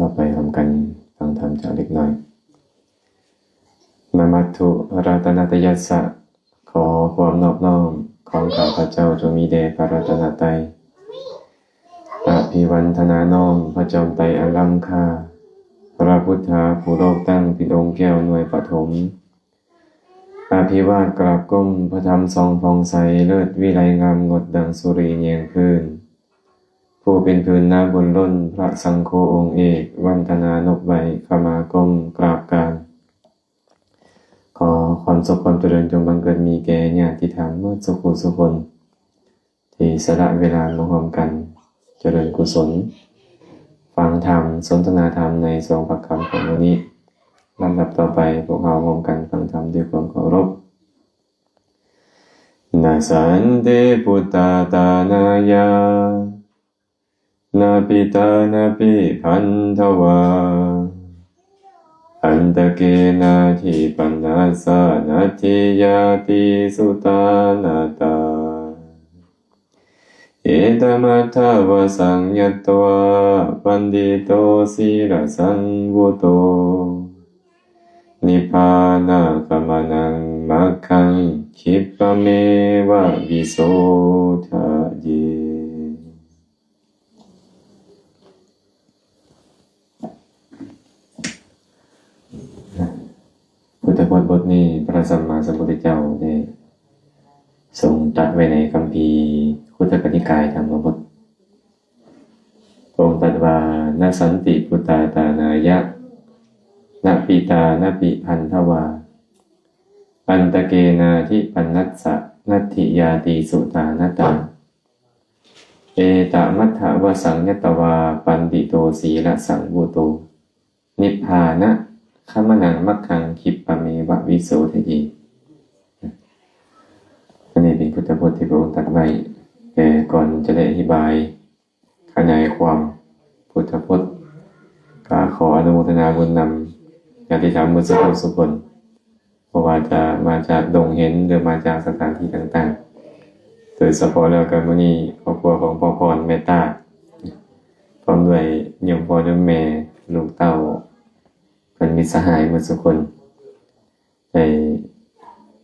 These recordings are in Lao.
ຕໍ່ໄປຮ່ວມກັນຟັງທຳຈັກເລັກນ້ອຍ. Namatthu ratanattayassa. ຂໍຄວາມນອບນ້ອມຂອງຂ້າພະເຈົ້າຈົ່ງມີແດ່ພະລັດຕະນະໄຕ. ອະພິວັນທະນານ້ອມພະຈອມໄຕອັນລ້ຳຄ່າ, ພະພຸດທາຜູ້ໂລກຕັ້ງເປັນອົງແກ້ວໜ່ວຍປະຖົມ. ອະພິວາດກາບກົ້ມພະທຳສ່ອງຜ່ອງໃສ, ເລີດວິໄລງາມງົດດັ່ງສຸຣີແຍງພື້ນ. ຜູ້ເປັນພື້ນນາບຸນລົ້ນ, ພະສັງໂຄອົງເອກ, ວັນທະນານົບໄຫວ້, ຂະມາກົ້ມກາບການ. ຂໍຄວາມສຸກຄວາມຈະເລີນຈົ່ງບັງເກີດມີແກ່ຍາດຕິທຳໝົດສູ່ຜູ້ສູ່ຄົນ ທີ່ສະຫຼະເວລາມາຮ່ວມກັນຈະເລີນກຸສົນ ຟັງທຳ, ສົນທະນາທຳໃນຊ່ວງພະຄ່ຳຂອງມື້ນີ້. ລຳດັບຕໍ່ໄປ, ພວກເຮົາຮ່ວມກັນຟັງທຳດ້ວຍຄວາມເຄົາລົບ. Na santi puttā tānāya, na pitā napi bandhavā, antakenāthi pannassa natthi ñātisutānatā. Etamatthavāsaṃ ñatvā, paṇḍito sīlasaṃvutto, nibbānagamanaṃ maggaṃ khippameva visodhaye. ພຸດທະພົດບົດນີ້ ພະສຳມາສຳພຸດທະເຈົ້າໄດ້ຊົງຕັດໄວ້ໃນຄຳພີຄຸດທະກະນິກາຍທຳມະບົດ. ພະອົງຕັດວ່າ Na santi puttā tānāya, na pitā napi bandhavā, antakenāthi pannassa natthi ñātisutānatā. Etamatthavāsaṃ ñatvā, paṇḍito sīlasaṃvutto, nibbānagamanaṃ maggaṃ khippameva visodhaye. ອັນນີ້ເປັນພຸດທະພົດທີ່ພະອົງຕັດໄວ້, ແຕ່ກ່ອນຈະໄດ້ອະທິບາຍຂະຫຍາຍຄວາມພຸດທະພົດ, ກໍຂໍອະນຸໂມທະນາບຸນນຳຍາດຕິທຳໝົດສູ່ຜູ້ສູ່ຄົນ. ບໍ່ວ່າຈະມາຈາກດົງເຫັນ ຫຼື ມາຈາກສະຖານທີ່ຕ່າງໆ, ໂດຍສະເພາະແລ້ວກໍມື້ນີ້ຄອບຄົວຂອງພໍ່ພອນແມ່ຕາ ພ້ອມດ້ວຍໂຍມພໍ່ໂຍມແມ່ ລູກເຕົ້າ ເພື່ອນມິດສະຫາຍໝົດສູ່ຄົນ ໄດ້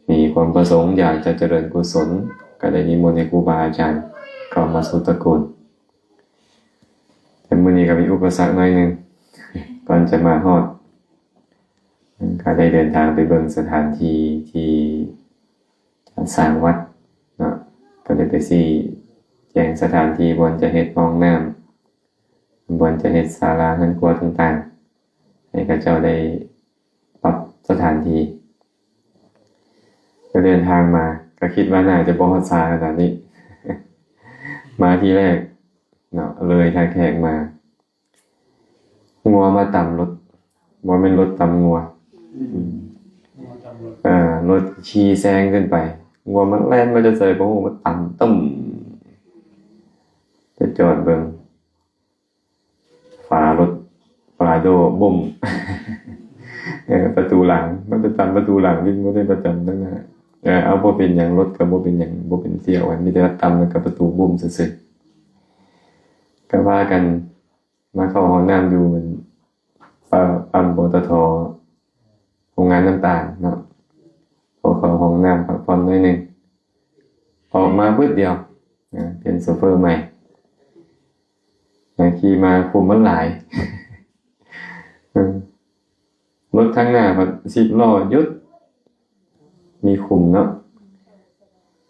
ມີຄວາມປະສົງຢາກຈະຈະເລີນກຸສົນ, ກໍໄດ້ນິມົນໃຫ້ຄູບາອາຈານເຂົ້າມາສູ່ຕະໂກນ. ແຕ່ມື້ນີ້ກໍມີອຸປະສັກໜ້ອຍໜຶ່ງ ກ່ອນຈະມາຮອດ ກໍໄດ້ເດີນທາງໄປເບິ່ງສະຖານທີ່ທີ່ຈະສ້າງວັດເນາະ, ກໍໄດ້ໄປຊີ້ແຈງສະຖານທີ່ບ່ອນຈະເຮັດຫ້ອງນ້ຳ, ບ່ອນຈະເຮັດສາລາເຮືອນຄົວຕ່າງໆ ໃຫ້ເຂົາເຈົ້າໄດ້ປັບສະຖານທີ່. ກໍເດີນທາງມາ ກໍຄິດວ່າໜ້າຈະບໍ່ຮອດຊ້າຂະໜາດນີ້, ມາທີແລກເນາະ ເລີຍທ່າແຂກມາ ງົວມາຕຳລົດ, ບໍ່ແມ່ນລົດຕຳງົວ. ເອີ ລົດຂີ່ແຊງຂຶ້ນໄປ, ງົວມັນແລ່ນມາຈາກໃສບໍ່ຮູ້ ມາຕຳ ຕຶ້ມ. ໄປຈອດເບິ່ງ ຝາລົດ ຝາໂດບຸ້ມ. ເອີ ປະຕູຫຼັງ ມັນໄປຕຳປະຕູຫຼັງ ທີ່ບໍ່ໄດ້ປະຈຳຕັ້ງໜ້າ. ເອີ ເອົາ ບໍ່ເປັນຫຍັງ, ລົດກໍບໍ່ເປັນຫຍັງ, ບໍ່ເປັນສ່ຽວກັນ, ມີແຕ່ວ່າຕຳແລ້ວກໍປະຕູບຸ້ມຊື່ໆ. ກໍພາກັນມາເຂົ້າຫ້ອງນ້ຳຢູ່ ປະ ປ້ຳ ປຕທ ໂຮງງານນ້ຳຕານເນາະ, ພໍເຂົ້າຫ້ອງນ້ຳພັກຜ່ອນໜ້ອຍໜຶ່ງ ອອກມາບຶດດຽວ ນະ ປ່ຽນໂຊເຟີໃໝ່ ນະ ຂີ່ມາ ຂຸມມັນຫຼາຍ. ເອີ ລົດທາງໜ້າພັດສິບລໍ້ຢຸດ ມີຂຸມເນາະ.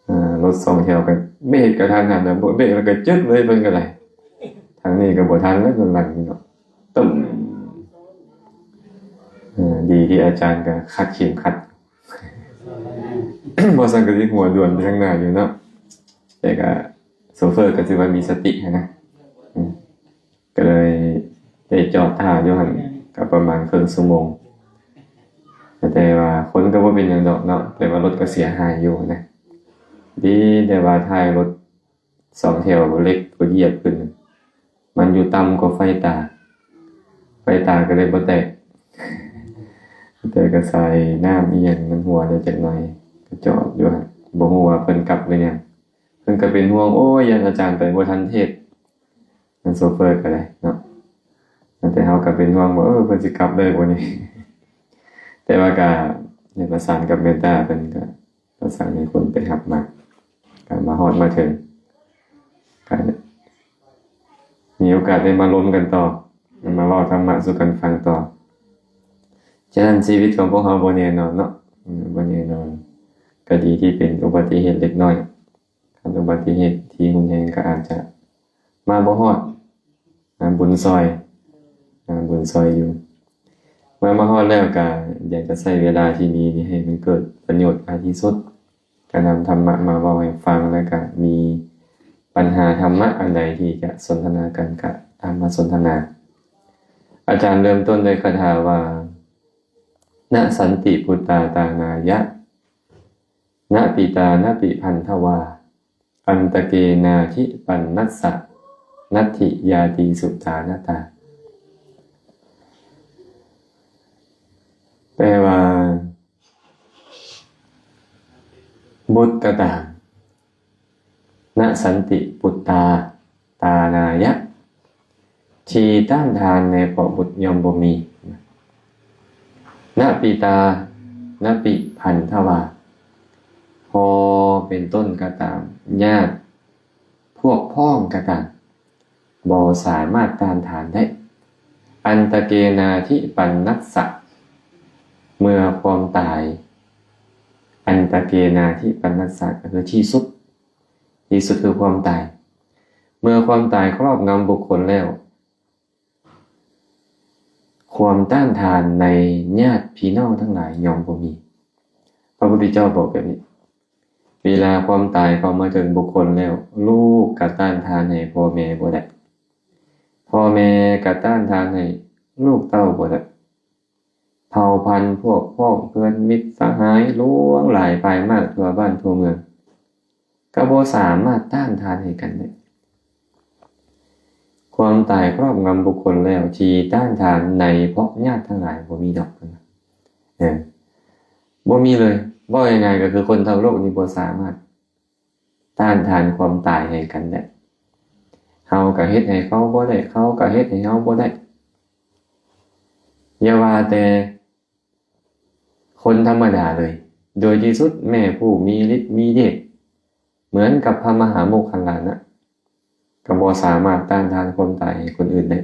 ອ່າ ລົດສອງແຖວກໍເບຣກກະທັນຫັນນະ, ບໍ່ເບຣກແລ້ວກໍຈຶກເລີຍເພິ່ນກໍໄດ້. ທາງນີ້ກໍບໍ່ທັນແລ້ວ ລົດຫຼັງນີ້ເນາະ, ຕຶ້ມ. ເອີ ດີທີ່ອາຈານກໍຄັດເຂັມຂັດ, ບໍ່ຊັ້ນກໍຊິຫົວດ່ວນໄປທາງໜ້າຢູ່ເນາະ. ແຕ່ກໍໂຊເຟີກໍຖືວ່າມີສະຕິຫັ້ນນະ. ອືມ ກໍເລີຍໄດ້ຈອດຖ້າຢູ່ຫັ້ນກໍປະມານເຄິ່ງຊົ່ວໂມງ, ແຕ່ວ່າຄົນກໍບໍ່ເປັນຫຍັງດອກເນາະ, ແຕ່ວ່າລົດກໍເສຍຫາຍຢູ່ນະ. ດີແຕ່ວ່າທ້າຍລົດສອງແຖວເຫຼັກກໍຢຽບຂຶ້ນ, ມັນຢູ່ຕ່ຳກວ່າໄຟຕາ, ໄຟຕາກໍເລີຍບໍ່ແຕກ, ແຕ່ກໍສາຍນ້ຳອີ່ຫຍັງມັນຮົ່ວໄດ້ຈັກໜ້ອຍ, ກໍຈອດຢູ່ຫັ້ນ, ບໍ່ຮູ້ວ່າເພິ່ນກັບຫຼືຍັງ. ເພິ່ນກໍເປັນຫ່ວງ, ໂອ້ຍ ຢ້ານອາຈານໄປບໍ່ທັນເທດ. ນັ້ນໂຊເຟີກໍໄດ້ເນາະ, ເອີ ແຕ່ເຮົາກໍເປັນຫ່ວງວ່າ ເອີ ເພິ່ນຊິກັບໄດ້ບໍ່ນີ້? ແຕ່ວ່າກໍໄດ້ປະສານກັບແມ່ນຕາເພິ່ນ ກໍປະສານໃຫ້ຄົນໄປຮັບມາ ກໍມາຮອດມາເຖິງ ກໍມີໂອກາດໄດ້ມາລົມກັນຕໍ່ ມາເວົ້າທຳມະສູ່ກັນຟັງຕໍ່. ສະນັ້ນ ຊີວິດຂອງພວກເຮົາບໍ່ແນ່ນອນເນາະ ເອີ ບໍ່ແນ່ນອນ. ກໍດີທີ່ເປັນອຸບັດຕິເຫດເລັກນ້ອຍ ຄັນອຸບັດຕິເຫດທີ່ຮຸນແຮງກໍອາດຈະມາບໍ່ຮອດ ຫາບຸນຊ່ອຍ ຫາບຸນຊ່ອຍຢູ່. ເມື່ອມາຮອດແລ້ວກໍຢາກຈະໃຊ້ເວລາທີ່ມີນີ້ໃຫ້ມັນເກີດປະໂຫຍດຫຼາຍທີ່ສຸດ. ກະນຳທຳມະມາເວົ້າໃຫ້ຟັງ ແລະກະມີປັນຫາທຳມະອັນໃດທີ່ຈະສົນທະນາກັນ ກະນຳມາສົນທະນາ. ອາຈານເລີ່ມຕົ້ນດ້ວຍຄາຖາວ່າ ນະສັນຕິປຸດຕາຕານາຍະ ນະປິຕານະປິພັນທະວາ ອັນຕະເກນາທິປັນນັດສະ ນັດຖິຍາຕີສຸຕານະຕາ. ແປວ່າ ບຸດກໍຕາມ ນະສັນຕິປຸດຕາຕານາຍະ ທີ່ຕ້ານທານໃນພໍ່ບຸດຍ່ອມບໍ່ມີ. ນະປິຕານະປິພັນທະວາ ພໍ່ເປັນຕົ້ນກໍຕາມ ຍາດພວກພ້ອງກໍຕາມ ບໍ່ສາມາດຕ້ານທານໄດ້. ອັນຕະເກນາທິປັນນັດສະ ເມື່ອຄວາມຕາຍ ອັນຕະເກນາທິປັນນັດສະ ກໍຄືທີ່ສຸດ ທີ່ສຸດຄືຄວາມຕາຍ. ເມື່ອຄວາມຕາຍຄອບງຳບຸກຄົນແລ້ວ ຄວາມຕ້ານທານໃນຍາດພີ່ນ້ອງທັງຫຼາຍຍ່ອມບໍ່ມີ. ພະພຸດທະເຈົ້າບອກແບບນີ້ ເວລາຄວາມຕາຍເຂົ້າມາເຖິງບຸກຄົນແລ້ວ ລູກກໍຕ້ານທານໃຫ້ພໍ່ແມ່ບໍ່ໄດ້ ພໍ່ແມ່ກໍຕ້ານທານໃຫ້ລູກເຕົ້າບໍ່ໄດ້. ເຜົ່າພັນພວກພ້ອງເພື່ອນມິດສະຫາຍຫຼວງຫຼາຍພາຍມາກທົ່ວບ້ານທົ່ວເມືອງ ກໍບໍ່ສາມາດຕ້ານທານໃຫ້ກັນໄດ້. ຄວາມຕາຍຄອບງຳບຸກຄົນແລ້ວ ທີ່ຕ້ານທານໃນເພາະຍາດທັງຫຼາຍບໍ່ມີດອກ. ເອີ ບໍ່ມີເລີຍ. ເວົ້າງ່າຍໆ ກໍຄືຄົນທັງໂລກນີ້ບໍ່ສາມາດ ຕ້ານທານຄວາມຕາຍໃຫ້ກັນໄດ້. ເຮົາກໍເຮັດໃຫ້ເຂົາບໍ່ໄດ້ ເຂົາກໍເຮັດໃຫ້ເຮົາບໍ່ໄດ້. ຢ່າວ່າແຕ່ຄົນທຳມະດາເລີຍ, ໂດຍທີ່ສຸດແມ່ຜູ້ມີລິດມີເດດ ເໝືອນກັບພະມະຫາໂມກຄັນລານະ ກໍບໍ່ສາມາດຕ້ານທານຄວາມຕາຍໃຫ້ຄົນອື່ນໄດ້.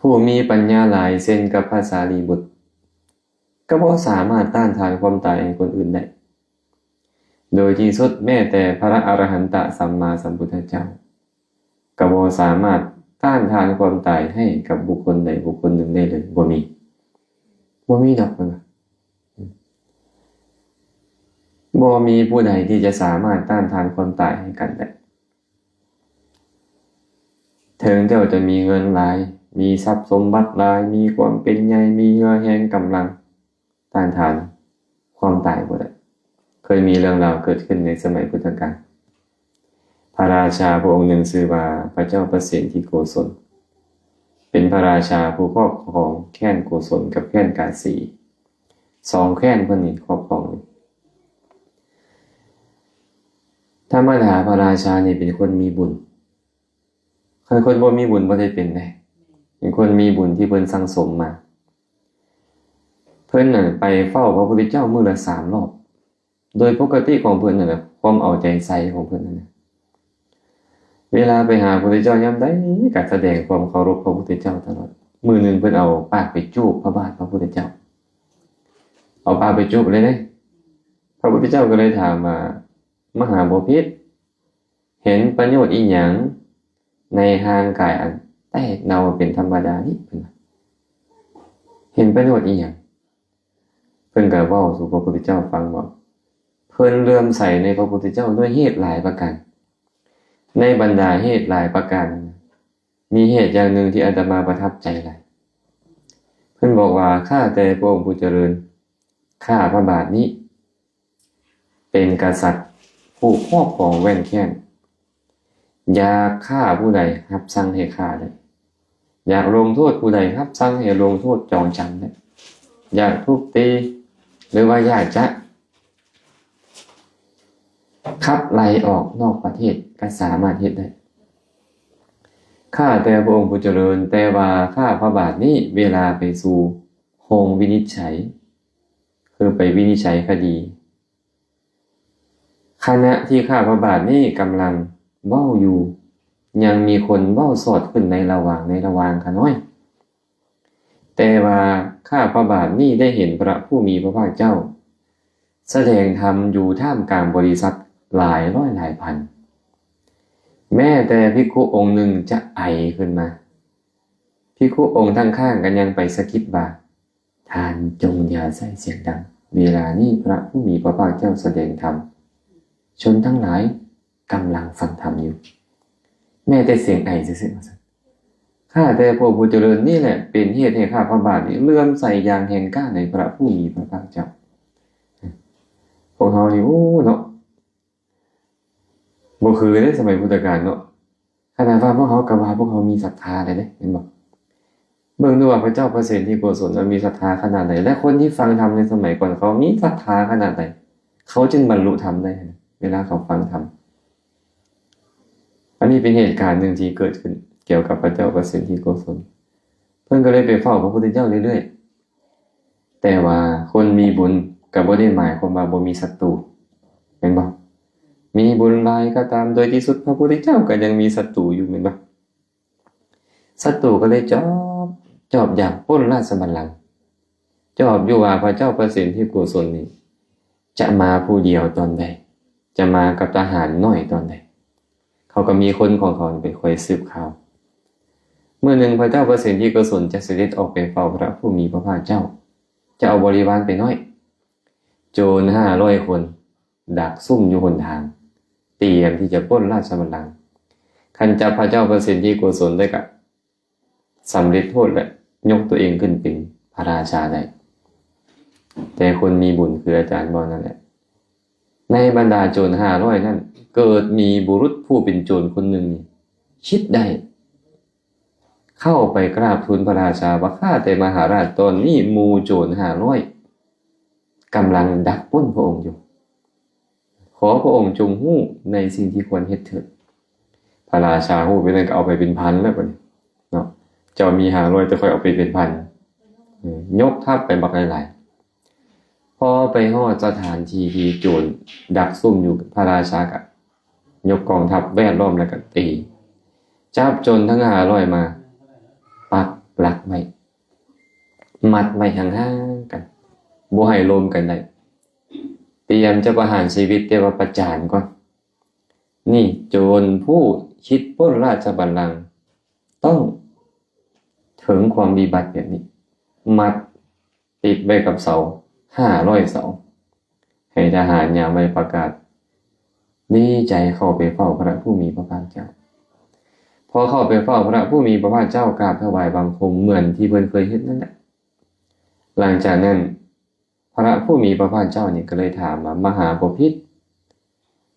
ຜູ້ມີປັນຍາຫຼາຍເຊັ່ນກັບພະສາລີບຸດ ກໍບໍ່ສາມາດຕ້ານທານຄວາມຕາຍໃຫ້ຄົນອື່ນໄດ້. ໂດຍທີ່ສຸດແມ້ແຕ່ພະອະລະຫັນຕະສຳມາສຳພຸດທະເຈົ້າ ກໍບໍ່ສາມາດຕ້ານທານຄວາມຕາຍໃຫ້ກັບບຸກຄົນໃດບຸກຄົນໜຶ່ງໄດ້ເລີຍ. ບໍ່ມີ, ບໍ່ມີດອກ, ເພິ່ນວ່າ ບໍ່ມີຜູ້ໃດທີ່ຈະສາມາດຕ້ານທານຄວາມຕາຍໃຫ້ກັນໄດ້. ເຖິງເຈົ້າຈະມີເງິນຫຼາຍ, ມີຊັບສົມບັດຫຼາຍ, ມີຄວາມເປັນໃຫຍ່, ມີເຫື່ອແຮງກຳລັງ, ຕ້ານທານຄວາມຕາຍບໍ່ໄດ້. ເຄີຍມີເລື່ອງລາວເກີດຂຶ້ນໃນສະໄໝພຸດທະການ. ພະລາຊາພະອົງໜຶ່ງຊື່ວ່າພະເຈົ້າປະເສນທິໂກສົນ, ເປັນພະລາຊາຜູ້ຄອບຄອງແຄວ້ນໂກສົນກັບແຄວ້ນກາສີ, ສອງແຄວ້ນເພິ່ນນີ້ຄອບຄອງ. ທຳມະດາພະລາຊານີ້ເປັນຄົນມີບຸນ, ຄັນຄົນບໍ່ມີບຸນບໍ່ໄດ້ເປັນເດ້, ເປັນຄົນມີບຸນທີ່ເພິ່ນສັ່ງສົມມາ. ເພິ່ນນັ້ນໄປເຝົ້າພະພຸດທະເຈົ້າມື້ລະສາມຮອບ. ໂດຍປົກກະຕິຂອງເພິ່ນນັ້ນແຫຼະ, ຄວາມເອົາໃຈໃສ່ຂອງເພິ່ນນັ້ນນະ, ເວລາໄປຫາພະພຸດທະເຈົ້າຍາມໃດກໍສະແດງຄວາມເຄົາລົບພະພຸດທະເຈົ້າຕະຫຼອດ. ມື້ໜຶ່ງເພິ່ນເອົາປາກໄປຈູບພະບາດພະພຸດທະເຈົ້າ, ເອົາປາກໄປຈູບເລີຍເດ້. ພະພຸດທະເຈົ້າກໍເລີຍຖາມວ່າ, ມະຫາບໍພິດ ເຫັນປະໂຫຍດອີ່ຫຍັງໃນຮ່າງກາຍອັນແຕກເນົ່າເປັນທຳມະດານີ້? ເພິ່ນວ່າ ເຫັນປະໂຫຍດອີ່ຫຍັງ? ເພິ່ນກໍເວົ້າສູ່ພະພຸດທະເຈົ້າຟັງວ່າ ເພິ່ນເຫຼື້ອມໃສໃນພະພຸດທະເຈົ້າດ້ວຍເຫດຫຼາຍປະການ. ໃນບັນດາເຫດຫຼາຍປະການນັ້ນນະ, ມີເຫດຢ່າງໜຶ່ງທີ່ອາດຕະມາປະທັບໃຈຫຼາຍ. ເພິ່ນບອກວ່າ, ຂ້າແຕ່ພະອົງຜູ້ຈະເລີນ, ຂ້າພະບາດນີ້ ເປັນກະສັດຜູ້ຄອບຄອງແຫວນແຄ້ນ, ຢາກຂ້າຜູ້ໃດຮັບສັ່ງໃຫ້ຂ້າໄດ້, ຢາກລົງໂທດຜູ້ໃດຮັບສັ່ງໃຫ້ລົງໂທດຈອງຈຳໄດ້, ຢາກທຸບຕີ ຫຼືວ່າຢາກຈະຂັບໄລ່ອອກນອກປະເທດກໍສາມາດເຮັດໄດ້. ຂ້າແຕ່ພະອົງຜູ້ຈະເລີນ, ແຕ່ວ່າຂ້າພະບາດນີ້ເວລາໄປສູ່ຫ້ອງວິນິດໄຈ ຄືໄປວິນິດໄຈຄະດີ, ຂະນະທີ່ຂ້າພະບາດນີ້ກຳລັງເວົ້າຢູ່, ຍັງມີຄົນເວົ້າສອດຂຶ້ນໃນລະຫວ່າງ, ໃນລະຫວ່າງຂະນ້ອຍ. ແຕ່ວ່າຂ້າພະບາດນີ້ໄດ້ເຫັນພະຜູ້ມີພະພາກເຈົ້າສະແດງທຳຢູ່ທ່າມກາງບໍລິສັດຫຼາຍຮ້ອຍຫຼາຍພັນ. ແມ້ແຕ່ພິກຂຸອົງໜຶ່ງຈະໄອຂຶ້ນມາ, ພິກຂຸອົງຂ້າງໆກໍຍັງໄປສະກິດວ່າ, ທ່ານຈົ່ງຢ່າໃຊ້ສຽງດັງ, ເວລານີ້ພະຜູ້ມີພະພາກເຈົ້າສະແດງທຳ, ຊົນທັງຫຼາຍກຳລັງຟັງທຳຢູ່. ແມ້ແຕ່ສຽງໄອຊື່ໆ ວ່າຊັ້ນ. ຂ້າແຕ່ພະຜູ້ຈະເລີນ, ນີ້ແຫຼະເປັນເຫດໃຫ້ຂ້າພະບາດນີ້ເຫຼື້ອມໃສຢ່າງແຮງກ້າໃນພະຜູ້ມີພະພາກເຈົ້າ. ພວກເຮົານີ້ ໂອ້ ເນາະ, ບໍ່ຄືເດ້ສະໄໝພຸດທະການເນາະ. ຂະໜາດວ່າພວກເຮົາກໍວ່າພວກເຮົາມີສັດທາໄດ້ເດ້, ແມ່ນບໍ່? ເບິ່ງດູວ່າພະເຈົ້າພະເສນທິໂກສົນມີສັດທາຂະໜາດໃດ ແລະ ຄົນທີ່ຟັງທຳໃນສະໄໝກ່ອນເຂົາມີສັດທາຂະໜາດໃດ ເຂົາຈຶ່ງບັນລຸທຳໄດ້ ເວລາເຂົາຟັງທຳ. ອັນນີ້ເປັນເຫດການໜຶ່ງທີ່ເກີດຂຶ້ນກ່ຽວກັບພະເຈົ້າພະເສນທິໂກສົນ. ເພິ່ນກໍເລີຍໄປເຝົ້າພະພຸດທະເຈົ້າເລື້ອຍໆ. ແຕ່ວ່າຄົນມີບຸນກໍບໍ່ໄດ້ໝາຍຄວາມວ່າບໍ່ມີສັດຕູ, ແມ່ນບໍ່? ມີບຸນຫຼາຍກໍຕາມ, ໂດຍທີ່ສຸດພະພຸດທະເຈົ້າກໍຍັງມີສັດຕູຢູ່, ແມ່ນບໍ່? ສັດຕູກໍເລີຍຈອບ, ຈອບຢາກປຸ້ນລາຊະບັນລັງ, ຈອບຢູ່ວ່າພະເຈົ້າພະເສນທິໂກສົນນີ້ຈະມາຜູ້ດຽວຕອນໃດ, ຈະມາກັບທະຫານນ້ອຍຕອນໃດ. ເຂົາກໍມີຄົນຂອງເຂົາໄປຄອຍສືບຂ່າວ. ມື້ໜຶ່ງພະເຈົ້າພະເສນທິໂກສົນຈະສະເດັດອອກໄປເຝົ້າພະຜູ້ມີພະພາກເຈົ້າ, ຈະເອົາບໍລິວານໄປໜ້ອຍ. ໂຈນຫ້າຮ້ອຍຄົນ ດັກຊຸ່ມຢູ່ຫົນທາງ, ຕຽມທີ່ຈະປຸ້ນລາຊະບັນລັງ. ຄັນຈັບພະເຈົ້າພະເສນທິໂກສົນໄດ້ກະສຳເລັດໂທດ ແລະ ຍົກຕົວເອງຂຶ້ນເປັນພະລາຊາໄດ້. ແຕ່ຄົນມີບຸນຄືອາຈານເວົ້ານັ້ນແຫຼະ, ໃນບັນດາໂຈນຫ້າຮ້ອຍນັ້ນ ເກີດມີບຸລຸດຜູ້ເປັນໂຈນຄົນໜຶ່ງນີ້ຄິດໄດ້ ເຂົ້າໄປກາບທູນພະລາຊາວ່າ, ຂ້າແຕ່ມະຫາລາດ, ຕອນນີ້ໝູ່ໂຈນຫ້າຮ້ອຍກຳລັງດັກປຸ້ນພະອົງຢູ່. ຂໍພະອົງຈົ່ງຮູ້ໃນສິ່ງທີ່ຄວນເຮັດເທີດ. ພະລາຊາຮູ້ປານນັ້ນກໍເອົາໄປເປັນພັນແລ້ວບັດນີ້ເນາະ. ເຈົ້າມີຫ້າຮ້ອຍ ແຕ່ຂ້ອຍເອົາໄປເປັນພັນ. ເອີ ຍົກທັບໄປບັກຫຼາຍໆ. ພໍໄປຮອດສະຖານທີ່ທີ່ໂຈນດັກຊຸ່ມຢູ່, ພະລາຊາກໍຍົກກອງທັບແວດລ້ອມແລ້ວກໍຕີ, ຈັບໂຈນທັງຫ້າຮ້ອຍມາປັກຫຼັກໄວ້, ມັດໄວ້ຫ່າງໆກັນ, ບໍ່ໃຫ້ລົມກັນໄດ້. ຕຽມຈະປະຫານຊີວິດ, ແຕ່ວ່າປະຈານກ່ອນ. ນີ້ໂຈນຜູ້ຄິດປຸ້ນລາຊະບັນລັງ ຕ້ອງເຖິງຄວາມວິບັດແບບນີ້, ມັດຕິດໄວ້ກັບເສົາຫ້າຮ້ອຍເສົາ, ໃຫ້ທະຫານຍາມໄວ້ປະກາດດີໃຈເຂົ້າໄປເຝົ້າພະຜູ້ມີພະພາກເຈົ້າ. ພໍເຂົ້າໄປເຝົ້າພະຜູ້ມີພະພາກເຈົ້າ, ກາບຖວາຍບັງຄົມເໝືອນທີ່ເພິ່ນເຄີຍເຮັດນັ້ນແຫຼະ. ຫຼັງຈາກນັ້ນ ພະຜູ້ມີພະພາກເຈົ້ານີ້ກໍເລີຍຖາມວ່າ, ມະຫາບໍພິດ,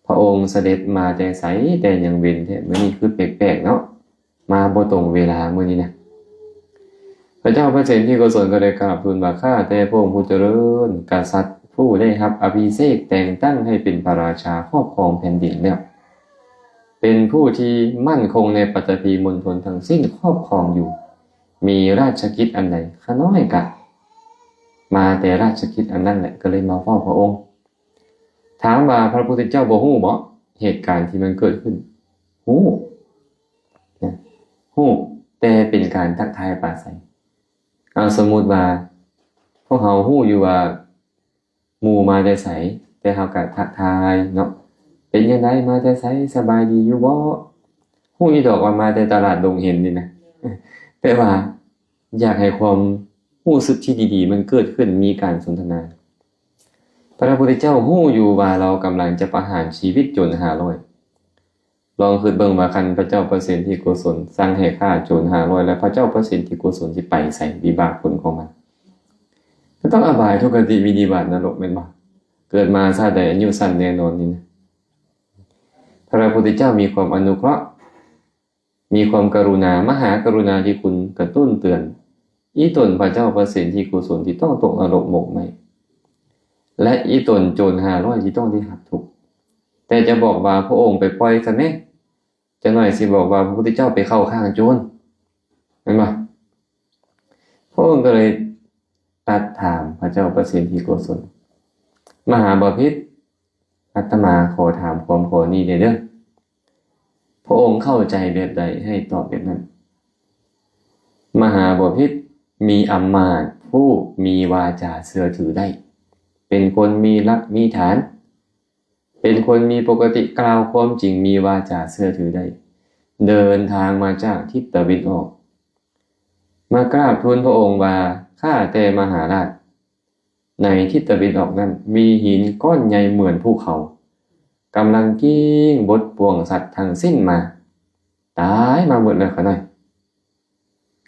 ພະອົງສະເດັດມາແຕ່ໃສແຕ່ຍັງເວັນແທ້? ມື້ນີ້ຄືແປກໆເນາະ, ມາບໍ່ຕົງເວລາມື້ນີ້ນະ. ພະເຈົ້າພະເສນທິໂກສົນກໍໄດ້ກາບທູນວ່າ, ຂ້າແຕ່ພະອົງຜູ້ຈະເລີນ, ກະສັດຜູ້ໄດ້ຮັບອະພິເສກແຕ່ງຕັ້ງໃຫ້ເປັນພະລາຊາຄອບຄອງແຜ່ນດິນແລ້ວ, ເປັນຜູ້ທີ່ໝັ້ນຄົງໃນປັດຕະພີມົນທົນທັງສິ້ນຄອບຄອງຢູ່, ມີລາຊະກິດອັນໃດ ຂ້ານ້ອຍກະມາແຕ່ລາຊະກິດອັນນັ້ນແຫຼະ, ກໍເລີຍມາເຝົ້າພະອົງ. ຖາມວ່າພະພຸດທະເຈົ້າບໍ່ຮູ້ບໍເຫດການທີ່ມັນເກີດຂຶ້ນ? ຮູ້, ຮູ້, ແຕ່ເປັນການທັກທາຍປາໄສ. ເອົາ ສົມມຸດວ່າພວກເຮົາຮູ້ຢູ່ວ່າ ໝູ່ມາແຕ່ໃສ, ແຕ່ເຮົາກໍທັກທາຍເນາະ, ເປັນຈັ່ງໃດ ມາແຕ່ໃສ, ສະບາຍດີຢູ່ບໍ? ຮູ້ຢູ່ດອກວ່າມາແຕ່ຕະຫຼາດດົງເຫັນນີ້ນະ, ແຕ່ວ່າຢາກໃຫ້ຄວາມຮູ້ສຶກທີ່ດີໆມັນເກີດຂຶ້ນ, ມີການສົນທະນາ. ພະພຸດທະເຈົ້າຮູ້ຢູ່ວ່າລາວກຳລັງຈະປະຫານຊີວິດໂຈນຫ້າຮ້ອຍ. ລອງຄິດເບິ່ງວ່າ ຄັນພະເຈົ້າພະເສນທິໂກສົນສັ່ງໃຫ້ຂ້າໂຈນຫ້າຮ້ອຍ ແລ້ວພະເຈົ້າພະເສນທິໂກສົນຊິໄປໃສ? ວິບາກຜົນຂອງມັນ ກໍຕ້ອງອະບາຍ, ທຸກຄະຕິ, ວິນິບາດ, ນະລົກ, ແມ່ນບໍ່? ເກີດມາຊາດໃດອາຍຸສັ້ນແນ່ນອນນີ້ນະ. ພະພຸດທະເຈົ້າມີຄວາມອະນຸເຄາະ, ມີຄວາມກະລຸນາ, ມະຫາກະລຸນາທິຄຸນກະຕຸ້ນເຕືອນ ອີ່ຕົນພະເຈົ້າພະເສນທິໂກສົນທີ່ຕ້ອງຕົກນະລົກໝົກໄໝ້ ແລະ ອີ່ຕົນໂຈນຫ້າຮ້ອຍທີ່ຕ້ອງໄດ້ຮັບທຸກ. ແຕ່ຈະບອກວ່າ ພະອົງໄປປ່ອຍຊະແມ້, ຈັກໜ້ອຍຊິບອກວ່າພະພຸດທະເຈົ້າໄປເຂົ້າຂ້າງໂຈນ ແມ່ນບໍ່? ພະອົງກໍເລີຍຕັດຖາມພະເຈົ້າປະສິດທິໂກສົນ, ມະຫາບໍພິດ, ອາດຕະມາຂໍຖາມຄວາມຂໍ້ນີ້ແດ່ເດີ້. ພະອົງເຂົ້າໃຈແບບໃດໃຫ້ຕອບແບບນັ້ນ. ມະຫາບໍພິດ, ມີອຳມາດ, ຜູ້ມີວາຈາເຊື່ອຖືໄດ້, ເປັນຄົນມີຫຼັກມີຖານ, ເປັນຄົນມີປົກກະຕິ, ກ່າວຄວາມຈິງ, ມີວາຈາເຊື່ອຖືໄດ້, ເດີນທາງມາຈາກທິດຕາເວັນອອກ ມາກາບທູນພະອົງວ່າ, ຂ້າແຕ່ມະຫາລາດ, ໃນທິດຕາເວັນອອກນັ້ນ ມີຫີນກ້ອນໃຫຍ່ເໝືອນພູເຂົາ ກຳລັງກິ້ງບົດປວງສັດທັງເສັ້ນມາ. ຕາຍມາໝົດແລ້ວຂະນ້ອຍ,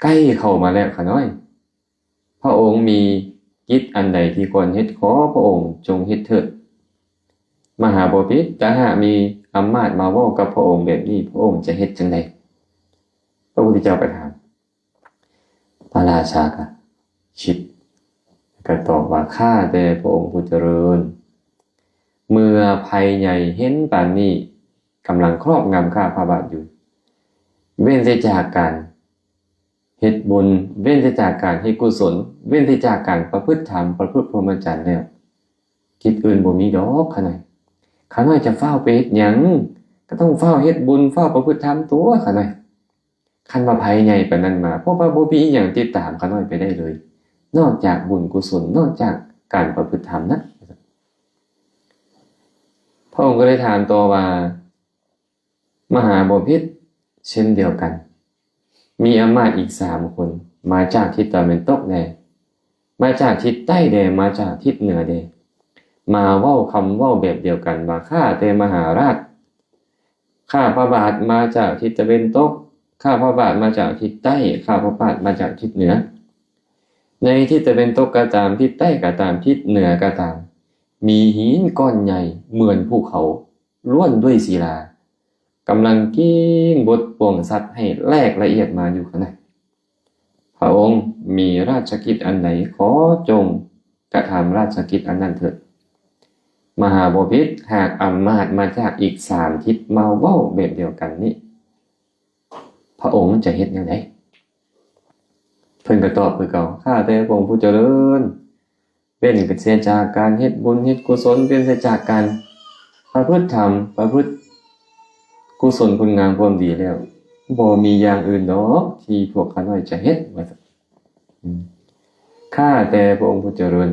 ໃກ້ເຂົ້າມາແລ້ວຂະນ້ອຍ. ພະອົງມີກິດອັນໃດທີ່ຄວນເຮັດ, ຂໍພະອົງຈົ່ງເຮັດເຖີດ. ມະຫາບໍພິດ, ຖ້າຫາກມີອຳມາດມາເວົ້າກັບພະອົງແບບນີ້, ພະອົງຈະເຮັດຈັ່ງໃດ? ພະພຸດທະເຈົ້າກໍຖາມ. ພະລາຊາກໍຄິດ ກໍຕອບວ່າ, ຂ້າແຕ່ພະອົງຜູ້ຈະເລີນ, ເມື່ອໄພໃຫຍ່ເຫັນປານນີ້ ກຳລັງຄອບງຳຂ້າພະບາດຢູ່, ເວັ້ນເສຍຈາກການເຮັດບຸນ, ເວັ້ນເສຍຈາກການເຮັດກຸສົນ, ເວັ້ນເສຍຈາກການປະພຶດທຳ, ປະພຶດພົມມະຈັນແລ້ວ, ກິດອື່ນບໍ່ມີດອກຂະນ້ອຍ. ຂະນ້ອຍຈະຟ້າວໄປເຮັດຫຍັງ? ກໍຕ້ອງຟ້າວເຮັດບຸນ, ຟ້າວປະພຶດທຳຕົວຂະນ້ອຍ. ຄັນວ່າໄພໃຫຍ່ປານນັ້ນມາ, ເພາະວ່າບໍ່ມີອີ່ຫຍັງຕິດຕາມຂະນ້ອຍໄປໄດ້ເລີຍ ນອກຈາກບຸນກຸສົນ, ນອກຈາກການປະພຶດທຳນະ. ພະອົງກໍໄດ້ຖາມຕໍ່ວ່າ, ມະຫາບໍພິດເຊັ່ນດຽວກັນ, ມີອຳມາດອີກສາມຄົນ, ມາຈາກທິດຕາເວັນຕົກແດ່, ມາຈາກທິດໃຕ້ແດ່, ມາຈາກທິດເໜືອແດ່, ມາເວົ້າຄຳເວົ້າແບບດຽວກັນວ່າ, ຂ້າແຕ່ມະຫາລາດ, ຂ້າພະບາດມາຈາກທິດຕາເວັນຕົກ, ຂ້າພະບາດມາຈາກທິດໃຕ້, ຂ້າພະບາດມາຈາກທິດເໜືອ. ໃນທິດຕາເວັນຕົກກໍຕາມ, ທິດໃຕ້ກໍຕາມ, ທິດເໜືອກໍຕາມ, ມີຫີນກ້ອນໃຫຍ່ເໝືອນພູເຂົາ ລ້ວນດ້ວຍສິລາ, ກຳລັງກິ້ງບົດປວງສັດໃຫ້ແຫຼກລະອຽດມາຢູ່ຂະນ້ອຍ. ພະອົງມີລາຊະກິດອັນໃດ, ຂໍຈົ່ງກະທຳລາຊະກິດອັນນັ້ນເຖີດ. ມະຫາບໍພິດ, ຫາກອຳມາດມາຈາກອີກສາມທິດມາເວົ້າແບບດຽວກັນນີ້, ພະອົງຈະເຮັດແນວໃດ? ເພິ່ນກໍຕອບຄືເກົ່າ, ຂ້າແຕ່ພະອົງຜູ້ຈະເລີນ, ເວັ້ນເສຍຈາກການເຮັດບຸນເຮັດກຸສົນ, ເວັ້ນເສຍຈາກການປະພຶດທຳ, ປະພຶດກຸສົນຄຸນງາມຄວາມດີແລ້ວ, ບໍ່ມີຢ່າງອື່ນດອກທີ່ພວກຂ້ານ້ອຍຈະເຮັດ, ວ່າຊັ້ນ. ອືມ ຂ້າແຕ່ພະອົງຜູ້ຈະເລີນ,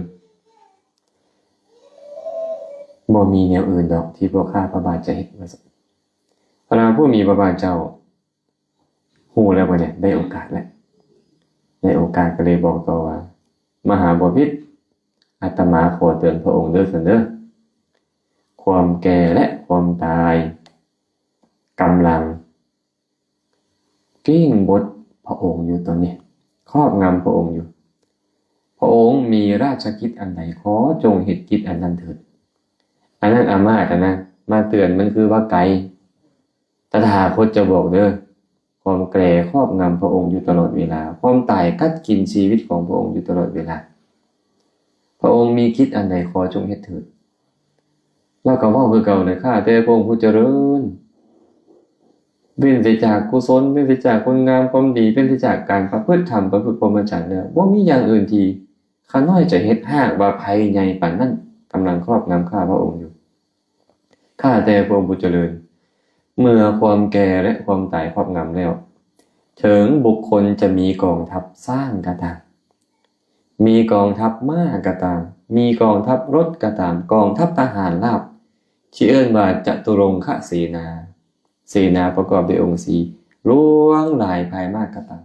ບໍ່ມີແນວອື່ນດອກທີ່ພວກຂ້າພະບາດຈະເຮັດ, ວ່າຊັ້ນ. ພະນາຜູ້ມີພະພາກເຈົ້າ ຮູ້ແລ້ວບໍ່ນີ້? ໄດ້ໂອກາດແລ້ວ, ໄດ້ໂອກາດກໍເລີຍບອກຕໍ່ວ່າ, ມະຫາບໍພິດ, ອາດຕະມາຂໍເຕືອນພະອົງເດີ້ຊັ້ນເດີ້, ຄວາມແກ່ ແລະ ຄວາມຕາຍກຳລັງກິ້ງບົດພະອົງຢູ່ຕອນນີ້, ຄອບງຳພະອົງຢູ່. ພະອົງມີລາຊະກິດອັນໃດ, ຂໍຈົ່ງເຮັດກິດອັນນັ້ນເຖີດ. ອັນນັ້ນອາມາດນະ, ມາເຕືອນມັນຄືວ່າໄກ. ຕະຖາຄົດຈະບອກເດີ້, ຄວາມແກ່ຄອບງຳພະອົງຢູ່ຕະຫຼອດເວລາ, ຄວາມຕາຍກັດກິນຊີວິດຂອງພະອົງຢູ່ຕະຫຼອດເວລາ. ພະອົງມີກິດອັນໃດ, ຂໍຈົ່ງເຮັດເຖີດ. ລາວກໍເວົ້າຄືເກົ່າເລີຍ, ຂ້າແຕ່ພະອົງຜູ້ຈະເລີນ, ເວັ້ນເສຍຈາກກຸສົນ, ເວັ້ນເສຍຈາກຄຸນງາມຄວາມດີ, ເວັ້ນເສຍຈາກການປະພຶດທຳ, ປະພຶດພົມມະຈັນແລ້ວ, ບໍ່ມີຢ່າງອື່ນທີ່ຂ້ານ້ອຍຈະເຮັດ, ຫາກວ່າໄພໃຫຍ່ປານນັ້ນກຳລັງຄອບງຳຂ້າພະອົງຢູ່. ຂ້າແຕ່ພະອົງຜູ້ຈະເລີນ, ເມື່ອຄວາມແກ່ ແລະ ຄວາມຕາຍຄອບງຳແລ້ວ, ເຖິງບຸກຄົນຈະມີກອງທັບຊ້າງກໍຕາມ, ມີກອງທັບມ້າກໍຕາມ, ມີກອງທັບລົດກໍຕາມ, ກອງທັບທະຫານລາບ ທີ່ເອີ້ນວ່າຈະຕຸລົງຄະເສນາ, ເສນາປະກອບດ້ວຍອົງສີຫຼວງຫຼາຍພາຍມາກກໍຕາມ,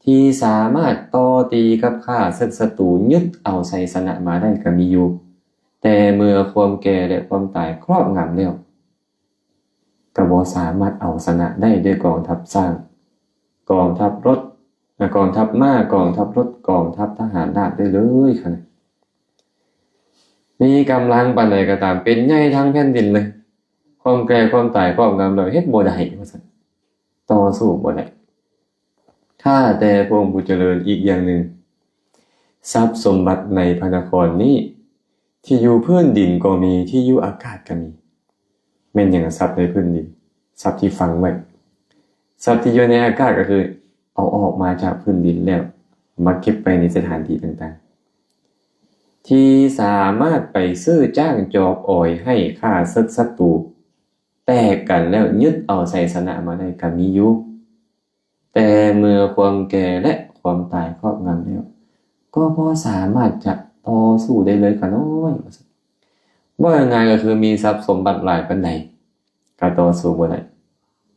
ທີ່ສາມາດຕໍ່ຕີກັບຂ້າເສິກສັດຕູ, ຍຶດເອົາໄຊຊະນະມາໄດ້ກໍມີຢູ່. ແຕ່ເມື່ອຄວາມແກ່ ແລະ ຄວາມຕາຍຄອບງຳແລ້ວ, ກໍບໍ່ສາມາດເອົາຊະນະໄດ້ດ້ວຍກອງທັບຊ້າງ, ກອງທັບລົດ, ກອງທັບມ້າ, ກອງທັບລົດ, ກອງທັບທະຫານລາບໄດ້ເລີຍ. ມີກຳລັງປານໃດກໍຕາມ, ເປັນໃຫຍ່ທັງແຜ່ນດິນເລີຍ, ຄວາມແກ່ຄວາມຕາຍຄອບງຳແລ້ວ ເຮັດບໍ່ໄດ້ ວ່າຊັ້ນ, ຕໍ່ສູ້ບໍ່ໄດ້. ຂ້າແຕ່ພະອົງຜູ້ຈະເລີນ, ອີກຢ່າງໜຶ່ງ, ຊັບສົມບັດໃນພະນະຄອນນີ້ ທີ່ຢູ່ພື້ນດິນກໍມີ, ທີ່ຢູ່ອາກາດກໍມີ. ແມ່ນຫຍັງຊັບໃນພື້ນດິນ? ຊັບທີ່ຝັງໄວ້. ສັດທີ່ຢູ່ໃນອາກາດກໍຄືເອົາອອກມາຈາກພື້ນດິນແລ້ວ ມາເກັບໄວ້ໃນສະຖານທີ່ຕ່າງໆ ທີ່ສາມາດໄປຊື້ຈ້າງຈອບອອຍໃຫ້ຂ້າເສິກສັດຕູແຕກກັນແລ້ວຍຶດເອົາໄຊຊະນະມາໄດ້ກໍມີຢູ່. ແຕ່ເມື່ອຄວາມແກ່ແລະຄວາມຕາຍຄອບງຳແລ້ວ ກໍບໍ່ສາມາດຈະຕໍ່ສູ້ໄດ້ເລີຍຂ້ານ້ອຍ. ເວົ້າງ່າຍໆກໍຄືມີຊັບສົມບັດຫຼາຍປານໃດ ກໍຕໍ່ສູ້ບໍ່ໄດ້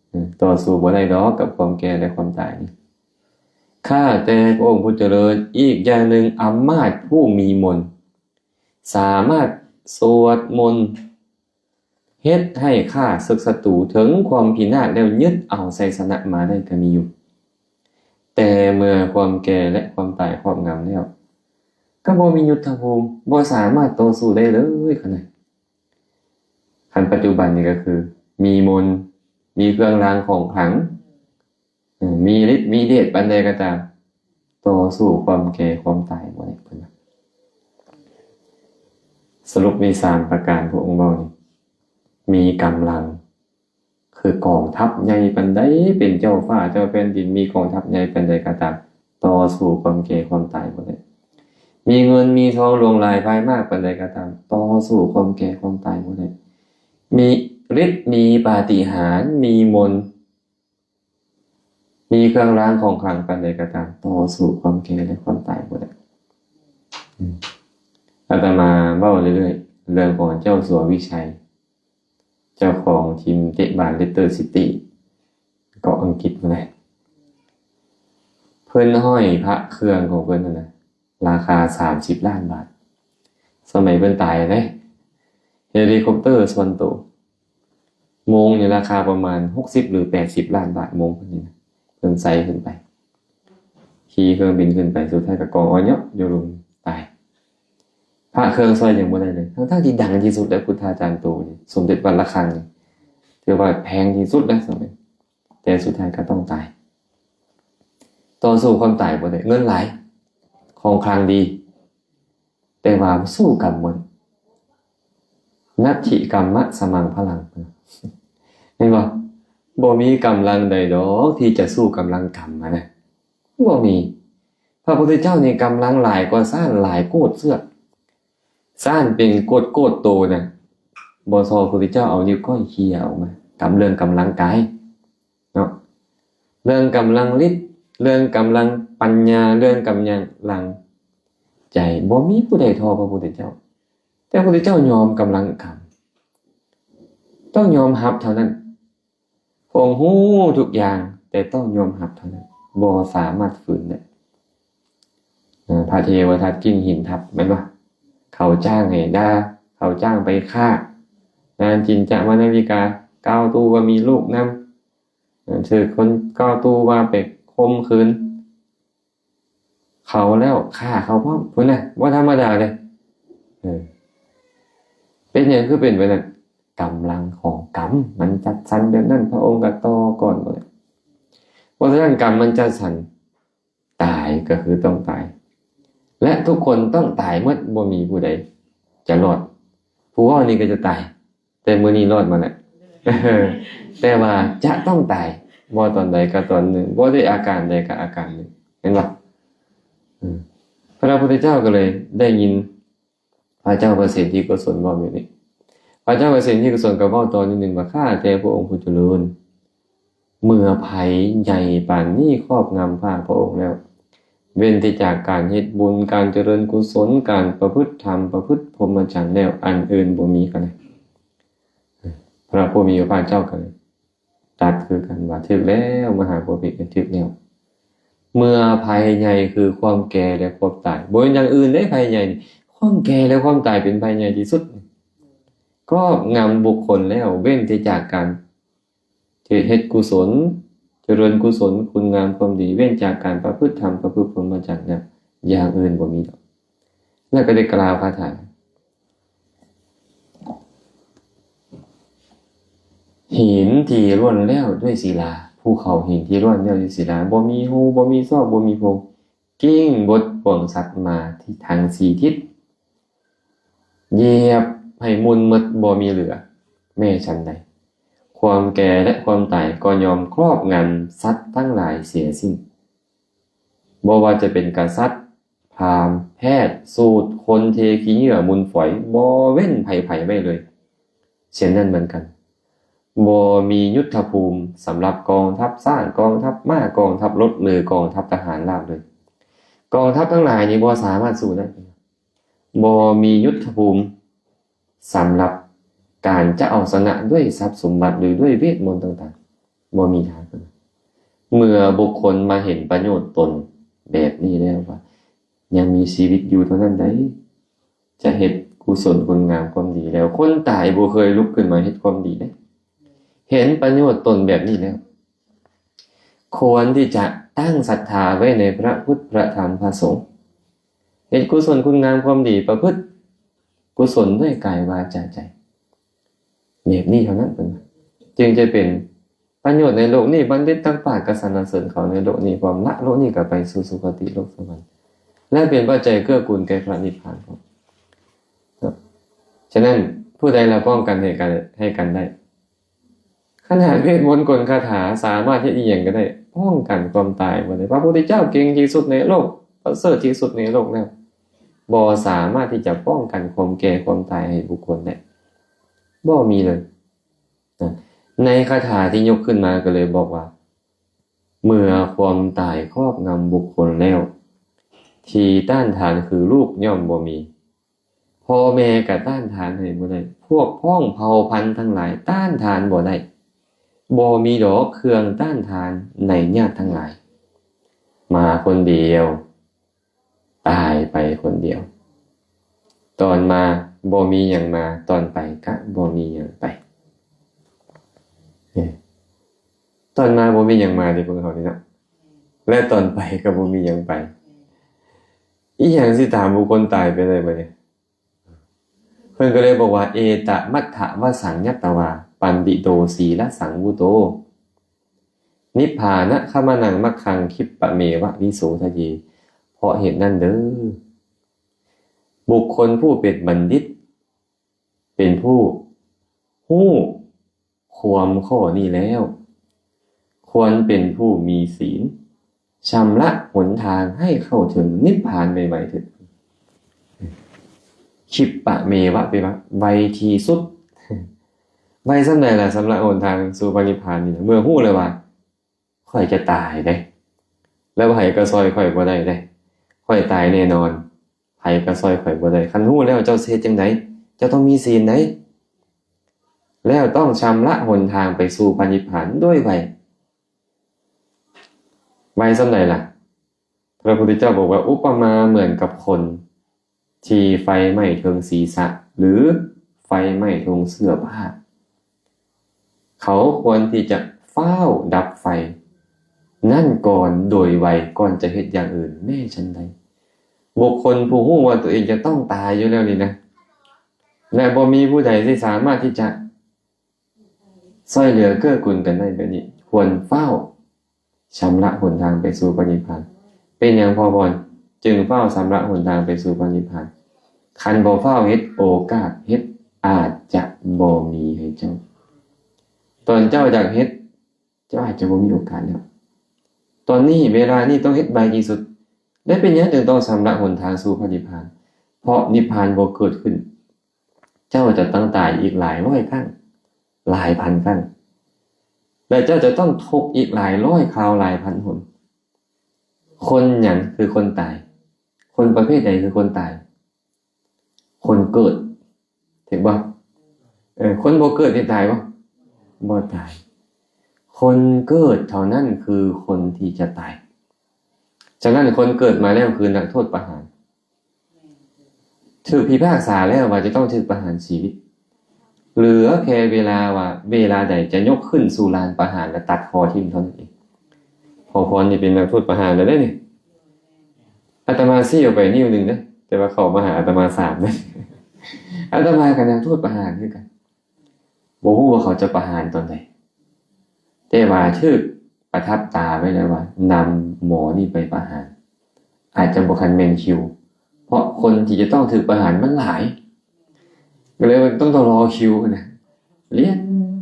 ເອີ ຕໍ່ສູ້ບໍ່ໄດ້ດອກກັບຄວາມແກ່ແລະຄວາມຕາຍນີ້. ຂ້າແຕ່ພະອົງຜູ້ຈະເລີນ, ອີກຢ່າງໜຶ່ງ ອຳມາດຜູ້ມີມົນ ສາມາດສວດມົນເຮັດໃຫ້ຂ້າເສິກສັດຕູເຖິງຄວາມພິນາດແລ້ວຍຶດເອົາໄຊຊະນະມາໄດ້ກໍມີຢູ່. ແຕ່ເມື່ອຄວາມແກ່ແລະຄວາມຕາຍຄອບງຳແລ້ວ ກໍບໍ່ມີຍຸດທະພູມ ບໍ່ສາມາດຕໍ່ສູ້ໄດ້ເລີຍ. ຄັນ ຄັນປັດຈຸບັນນີ້ກໍຄືມີມົນ ມີເຄື່ອງລາງຂອງຂລັງ ເອີ ມີລິດມີເດດປານໃດກໍຕາມ ຕໍ່ສູ້ຄວາມແກ່ຄວາມຕາຍບໍ່ໄດ້ ເພິ່ນວ່າ. ສະຫຼຸບມີສາມປະການພະອົງເວົ້ານີ້ ມີກຳລັງຄືກອງທັບໃຫຍ່ປານໃດ ເປັນເຈົ້າຟ້າເຈົ້າແຜ່ນດິນ ມີກອງທັບໃຫຍ່ປານໃດກໍຕາມ ຕໍ່ສູ້ຄວາມແກ່ຄວາມຕາຍບໍ່ໄດ້. ມີເງິນມີທອງຫຼວງຫຼາຍພາຍມາກປານໃດກໍຕາມ ຕໍ່ສູ້ຄວາມແກ່ຄວາມຕາຍບໍ່ໄດ້. ມີລິດມີປາຕິຫານ ມີມົນ ມີເຄື່ອງລາງຂອງຂລັງປານໃດກໍຕາມ ຕໍ່ສູ້ຄວາມແກ່ແລະຄວາມຕາຍບໍ່ໄດ້. ອາດຕະມາເວົ້າເລື້ອຍໆ ເລື່ອງຂອງເຈົ້າສັວວິໄຊ ເຈົ້າຂອງທີມເຕະບານເລສເຕີຊິຕີ ເກາະອັງກິດພຸ້ນແຫຼະ ເພິ່ນຫ້ອຍພະເຄື່ອງຂອງເພິ່ນຫັ້ນນະ ລາຄາສາມສິບລ້ານບາດ. ສະໄໝເພິ່ນຕາຍເດ້ ເຮລິຄອບເຕີສ່ວນໂຕ ໂມງນີ້ລາຄາປະມານຫົກສິບຫຼືແປດສິບລ້ານບາດ ໂມງເພິ່ນນີ້ນະ ເພິ່ນໃສ່ຂຶ້ນໄປ ຂີ່ເຄື່ອງບິນຂຶ້ນໄປ ສຸດທ້າຍກໍກອງອອຍເຍາະຢູ່ລຸ່ມ ຕາຍ. ພະເຄື່ອງຊ່ອຍຫຍັງບໍ່ໄດ້ເລີຍ ທັງໆທີ່ດັງທີ່ສຸດ ແລະ ພຸດທາຈານໂຕນີ້ ສົມເດັດວັດລະຄັງນີ້ ຖືວ່າແພງທີ່ສຸດແລ້ວ ແຕ່ສຸດທ້າຍກໍຕ້ອງຕາຍ. ຕໍ່ສູ້ຄວາມຕາຍບໍ່ໄດ້ ເງິນຫຼາຍ ຂອງຂລັງດີ ແຕ່ວ່າສູ້ກຳບໍ່ໄດ້. ນັດຖິກຳມະສະມັງພະລັງ ເຫັນບໍ່? ບໍ່ມີກຳລັງໃດດອກທີ່ຈະສູ້ກຳລັງກຳຫັ້ນນະ ບໍ່ມີ. ພະພຸດທະເຈົ້ານີ້ກຳລັງຫຼາຍກວ່າຊ້າງຫຼາຍໂກດເຊືອກ ຊ້າງເປັນໂກດໆໂຕນະ ບໍ່ຊໍພະພຸດທະເຈົ້າເອົານິ້ວກ້ອຍເຄຍອອກມາ ກຳເລື່ອງກຳລັງກາຍເນາະ ເລື່ອງກຳລັງລິດ ເລື່ອງກຳລັງປັນຍາ ເລື່ອງກຳລັງໃຈ ບໍ່ມີຜູ້ໃດທໍ່ພະພຸດທະເຈົ້າ. ແຕ່ພະພຸດທະເຈົ້າຍອມກຳລັງກຳ ຕ້ອງຍອມຮັບເທົ່ານັ້ນ. ພະອົງຮູ້ທຸກຢ່າງ ແຕ່ຕ້ອງຍອມຮັບເທົ່ານັ້ນ ບໍ່ສາມາດຝືນໄດ້. ເອີ ພະເທວະທັດກິ້ງຫີນທັບ ແມ່ນບໍ່? ເຂົາຈ້າງໃຫ້ດ່າ ເຂົາຈ້າງໄປຂ້າ ນາງຈິນຈະມານາວິກາ ກ່າວຕູ້ວ່າມີລູກນຳ ເອີ ຖືກຄົນກ່າວຕູ້ວ່າໄປຂົ່ມຂືນ ເຂົາແລ້ວຂ້າເຂົາພ້ອມພຸ້ນນະ ບໍ່ທຳມະດາເດ້. ເອີ ເປັນຫຍັງຄືເປັນແບບນັ້ນ? ກຳລັງຂອງກຳມັນຈັດສັນແບບນັ້ນ ພະອົງກໍຕໍ່ກ່ອນໝົດ. ເພາະສະນັ້ນກຳມັນຈັດສັນ ຕາຍກໍຄືຕ້ອງຕາຍ ແລະ ທຸກຄົນຕ້ອງຕາຍໝົດ ບໍ່ມີຜູ້ໃດຈະລອດ. ຜູ້ເວົ້ານີ້ກໍຈະຕາຍ ແຕ່ມື້ນີ້ລອດມາແລ້ວ ແຕ່ວ່າຈະຕ້ອງຕາຍ ບໍ່ຕອນໃດກໍຕອນໜຶ່ງ ບໍ່ດ້ວຍອາການໃດກໍອາການໜຶ່ງ ເຫັນບໍ່? ເອີ ພະພຸດທະເຈົ້າກໍເລີຍໄດ້ຍິນພະເຈົ້າປະເສນທິໂກສົນເວົ້າແບບນີ້ ພະເຈົ້າປະເສນທິໂກສົນກໍເວົ້າຕໍ່ນິດໜຶ່ງວ່າ ຂ້າແຕ່ພະອົງຜູ້ຈະເລີນ ເມື່ອໄພໃຫຍ່ປານນີ້ຄອບງຳພະ ພະອົງແລ້ວ ເວັ້ນແຕ່ຈາກການເຮັດບຸນ ການຈະເລີນກຸສົນ ການປະພຶດທຳ ປະພຶດພົມມະຈັນແລ້ວ ອັນອື່ນບໍ່ມີ. ກໍໄດ້ ພະຜູ້ມີພະພາກເຈົ້າກໍໄດ້ຕັດຄືກັນວ່າ ຖືກແລ້ວ ມະຫາໂພທິ ຖືກແລ້ວ. ເມື່ອໄພໃຫຍ່ຄືຄວາມແກ່ ແລະ ຄວາມຕາຍ ບໍ່ແມ່ນຢ່າງອື່ນເດ້ ໄພໃຫຍ່ນີ້ ຄວາມແກ່ ແລະ ຄວາມຕາຍເປັນໄພໃຫຍ່ທີ່ສຸດ ຄອບງຳບຸກຄົນແລ້ວ ເວັ້ນແຕ່ຈາກການ ເຮັດ ເຮັດກຸສົນ ຈະເລີນກຸສົນ ຄຸນງາມຄວາມດີ ເວັ້ນຈາກການປະພຶດທຳ ປະພຶດພົມມະຈັນ ແລ້ວ ຢ່າງອື່ນບໍ່ມີດອກ. ແລ້ວກໍໄດ້ກ່າວຄາຖາ ຫີນທີ່ລ້ວນແລ້ວດ້ວຍສີລາ ພູເຂົາຫີນທີ່ລ້ວນແລ້ວດ້ວຍສີລາ ບໍ່ມີຮູ ບໍ່ມີຊອກ ບໍ່ມີໂພງ ກິ້ງບົດປວງສັດມາທີ່ທັງສີ່ທິດ ຢຽບໃຫ້ໝຸ່ນໝົດບໍ່ມີເຫຼືອ. ແມ່ນສັນໃດ ຄ ຄວາມແກ່ແລະຄວາມຕາຍກໍຍອມຄອບງຳສັດທັງຫຼາຍເສຍສິ້ນ. ບໍ່ວ່າຈະເປັນກະສັດ, ພາມ, ແພດ, ສູດ, ຄົນເທຂີ້ເຫຍື້ອມູນຝອຍ, ບໍ່ເວັ້ນໃຜໆໄວ້ເລີຍ. ເຊັ່ນນັ້ນເໝືອນກັນ, ບໍ່ມີຍຸດທະພູມສຳລັບກອງທັບຊ້າງ, ກອງທັບມ້າ, ກອງທັບລົດ ຫຼື ກອງທັບທະຫານລາວເລີຍ. ກອງທັບທັງຫຼາຍນີ້ບໍ່ສາມາດສູ້ໄດ້. ບໍ່ມີຍຸດທະພູມສຳລັບການຈະເອົາຊະນະດ້ວຍຊັບສົມບັດ ຫຼື ດ້ວຍເວດມົນຕ່າງໆ, ບໍ່ມີທາງ. ເມື່ອບຸກຄົນມາເຫັນປະໂຫຍດຕົນແບບນີ້ແລ້ວວ່າ ຍັງມີຊີວິດຢູ່ເທົ່ານັ້ນໃດ ຈະເຮັດກຸສົນຄຸນງາມຄວາມດີແລ້ວ. ຄົນຕາຍບໍ່ເຄີຍລຸກຂຶ້ນມາເຮັດຄວາມດີເດ້. ເຫັນປະໂຫຍດຕົນແບບນີ້ແລ້ວ ຄວນທີ່ຈະຕັ້ງສັດທາໄວ້ໃນພະພຸດ ພະທຳ ພະສົງ, ເຮັດກຸສົນຄຸນງາມຄວາມດີ, ປະພຶດກຸສົນດ້ວຍກາຍ ວາຈາ ໃຈ. ແບບນີ້ເທົ່ານັ້ນເພິ່ນວ່າ ຈຶ່ງຈະເປັນປະໂຫຍດໃນໂລກນີ້, ບັນດິດນັກປາດກໍສັນລະເສີນເຂົາໃນໂລກນີ້, ຄວາມລະໂລກນີ້ກໍໄປສູ່ສຸຄະຕິໂລກສະຫວັນ ແລະ ເປັນປັດໄຈເກື້ອກູນແກ່ພະນິບພານ. ເພາະສະນັ້ນ ຜູ້ໃດລະປ້ອງກັນໃຫ້ກັນ ໃຫ້ກັນໄດ້? ຂະໜາດເວດມົນກົນຄາຖາສາມາດເຮັດອີ່ຫຍັງກໍໄດ້, ປ້ອງກັນຄວາມຕາຍບໍ່ໄດ້. ພະພຸດທະເຈົ້າເກັ່ງທີ່ສຸດໃນໂລກ, ປະເສີດທີ່ສຸດໃນໂລກແລ້ວ, ບໍ່ສາມາດທີ່ຈະປ້ອງກັນຄວາມແກ່ຄວາມຕາຍໃຫ້ບຸກຄົນໄດ້, ບໍ່ມີເລີຍ. ໃນຄາຖາທີ່ຍົກຂຶ້ນມາກໍເລີຍບອກວ່າ ເມື່ອຄວາມຕາຍຄອບງຳບຸກຄົນແລ້ວ, ທີ່ຕ້ານທານຄືລູກຍ່ອມບໍ່ມີ. ພໍ່ແມ່ກໍຕ້ານທານໃຫ້ບໍ່ໄດ້, ພວກພ້ອງເຜົ່າພັນທັງຫຼາຍຕ້ານທານບໍ່ໄດ້. ບໍ່ມີດອກເຄື່ອງຕ້ານທານໃນຍາດທັງຫຼາຍ. ມາຄົນດຽວ, ຕາຍໄປຄົນດຽວ. ຕອນມາບໍ່ມີຫຍັງມາ, ຕອນໄປກະບໍ່ມີຫຍັງໄປ. ເອີ ຕອນມາບໍ່ມີຫຍັງມາເດ້ ພວກເຮົານີ້ເນາະ, ແລະ ຕອນໄປກໍບໍ່ມີຫຍັງໄປ. ອີຫຍັງຊິຕາມບຸກຄົນຕາຍໄປໄດ້ບາດນີ້? ເພິ່ນກໍເລີຍບອກວ່າ ເອຕະມັດຖະວະສັງຍັດຕະວາ ປັນດິໂຕສີລະສັງວຸໂຕ ນິບພານະຄະມະນັງມັກຂັງ ຄິບປະເມວະວິໂສທະເຍ. ເພາະເຫດນັ້ນເດີ ບຸກຄົນຜູ້ເປັນບັນດິດ ເປັນຜູ້ຮູ້ ຄວາມຂໍ້ນີ້ແລ້ວ ຄວນເປັນຜູ້ມີສີນ ຊຳລະຫົນທາງໃຫ້ເຂົ້າເຖິງນິບພານໄວໆເຖີດ. ຄິບປະເມວະ ແປວ່າໄວທີ່ສຸດ. ໄວສ່ຳໃດລະ ຊຳລະຫົນທາງສູ່ພະນິບພານນີ້ນະ? ເມື່ອຮູ້ແລ້ວວ່າ ຂ້ອຍຈະຕາຍເດ້ ແລ້ວໃຜກໍຊ່ອຍຂ້ອຍບໍ່ໄດ້ເດ້. ຂ້ອຍຕາຍແນ່ນອນ. ໃຜກໍຊ່ອຍຂ້ອຍບໍ່ໄດ້. ຄັນຮູ້ແລ້ວເຈົ້າຊິເຮັດຈັ່ງໃດ? ເຈົ້າຕ້ອງມີສີນໃດ໋ ແລ້ວຕ້ອງຊຳລະຫົນທາງໄປສູ່ພະນິບພານດ້ວຍໄວ. ໄວສ່ຳໃດລະ? ພະພຸດທະເຈົ້າບອກວ່າ ອຸປະມາເໝືອນກັບຄົນທີ່ໄຟໄໝ້ເທິງສີສະ ຫຼື ໄຟໄໝ້ເທິງເສື້ອຜ້າ. ເຂົາຄວນທີ່ຈະຟ້າວດັບໄຟນັ້ນກ່ອນໂດຍໄວ ກ່ອນຈະເຮັດຢ່າງອື່ນແມ້ຊັ້ນໃດ. ບຸກຄົນຜູ້ຮູ້ວ່າຕົວເອງຈະຕ້ອງຕາຍຢູ່ແລ້ວນີ້ນະ ແລະ ບໍ່ມີຜູ້ໃດທີ່ສາມາດທີ່ຈະຊ່ອຍເຫຼືອເກື້ອກູນກັນໄດ້ແບບນີ້ ຄວນຟ້າວ ຊຳລະຫົນທາງໄປສູ່ພະນິບພານ. ເປັນຫຍັງພໍ່ບອນຈຶ່ງຟ້າວຊຳລະຫົນທາງໄປສູ່ພະນິບພານ? ຄັນບໍ່ຟ້າວເຮັດ ໂອກາດເຮັດອາດຈະບໍ່ມີໃຫ້ເຈົ້າ. ຕອນເຈົ້າຢາກເຮັດ ເຈົ້າອາດຈະບໍ່ມີໂອກາດແລ້ວ. ຕອນນີ້ເວລານີ້ຕ້ອງເຮັດໄວທີ່ສຸດ. ແລະ ເປັນຫຍັງຈຶ່ງຕ້ອງຊຳລະຫົນທາງສູ່ພະນິບພານ? ເພາະນິບພານບໍ່ເກີດຂຶ້ນ. ເຈົ້າຈະຕ້ອງຕາຍອີກຫຼາຍຮ້ອຍຄັ້ງ, ຫຼາຍພັນຄັ້ງ ແລະ ເຈົ້າຈະຕ້ອງທຸກອີກຫຼາຍຮ້ອຍຄາວ, ຫຼາຍພັນຫົນ. ຄົນຫຍັງຄືຄົນຕາຍ? ຄົນປະເພດໃດຄືຄົນຕາຍ? ຄົນເກີດ, ຖືກບໍ່? ເອີ, ຄົນບໍ່ເກີດນີ້ຕາຍບໍ່? ບໍ່ຕາຍ. ຄົນເກີດເທົ່ານັ້ນຄືຄົນທີ່ຈະຕາຍ. ສະນັ້ນ ຄົນເກີດມາແລ້ວຄືນັກໂທດປະຫານ. ຖືກພິພາກສາແລ້ວວ່າຈະຕ້ອງຖືກປະຫານຊີວິດ. ເຫຼືອແຄ່ເວລາວ່າເວລາໃດຈະຍົກຂຶ້ນສູ່ລານປະຫານ ແລະ ຕັດຄໍຖິ້ມເທົ່ານັ້ນເອງ. ພໍ່ພອນນີ້ເປັນນັກໂທດປະຫານແລ້ວເດ້ນີ້. ອາດຕະມາຊີ້ອອກໄປນິ້ວໜຶ່ງເດ້, ແຕ່ວ່າເຂົ້າມາຫາອາດຕະມາສາມເດ້. ອາດຕະມາກໍນັກໂທດປະຫານຄືກັນ. ບໍ່ຮູ້ວ່າເຂົາຈະປະຫານຕອນໃດ, ແຕ່ວ່າຖືກປະທັບຕາໄວ້ແລ້ວວ່ານຳໝໍນີ້ໄປປະຫານ. ອາດຈະບໍ່ທັນແມ່ນຄິວ, ເພາະຄົນທີ່ຈະຕ້ອງຖືກປະຫານມັນຫຼາຍ, ກໍເລີຍວ່າຕ້ອງ ຕ້ອງລໍຄິວນະ. ລຽນ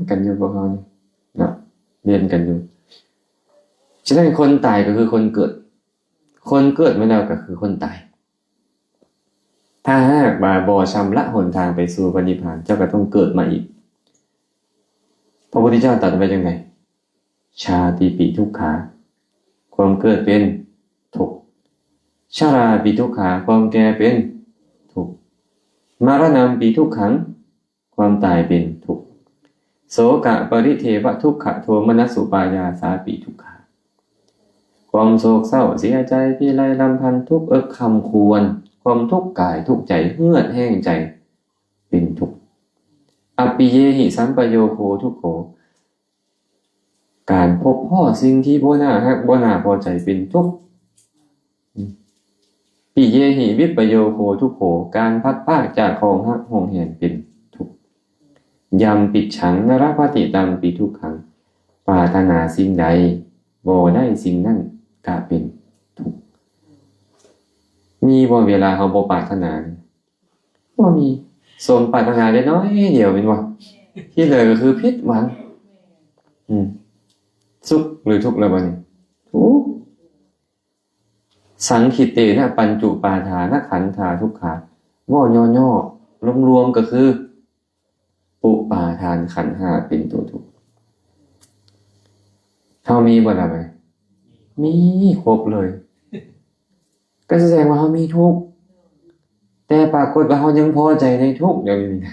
ກັນຢູ່ພວກເຮົານີ້ເນາະ ລຽນກັນຢູ່. ສະນັ້ນຄົນຕາຍກໍຄືຄົນເກີດ ຄົນເກີດມາແລ້ວກໍຄືຄົນຕາຍ. ຖ້າຫາກວ່າບໍ່ຊຳລະຫົນທາງໄປສູ່ພະນິບພານ ເຈົ້າກໍຕ້ອງເກີດມາອີກ. ພະພຸດທະເຈົ້າຕັດໄວ້ຈັ່ງໃດ? ຊາຕິປິທຸກຂາ ຄວາມເກີດເປັນທຸກ. ຊະລາປິທຸກຂາ ຄວາມແກ່ເປັນທຸກ. ມະລະນຳປິທຸກຂັງ ຄວາມຕາຍເປັນທຸກ. ໂສກະປະລິເທວະທຸກຂະໂທມະນັດສຸປາຍາສາປິທຸກຂາ ຄວາມໂສກເສົ້າເສຍໃຈ ພິໄລລຳພັນ ທຸກເອິກຄຳຄວນ ຄວາມທຸກກາຍທຸກໃຈ ເຫືອດແຫ້ງໃຈເປັນທຸກ. ອັບປິເຍຫິ ສຳປະໂຍໂຄ ທຸກໂຂ ການພົບພໍ້ສິ່ງທີ່ບໍ່ໜ້າຮັກ ບໍ່ໜ້າພໍໃຈເປັນທຸກ. ປິເຍຫິ ວິປະໂຍໂຄ ທຸກໂຂ ການພັດພາກຈາກຂອງຮັກຫວງແຫນເປັນທຸກ. ຍັມປິດສັງ ນະລະພະຕິຕັມປິທຸກຂັງ ປາດຖະໜາສິ່ງໃດບໍ່ໄດ້ສິ່ງນັ້ນກະເປັນທຸກ. ມີບໍ່ເວລາເຮົາບໍ່ປາດຖະໜາ? ບໍ່ມີ. ສົມປາດຖະໜາໄດ້ໜ້ອຍດຽວແມ່ນບໍ່? ທີ່ເຫຼືອກໍຄືຜິດຫວັງ. ອືມ ສຸກຫຼືທຸກແລ້ວບັດນີ້? ທຸກ. ສັງຂິເຕນະ ປັນຈຸປາທານະຂັນທາທຸກຂາ ເວົ້າຫຍໍ້ໆ ລວມໆ ກໍຄື ອຸປາທານຂັນຫ້າເປັນຕົວທຸກ. ເຮົາມີບໍ່ລະ? ມີຄົບເລີຍ. ກໍສະແດງວ່າເຮົາມີທຸກ ແຕ່ປາກົດວ່າເຮົາຍັງພໍໃຈໃນທຸກດຽວນີ້.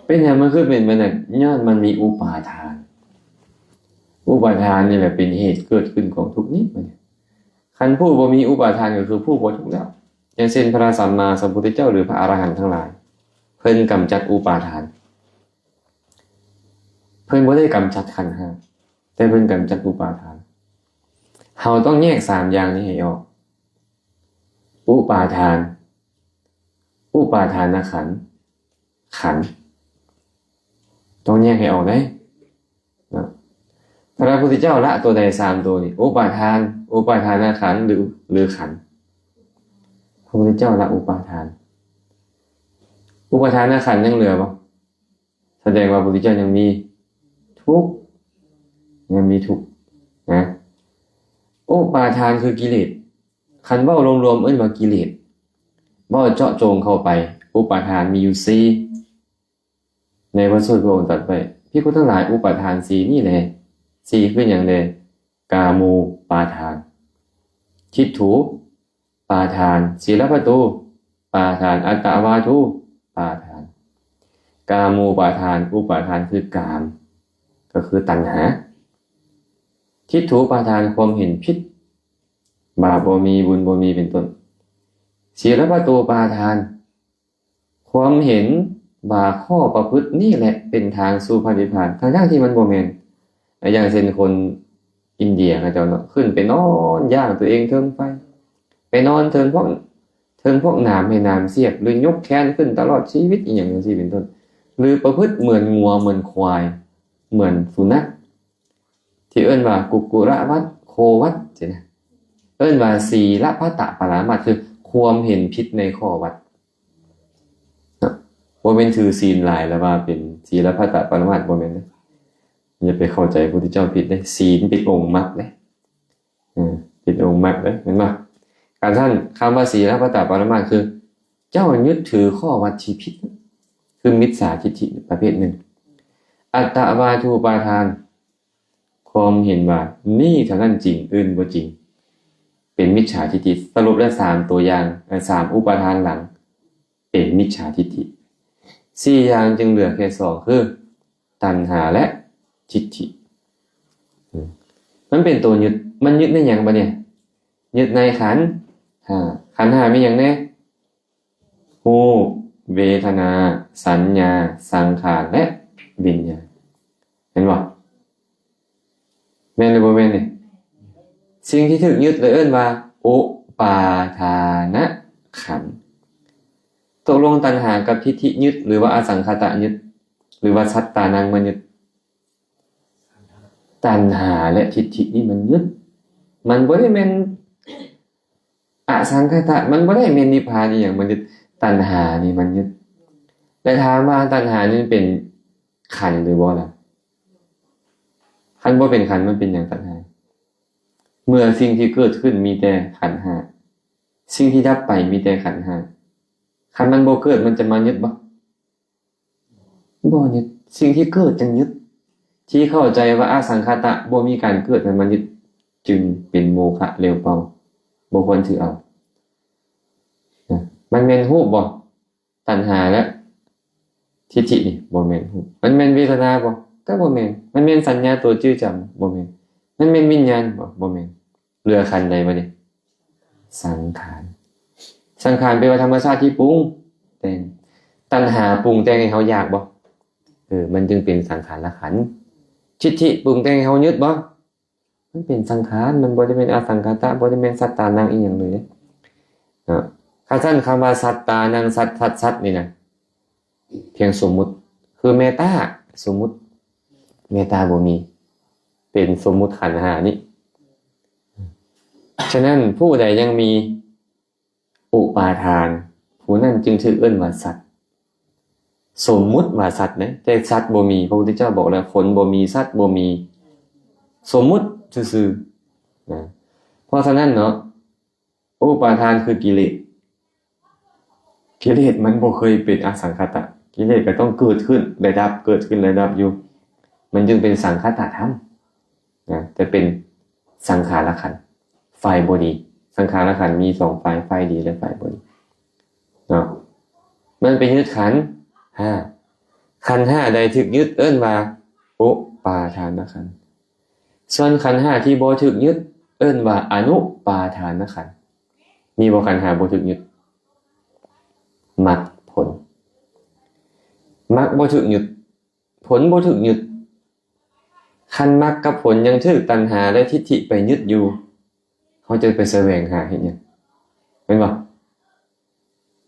ເປັນຫຍັງມັນຄືເປັນແບບນັ້ນ? ຍ້ອນມັນມີອຸປາທານ. ອຸປາທານນີ້ແຫຼະເປັນເຫດເກີດຂຶ້ນຂອງທຸກນີ້. ຄັນຜູ້ບໍ່ມີອຸປາທານກໍຄືຜູ້ບໍ່ທຸກແລ້ວ. ຢ່າງເຊັ່ນ ພະສຳມາສຳພຸດທະເຈົ້າ ຫຼື ພະອະລະຫັນທັງຫຼາຍ ເພິ່ນກຳຈັດອຸປາທານ. ເພິ່ນບໍ່ໄດ້ກຳຈັດຂັນຫ້າ ແຕ່ເພິ່ນກຳຈັດອຸປາທານ. ເຮົາຕ້ອງແຍກສາມຢ່າງນີ້ໃຫ້ອອກ. ອຸປາທານ, ອຸປາທານະຂັນ, ຂັນ ຕ້ອງແຍກໃຫ້ອອກເດ້ເນາະ. ພະພຸດທະເຈົ້າລະຕົວໃດສາມຕົວນີ້? ອຸປາທານ, ອຸປາທານະຂັນ ຫຼື ຫຼື ຂັນ? ພະພຸດທະເຈົ້າລະອຸປາທານ. ອຸປາທານະຂັນຍັງເຫຼືອບໍ່? ສະແດງວ່າພະພຸດທະເຈົ້າຍັງມີທຸກ, ຍັງມີທຸກນະ. ອຸປາທານຄືກິເລດ. ຄັນເວົ້າລວມໆ ເອີ້ນວ່າກິເລດ. ເວົ້າເຈາະຈົງເຂົ້າໄປ, ອຸປາທານມີຢູ່ສີ່. ໃນພະສູດພະອົງຕັດໄວ້, ພິກຂຸທັງຫຼາຍ, ອຸປາທານສີ່ນີ້ແລ. ສີ່ຄືຫຍັງແລ? ກາມູປາທານ, ທິດຖູປາທານ, ສີລະປະຕູປາທານ, ອັດຕະວາທູປາທານ. ກາມູປາທານ, ອຸປາທານຄືກາມ, ກໍຄືຕັນຫາ. ທິດຖູປາທານ, ຄວາມເຫັນຜິດ, ບາບບໍ່ມີ, ບຸນບໍ່ມີ ເປັນຕົ້ນ. ສີລະປະຕູປາທານ, ຄວາມເຫັນວ່າຂໍ້ປະພຶດນີ້ແຫຼະເປັນທາງສູ່ພະນິບພານ, ທັງໆທີ່ມັນບໍ່ແມ່ນ. ຢ່າງເຊັ່ນຄົນອິນເດຍເຂົາເຈົ້າເນາະ, ຂຶ້ນໄປນອນຢ່າງຕົວເອງເທິງໄຟ, ໄປນອນເທິງພວກ, ເທິງພວກໜາມໃຫ້ໜາມສຽບ, ຫຼື ຍົກແຂນຂຶ້ນຕະຫຼອດຊີວິດ ອີ່ຫຍັງຈັ່ງຊີ້ເປັນຕົ້ນ, ຫຼື ປະພຶດເໝືອນງົວ, ເໝືອນຄວາຍ, ເໝືອນສຸນັກ. ທີ່ເອີ້ນວ່າກຸກຸລະວັດ ໂຄວັດຊີ້ນະ, ເອີ້ນວ່າສີລະພັດຕະປະລະມາດ ຄືຄວາມເຫັນຜິດໃນຂໍ້ວັດເນາະ. ບໍ່ແມ່ນຖືສີນຫຼາຍແລ້ວວ່າເປັນສີລະພັດຕະປະລະມາດ, ບໍ່ແມ່ນເດ້. ຢ່າໄປເຂົ້າໃຈພະພຸດທະເຈົ້າຜິດເດ້, ສີນເປັນອົງມັກເດ້, ເອີ ເປັນອົງມັກເດ້, ແມ່ນບໍ່? ການຊັ້ນ ຄຳວ່າສີລະພັດຕະປະລະມາດ ຄືເຈົ້າຍຶດຖືຂໍ້ວັດທີ່ຜິດ, ຄືມິດສາທິດຖິປະເພດໜຶ່ງ. ອັດຕະວາທູປາທານ ຄວາມເຫັນວ່ານີ້ເທົ່ານັ້ນຈິງ, ອື່ນບໍ່ຈິງ, ເປັນມິດສາທິດຖິ. ສະຫຼຸບແລ້ວ ສາມຕົວຢ່າງ, ເອີ ສາມອຸປາທານຫຼັງ ເປັນມິດສາທິດຖິ. ສີ່ຢ່າງຈຶ່ງເຫຼືອແຄ່ສອງ ຄື ຕັນຫາ ແລະ ທິດຖິ. ອືມ ມັນເປັນຕົວຍຶດ, ມັນຍຶດໃນຫຍັງບາດນີ້? ຍຶດໃນຂັນຫ້າ. ຂັນຫ້າມີຫຍັງແດ່? ຮູບ, ເວທະນາ, ສັນຍາ, ສັງຂານ ແລະ ວິນຍານ. ແມ່ນບໍ່? ແມ່ນຫຼືບໍ່ແມ່ນນີ້? ສິ່ງທີ່ຖືກຍຶດເລີຍເອີ້ນວ່າ ອຸປາທານະຂັນ. ຕົກລົງຕັນຫາກັບທິດຖິຍຶດ ຫຼືວ່າອະສັງຂະຕະຍຶດ ຫຼືວ່າສັດຕານັງມາຍຶດ? ຕັນຫາ ແລະ ທິດຖິນີ້ມັນຍຶດ, ມັນບໍ່ໄດ້ແມ່ນ ອະສັງຂະຕະ ມັນບໍ່ໄດ້ແມ່ນນິບພານອີ່ຫຍັງມາຍຶດ, ຕັນຫານີ້ມັນຍຶດ. ແລະ ຖາມວ່າຕັນຫານີ້ເປັນ ຂັນຫຼືບໍ່ລະ? ຄັນບໍ່ເປັນຂັນ ມັນເປັນຫຍັງຕັນຫາ? ເມື່ອສິ່ງທີ່ເກີດຂຶ້ນມີແຕ່ຂັນຫ້າ ສິ່ງທີ່ດັບໄປມີແຕ່ຂັນຫ້າ ຄັນມັນບໍ່ເກີດ ມັນຈະມາຍຶດບໍ່? ບໍ່ຍຶດ. ສິ່ງທີ່ເກີດຈຶ່ງຍຶດ. ທີ່ເຂົ້າໃຈວ່າອະສັງຂະຕະ ບໍ່ມີການເກີດ ມັນມາຍຶດ ຈຶ່ງເປັນໂມຄະ ແລ້ວເປົ່າ ບໍ່ຄວນຖືເອົາ. ນະ ມັນແມ່ນຮູບບໍ່? ຕັນຫາ ແລະ ທິດຖິນີ້ ບໍ່ແມ່ນຮູບ. ມັນແມ່ນເວທະນາບໍ່? ກໍບໍ່ແມ່ນ. ມັນແມ່ນສັນຍາ ຕົວຈື່ຈຳ? ບໍ່ແມ່ນ. ມັນແມ່ນວິນຍານບໍ່? ບໍ່ແມ່ນ. ເຫຼືອຂັນໃດບັດນີ້? ສັງຂານ. ສັງຂານແປວ່າທຳມະຊາດທີ່ປຸງແຕ່ງ. ຕັນຫາປຸງແຕ່ງໃຫ້ເຮົາຢາກບໍ່? ເອີ ມັນຈຶ່ງເປັນສັງຂານລະຂັນ. ທິດຖິປຸງແຕ່ງໃຫ້ເຮົາຍຶດບໍ່? ມັນເປັນສັງຂານ, ມັນບໍ່ໄດ້ແມ່ນອະສັງຂະຕະ, ບໍ່ໄດ້ແມ່ນສັດຕານັງອີ່ຫຍັງເລີຍເນາະ. ຄັນຊັ້ນຄຳວ່າສັດຕານັງ ສັດ ສັດ ສັດ ນີ້ນະ ພຽງສົມມຸດ ຄືເມດຕາ ສົມມຸດ ເມດຕາບໍ່ມີ ເປັນສົມມຸດຂັນຫ້ານີ້. ສະນັ້ນ ຜູ້ໃດຍັງມີອຸປາທານ ຜູ້ນັ້ນຈຶ່ງຖືກເອີ້ນວ່າສັດ. ສົມມຸດວ່າສັດເດ້ ແຕ່ສັດບໍ່ມີ. ພະພຸດທະເຈົ້າບອກແລ້ວ ຄົນບໍ່ມີ ສັດບໍ່ມີ ສົມມຸດຊື່ໆນະ. ເພາະສະນັ້ນເນາະ ອຸປາທານຄືກິເລດ. ກິເລດມັນບໍ່ເຄີຍເປັນອະສັງຂະຕະ. ກິເລດກໍຕ້ອງເກີດຂຶ້ນ ແລະ ດັບ, ເກີດຂຶ້ນ ແລະ ດັບຢູ່. ມັນຈຶ່ງເປັນສັງຄະຕະທຳນະ, ແຕ່ເປັນສັງຂາລະຂັນ ຝ່າຍບໍ່ດີ. ສັງຂາລະຂັນມີສອງຝ່າຍ, ຝ່າຍດີ ແລະ ຝ່າຍບໍ່ດີເນາະ. ມັນໄປຍຶດຂັນຫ້າ. ຂັນຫ້າໃດຖືກຍຶດເອີ້ນວ່າອຸປາທານະຂັນ. ສ່ວນຂັນຫ້າທີ່ບໍ່ຖືກຍຶດເອີ້ນວ່າອະນຸປາທານະຂັນ. ມີບໍ່ຂັນຫ້າບໍ່ຖືກຍຶດ? ມັກຜົນ. ມັກບໍ່ຖືກຍຶດ, ຜົນບໍ່ຖືກຍຶດ. ຄັນມັກກັບຜົນຍັງຖືກຕັນຫາ ແລະ ທິດຖິໄປຍຶດຢູ່, ເຮົາຈະໄປສະແຫວງຫາເຮັດຫຍັງ? ແມ່ນບໍ່?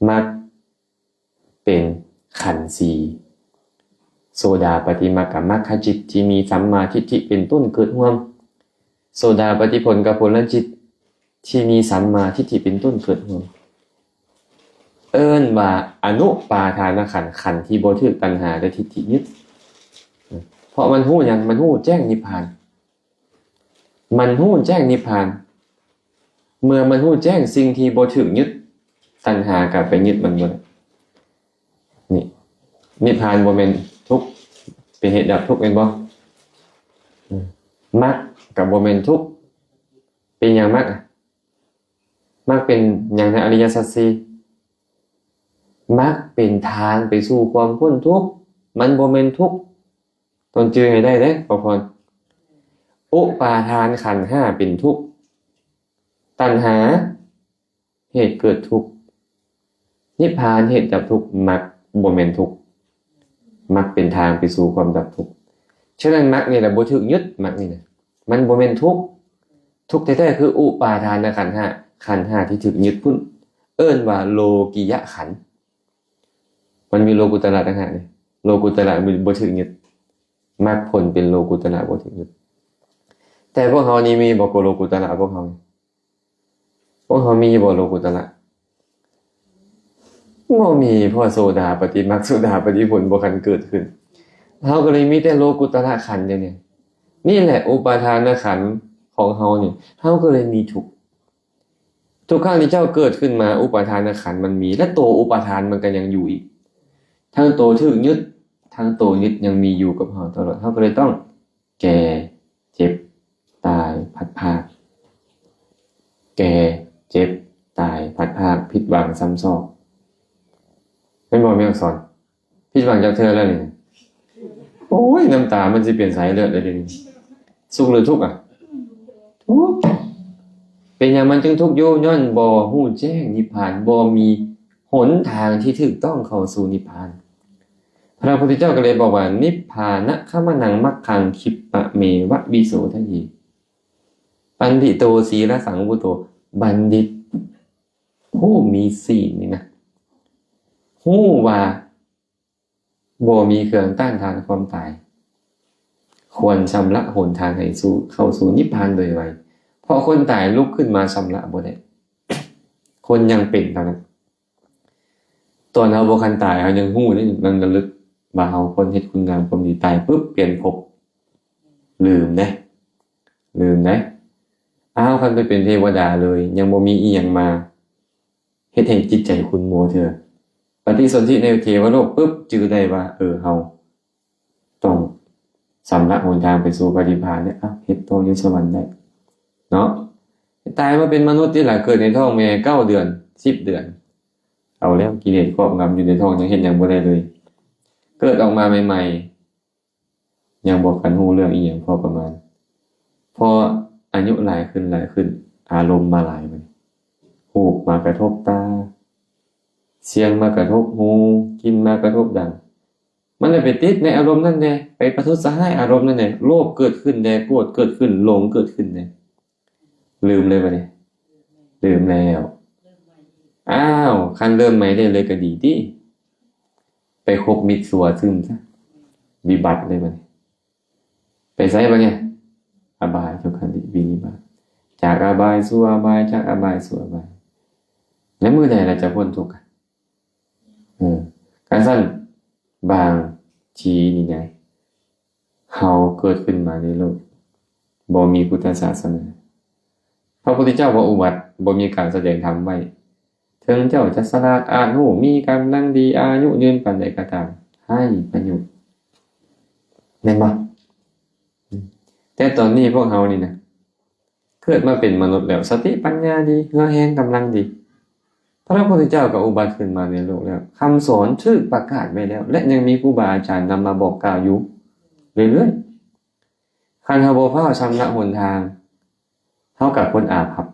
ມັກ ເປັນຂັນສີ່. ໂສດາປະຕິມັກກະມັກຂະຈິດທີ່ມີສຳມາທິດຖິເປັນຕົ້ນເກີດຮ່ວມ. ໂສດາປະຕິຜົນກະຜົນລະຈິດທີ່ມີສຳມາທິດຖິເປັນຕົ້ນເກີດຮ່ວມ ເອີ້ນວ່າອະນຸປາທານະຂັນ, ຂັນທີ່ບໍ່ຖືກຕັນຫາ ແລະ ທິດຖິຍຶດ. ເພາະມັນຮູ້ຫຍັງ? ມັນຮູ້ແຈ້ງນິບພານ. ມັນຮູ້ແຈ້ງນິບພານ. ເມື່ອມັນຮູ້ແຈ້ງສິ່ງທີ່ບໍ່ຖືກຍຶດ, ຕັນຫາກໍໄປຍຶດມັນບໍ່ໄດ້. ນີ້ ນິບພານບໍ່ແມ່ນທຸກ, ເປັນເຫດດັບທຸກແມ່ນບໍ່? ອືມ ມັກກໍບໍ່ແມ່ນທຸກ. ເປັນຫຍັງມັກ? ມັກເປັນຫຍັງໃນອະລິຍະສັດສີ່? ມັກເປັນທາງໄປສູ່ຄວາມພົ້ນທຸກ, ມັນບໍ່ແມ່ນທຸກ. ຕ້ອງຈື່ໃຫ້ໄດ້ເດ້ ຂໍພອນ. ອຸປາທານຂັນຫ້າເປັນທຸກ, ຕັນຫາເຫດເກີດທຸກ, ນິບພານເຫດດັບທຸກ, ມັກບໍ່ແມ່ນທຸກ, ມັກເປັນທາງໄປສູ່ຄວາມດັບທຸກ. ສະນັ້ນ ມັກນີ້ລະບໍ່ຖືກຍຶດ, ມັກນີ້ນະ ມັນບໍ່ແມ່ນທຸກ. ທຸກແທ້ໆຄືອຸປາທານະຂັນຫ້າ, ຂັນຫ້າທີ່ຖືກຍຶດພຸ້ນ ເອີ້ນວ່າໂລກິຍະຂັນ. ມັນມີໂລກຸດຕະລະຕ່າງຫາກເດ້. ໂລກຸດຕະລະບໍ່ຖືກຍຶດ, ມັກຜົນເປັນໂລກຸດຕະລະບໍ່ຖືກຍຶດ. ແຕ່ພວກເຮົານີ້ມີບໍ່ໂລກຸດຕະລະ? ພວກເຮົາ ພວກເຮົາມີບໍ່ໂລກຸດຕະລະ? ບໍ່ມີ, ເພາະໂສດາປະຕິມັກ ໂສດາປະຕິຜົນບໍ່ທັນເກີດຂຶ້ນ. ເຮົາກໍເລີຍມີແຕ່ໂລກຸດຕະລະຂັນດຽວນີ້. ນີ້ແຫຼະ ອຸປາທານະຂັນຂອງເຮົານີ້, ເຮົາກໍເລີຍມີທຸກ. ທຸກຄັ້ງທີ່ເຈົ້າເກີດຂຶ້ນມາ ອຸປາທານະຂັນມັນມີ ແລະ ໂຕອຸປາທານມັນກໍຍັງຢູ່ອີກ. ທັງໂຕຖືກຍຶດ, ທັງໂຕຍຶດຍັງມີຢູ່ກັບເຮົາຕະຫຼອດ. ເຮົາກໍເລີຍຕ້ອງແກ່, ເຈັບ, ຕາຍ, ພັດພາກ. ແກ່, ເຈັບ, ຕາຍ, ພັດພາກ, ຜິດຫວັງຊ້ຳຊອກ. ແມ່ນບໍ່ ແມ່ອອກສອນ? ຜິດຫວັງຈັກເທື່ອແລ້ວນີ້? ໂອ້ຍ ນ້ຳຕາມັນຊິເປັນສາຍເລືອດເລີຍເດນີ້. ສຸກຫຼືທຸກອະ? ທຸກ. ເປັນຫຍັງມັນຈຶ່ງທຸກຢູ່? ຍ້ອນບໍ່ຮູ້ແຈ້ງນິບພານ, ບໍ່ມີຫົນທາງທີ່ຖືກຕ້ອງເຂົ້າສູ່ນິບພານ. ພະພຸດທະເຈົ້າກໍເລີຍບອກວ່າ ນິບພານະຄະມະນັງມັກຂັງ ຄີບປະເມວະວິໂສທະເຍ ປັນດິໂຕ ສີລະສັງວຸດໂຕ. ບັນດິດ ຜູ້ມີສີລນີ້ນະ ຮູ້ວ່າບໍ່ມີເຄື່ອງຕ້ານທານຄວາມຕາຍ, ຄວນຊຳລະຫົນທາງໃຫ້ສູ່ ເຂົ້າສູ່ນິບພານໂດຍໄວ, ເພາະຄົນຕາຍລຸກຂຶ້ນມາຊຳລະບໍ່ໄດ້, ຄົນຍັງເປັນເທົ່ານັ້ນ. ຕອນເຮົາບໍ່ທັນຕາຍ ເຮົາຍັງຮູ້ເດ້, ຍັງລະລຶກ ວ່າເຮົາຄົນເຮັດຄຸນງາມຄວາມດີ ຕາຍປຶບປ່ຽນພົບ ລືມເດ້ ລືມເດ້. ອ້າວ ຄັນໄປເປັນເທວະດາເລີຍ ຍັງບໍ່ມີອີ່ຫຍັງມາເຮັດໃຫ້ຈິດໃຈຂຸ່ນມົວເທື່ອ. ປະຕິສົນທິໃນເທວະໂລກປຶບ ຈື່ໄດ້ວ່າ ເອີ ເຮົາຕ້ອງຊຳລະຫົນທາງໄປສູ່ພະນິບພານເດ້. ອ້າວ ເຮັດຕໍ່ຢູ່ສະຫວັນໄດ້ເນາະ. ຕາຍມາເປັນມະນຸດຕິລະ ເກີດໃນທ້ອງແມ່ເກົ້າເດືອນ ສິບເດືອນ ເອົາແລ້ວ ກິເລດຄອບງຳຢູ່ໃນທ້ອງ ຍັງເຮັດຫຍັງບໍ່ໄດ້ເລີຍ. ເກີດອອກມາໃໝ່ໆ ຍັງບໍ່ທັນຮູ້ເລື່ອງອີ່ຫຍັງພໍປະມານ. ພໍອາຍຸຫຼາຍຂຶ້ນ ຫຼາຍຂຶ້ນ ອາລົມມາຫຼາຍ ບັດນີ້ຮູບມາກະທົບຕາ, ສຽງມາກະທົບຫູ, ກິ່ນມາກະທົບດັງ, ມັນໄດ້ໄປຕິດໃນອາລົມນັ້ນແດ່, ໄປປະທຸດສະຮ້າຍອາລົມນັ້ນແດ່, ໂລບເກີດຂຶ້ນແດ່, ໂກດເກີດຂຶ້ນ, ຫຼົງເກີດຂຶ້ນແດ່. ລືມເລີຍບັດນີ້ ລືມແລ້ວ. ອ້າວ ຄັນເລີ່ມໃໝ່ໄດ້ເລີຍກໍດີຕິ. ໄປຄົບມິດຊົ່ວຊຶມຊະ ວິບັດເລີຍບັດນີ້. ໄປໃສບັດນີ້? ອະບາຍທຸກຂັນຕິວິນິບາດ, ຈາກອະບາຍສູ່ອະບາຍ, ຈາກອະບາຍສູ່ອະບາຍ. ແລ້ວມື້ໃດລະຈະພົ້ນທຸກ? ເອີ ຄັນຊັ້ນ ບາງທີນີ້ນະ ເຮົາເກີດຂຶ້ນມາໃນໂລກ ບໍ່ມີພຸດທະສາສະໜາ, ພະພຸດທະເຈົ້າບໍ່ອຸບັດ, ບໍ່ມີການສະແດງທຳໄວ້, ເຖິງເຈົ້າຈະສະຫຼາດອາດຮູ້, ມີກຳລັງດີ, ອາຍຸຍືນປານໃດກໍຕາມ, ໄຮ້ປະໂຫຍດ. ແມ່ນບໍ່? ແຕ່ຕອນນີ້ພວກເຮົານີ້ນະ ເກີດມາເປັນມະນຸດແລ້ວ ສະຕິປັນຍາດີ, ເຫື່ອແຮງກຳລັງດີ. ພະພຸດທະເຈົ້າກໍອຸບັດຂຶ້ນມາໃນໂລກແລ້ວ, ຄຳສອນຖືກປະກາດໄວ້ແລ້ວ ແລະ ຍັງມີຄູບາອາຈານນຳມາບອກກ່າວຢູ່ເລື້ອຍໆ. ຄັນເຮົາບໍ່ຟ້າວຊຳລະຫົນທາງ, ເຮົາກໍຄົນອາພັບ,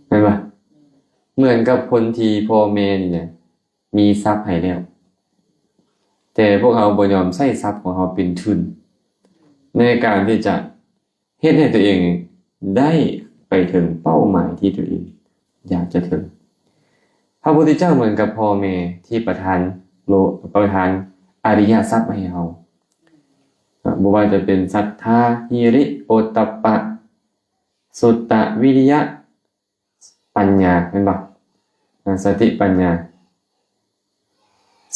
ແມ່ນບໍ່? ເໝືອນກັບຄົນທີ່ພໍ່ແມ່ນີ້ນະ ມີຊັບໃຫ້ແລ້ວ, ແຕ່ພວກເຮົາບໍ່ຍອມໃຊ້ຊັບຂອງເຮົາເປັນທຶນ ໃນການທີ່ຈະ ເຮັດໃຫ້ຕົວເອງໄດ້ໄປເຖິງເປົ້າໝາຍທີ່ຕົວເອງຢາກຈະເຖິງ. ພະພຸດທະເຈົ້າເໝືອນກັບພໍ່ແມ່ທີ່ປະທານໂລ ປະທານອະລິຍະຊັບໃຫ້ເຮົາ, ບໍ່ວ່າຈະເປັນສັດທາ, ຮີລິ, ໂອດຕັບປະ, ສຸດຕະ, ວິລິຍະ, ປັນຍາ ແມ່ນບໍ່? ສະຕິປັນຍາ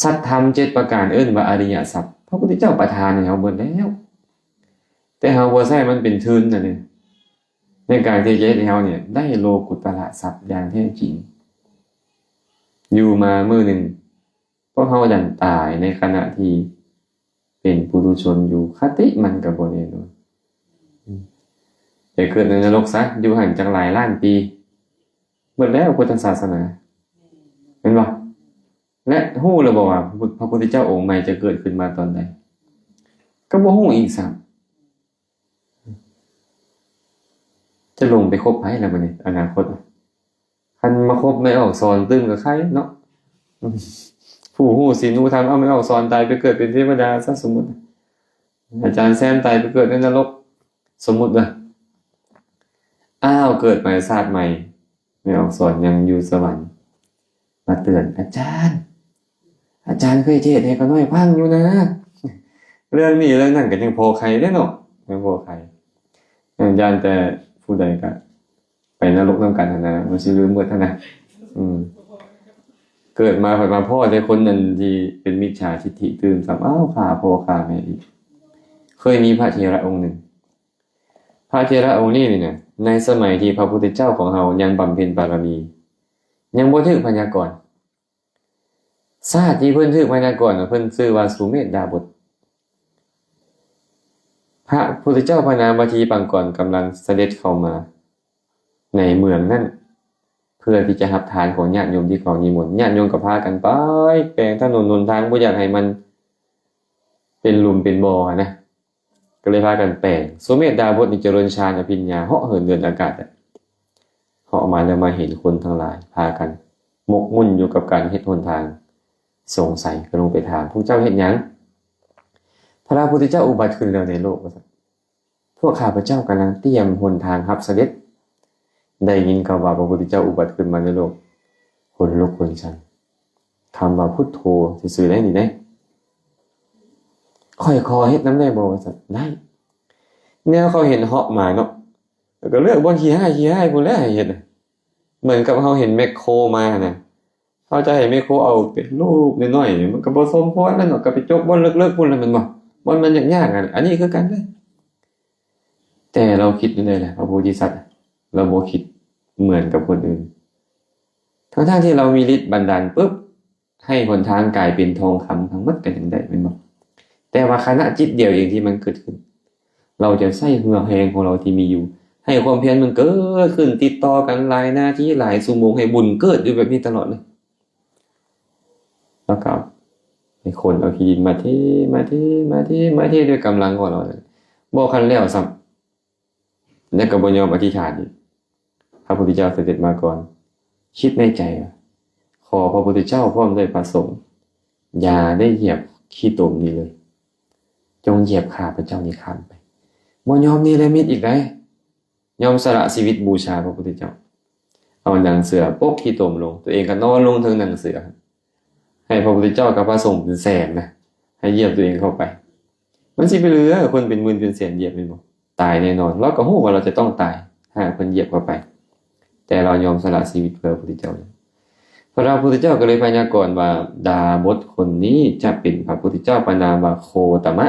ສັດທຳເຈັດປະການເອີ້ນວ່າອະລິຍະຊັບ ພະພຸດທະເຈົ້າປະທານໃຫ້ເຮົາເບິດແລ້ວ, ແຕ່ເຮົາບໍ່ໃຊ້ມັນເປັນທຶນນັ້ນເອງ ໃນການທີ່ຈະເຮັດໃຫ້ເຮົານີ້ໄດ້ໂລກຸດຕະລະຊັບຢ່າງແທ້ຈິງ. ຢູ່ມາມື້ໜຶ່ງ ພວກເຮົາດັນຕາຍໃນຂະນະທີ່ເປັນປຸຖຸຊົນຢູ່, ຄະຕິມັນກໍບໍ່ແນ່ນອນ. ໄປເກີດໃນນະລົກຊະ, ຢູ່ຫັ້ນຈັກຫຼາຍລ້ານປີ, ເບິດແລ້ວພຸດທະສາສະໜາ, ແມ່ນບໍ່? ແລະ ຮູ້ແລ້ວບໍ່ວ່າ ພະພຸດທະເຈົ້າອົງໃໝ່ຈະເກີດຂຶ້ນມາຕອນໃດ? ກໍບໍ່ຮູ້ອີກຊ້ຳ. ຈະລົງໄປຄົບໃຜລະບັດນີ້ ອະນາຄົດ? ຄັນມາຄົບແມ່ອອກສອນຕື່ມກໍໄຄເນາະ, ຜູ້ຮູ້ສິນຮູ້ທຳ. ເອົາ ແມ່ອອກສອນຕາຍໄປເກີດເປັນເທວະດາຊະ ສົມມຸດ, ອາຈານແຊມຕາຍໄປເກີດໃນນະລົກ ສົມມຸດເດີ. ອ້າວ ເກີດໃໝ່ຊາດໃໝ່ ແມ່ອອກສອນຍັງຢູ່ສະຫວັນ ມາເຕືອນ ອາຈານ, ອາຈານເຄີຍເທດໃຫ້ຂ້ານ້ອຍຟັງຢູ່ນະ, ເລື່ອງນີ້ເລື່ອງນັ້ນກໍຍັງພໍໄຂເດ້ເນາະ, ຍັງພໍໄຂ. ຢ້ານແຕ່ຜູ້ໃດກໍໄປນະລົກນຳກັນຫັ້ນນະ, ມັນຊິລືມເບິດຫັ້ນນະ. ອືມ ເກີດມາ ຂ້ອຍມາພໍ້ແຕ່ຄົນນັ້ນທີ່ເປັນມິດສາທິດຖິຕື່ມຊ້ຳ, ອ້າວ ຂ້າພໍ່ຂ້າແມ່ອີກ. ເຄີຍມີພະເຖລະອົງໜຶ່ງ, ພະເຖລະອົງນີ້ນີ້ນະ ໃນສະໄໝທີ່ພະພຸດທະເຈົ້າຂອງເຮົາຍັງບຳເພັນບາລະມີ ຍັງບໍ່ຖືກພະຍາກອນ, ຊາດທີ່ເພິ່ນຖືກພະຍາກອນນະ ເພິ່ນຊື່ວ່າສຸເມດດາບົດ. ພະພຸດທະເຈົ້າພະນາມວ່າທີປັງກອນກຳລັງສະເດັດເຂົ້າມາໃນເມືອງນັ້ນ ເພື່ອທີ່ຈະຮັບທານຂອງຍາດໂຍມທີ່ເຂົານິມົນ. ຍາດໂຍມກໍພາກັນໄປແປງຖະໜົນຫົນທາງ ບໍ່ຢາກໃຫ້ມັນເປັນຫຼຸມເປັນບໍ່ຫັ້ນນະ. ກໍເລີຍພາກັນແປງ. ສຸເມດດາບົດນີ້ຈະເລີນຊານອະພິນຍາ ເຫາະເຫີນເດີນອາກາດ, ເຫາະມາແລ້ວມາເຫັນຄົນທັງຫຼາຍພາກັນໝົກໝຸ່ນຢູ່ກັບການເຮັດຫົນທາງ, ສົງໄສກໍລົງໄປຖາມ, ພວກເຈົ້າເຮັດຫຍັງ? ພະພຸດທະເຈົ້າອຸບັດຂຶ້ນແລ້ວໃນໂລກ, ວ່າຊັ້ນ. ພວກຂ້າພະເຈົ້າກຳລັງຕຽມຫົນທາງຮັບສະເດັດ. ໄດ້ຍິນຄຳວ່າພະພຸດທະເຈົ້າອຸບັດຂຶ້ນມາໃນໂລກ, ຂົນລຸກຂົນສັນ. ຄຳວ່າພຸດໂທຊື່ໆ ໄດ້ນີ້ເດ້. ຂ້ອຍຂໍເຮັດນຳໄດ້ບໍ່? ວ່າຊັ້ນ. ໄດ້. ແນວເຂົາເຫັນເຫາະມາເນາະ, ແລ້ວກໍເລືອກບ່ອນຂີ້ຮ້າຍ ຂີ້ຮ້າຍພຸ້ນແຫຼະໃຫ້ເຮັດ. ເໝືອນກັບເຮົາເຫັນແມັກໂຄມາຫັ້ນນະ, ເຮົ ເຮົາຈະໃຫ້ແມ່ໂຄເອົາເປັນລູກນ້ອຍໆນີ້ ມັນກໍບໍ່ສົມຄວນແລ້ວເນາະ ກໍໄປຈົກບ່ອນເລິກໆພຸ້ນແລ້ວແມ່ນບໍ່? ບ່ອນມັນຍາກໆ ອັນ ອັນນີ້ຄືກັນເດ້. ແຕ່ເຮົາຄິດແນວໃດລະ ພະໂພທິສັດ ເຮົາບໍ່ຄິດເໝືອນກັບຄົນອື່ນ ທັງໆທີ່ເຮົາມີລິດບັນດານປຶບ ໃຫ້ຫົນທາງກາຍເປັນທອງຄຳທັງໝົດກໍຍັງໄດ້ແມ່ນບໍ່? ແຕ່ວ່າຂະນະຈິດດຽວເອງທີ່ມັນເກີດຂຶ້ນ ເຮົາຈະໃຊ້ເຫື່ອແຮງຂອງເຮົາທີ່ມີຢູ່ ໃຫ້ຄວາມພຽນມັນເກີດຂຶ້ນຕິດຕໍ່ກັນຫຼາຍນາທີ ຫຼາຍຊົ່ວໂມງ ໃຫ້ບຸນເກີດຢູ່ແບບນີ້ຕະຫຼອດເລີຍ. ແລ້ວກໍໃຫ້ຄົນເອົາຂີ້ດິນມາເທ ມາເທ ມາເທ ມາເທດ້ວຍກຳລັງຂອງເຮົານັ້ນ ບໍ່ຄັນແລ້ວຊ້ຳ. ແລ້ວກໍບໍ່ຍອມອະທິຖານອີກ ພະພຸດທະເຈົ້າສະເດັດມາກ່ອນ ຄິດໃນໃຈວ່າ ຂໍພະພຸດທະເຈົ້າພ້ອມດ້ວຍພະສົງ ຢ່າໄດ້ຢຽບຂີ້ຕົມນີ້ເລີຍ ຈົ່ງຢຽບຂ້າພະເຈົ້ານີ້ຂ້າມໄປ. ບໍ່ຍອມເນລະມິດອີກໃດ ຍອມສະຫຼະຊີວິດບູຊາພະພຸດທະເຈົ້າ ເອົາໜັງເສືອປົກຂີ້ຕົມລົງ ຕົວເອງກໍນອນລົງເທິງໜັງເສືອ ໃຫ້ພະພຸດທະເຈົ້າກັບພະສົງເປັນແສນນະ ໃຫ້ຢຽບຕົວເອງເຂົ້າໄປ. ມັນຊິໄປເຫຼືອຄົນເປັນໝື່ນເປັນແສນຢຽບແມ່ນບໍ່? ຕາຍແນ່ນອນ. ເຮົາກໍຮູ້ວ່າເຮົາຈະຕ້ອງຕາຍ ຫາກເພິ່ນຢຽບເຂົ້າໄປ ແຕ່ເຮົາຍອມສະຫຼະຊີວິດເພື່ອພະພຸດທະເຈົ້າ. ພະພຸດທະເຈົ້າກໍເລີຍພະຍາກອນວ່າ ດາບົດຄົນນີ້ຈະເປັນພະພຸດທະເຈົ້າພະນາມວ່າໂຄຕະມະ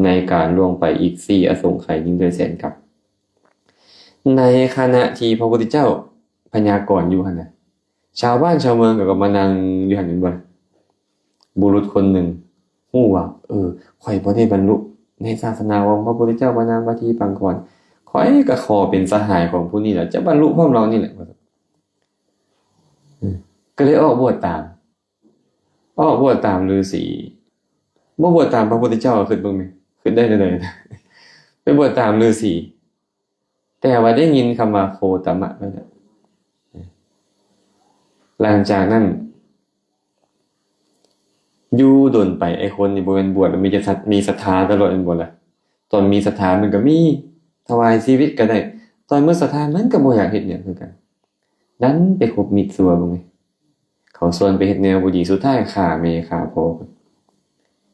ໃນການລ່ວງໄປອີກສີ່ອະສົງໄຂຍິ່ງດ້ວຍແສນກັບ. ໃນຂະນະທີ່ພະພຸດທະເຈົ້າພະຍາກອນຢູ່ຫັ້ນນະ ຊາວບ້ານຊາວເມືອງກໍມານັ່ງຢູ່ຫັ້ນແມ່ນບໍ່? ບຸລຸດຄົນໜຶ່ງຮູ້ວ່າ ເອີ ຂ້ອຍບໍ່ໄດ້ບັນລຸໃນສາສະໜາຂອງພະພຸດທະເຈົ້າພະນາມວ່າທີປັງກອນ ຂ້ອຍກໍຂໍເປັນສະຫາຍຂອງຜູ້ນີ້ລະ ຈະບັນລຸພ້ອມລາວນີ້ແຫຼະ ວ່າຊັ້ນ. ກໍເລີຍອອກບວດຕາມ ອອກບວດຕາມລືສີ ບໍ່ບວດຕາມພະພຸດທະເຈົ້າ ຄິດເບິ່ງແມ່ ຄິດໄດ້ແນວໃດ ໄປບວດຕາມລືສີ ແຕ່ວ່າໄດ້ຍິນຄຳວ່າໂຄຕະມະນັ້ນແຫຼະ. ຫຼັງຈາກນັ້ນ ຢູ່ດົນໄປ ໄອ້ຄົນນີ້ບໍ່ແມ່ນບວດແລ້ວມີແຕ່ສັດ ມີສັດທາຕະຫຼອດແມ່ນບໍ່ລະ? ຕອນມີສັດທາມັນກໍມີ ຖວາຍຊີວິດກໍໄດ້ ຕອນໝົດສັດທາມັນກໍບໍ່ຢາກເຮັດຫຍັງຄືກັນ ດັນໄປຄົບມິດຊົ່ວເບິ່ງ ເຂົາຊວນໄປເຮັດແນວບໍ່ດີ ສຸດທ້າຍຂ້າແມ່ຂ້າພໍ່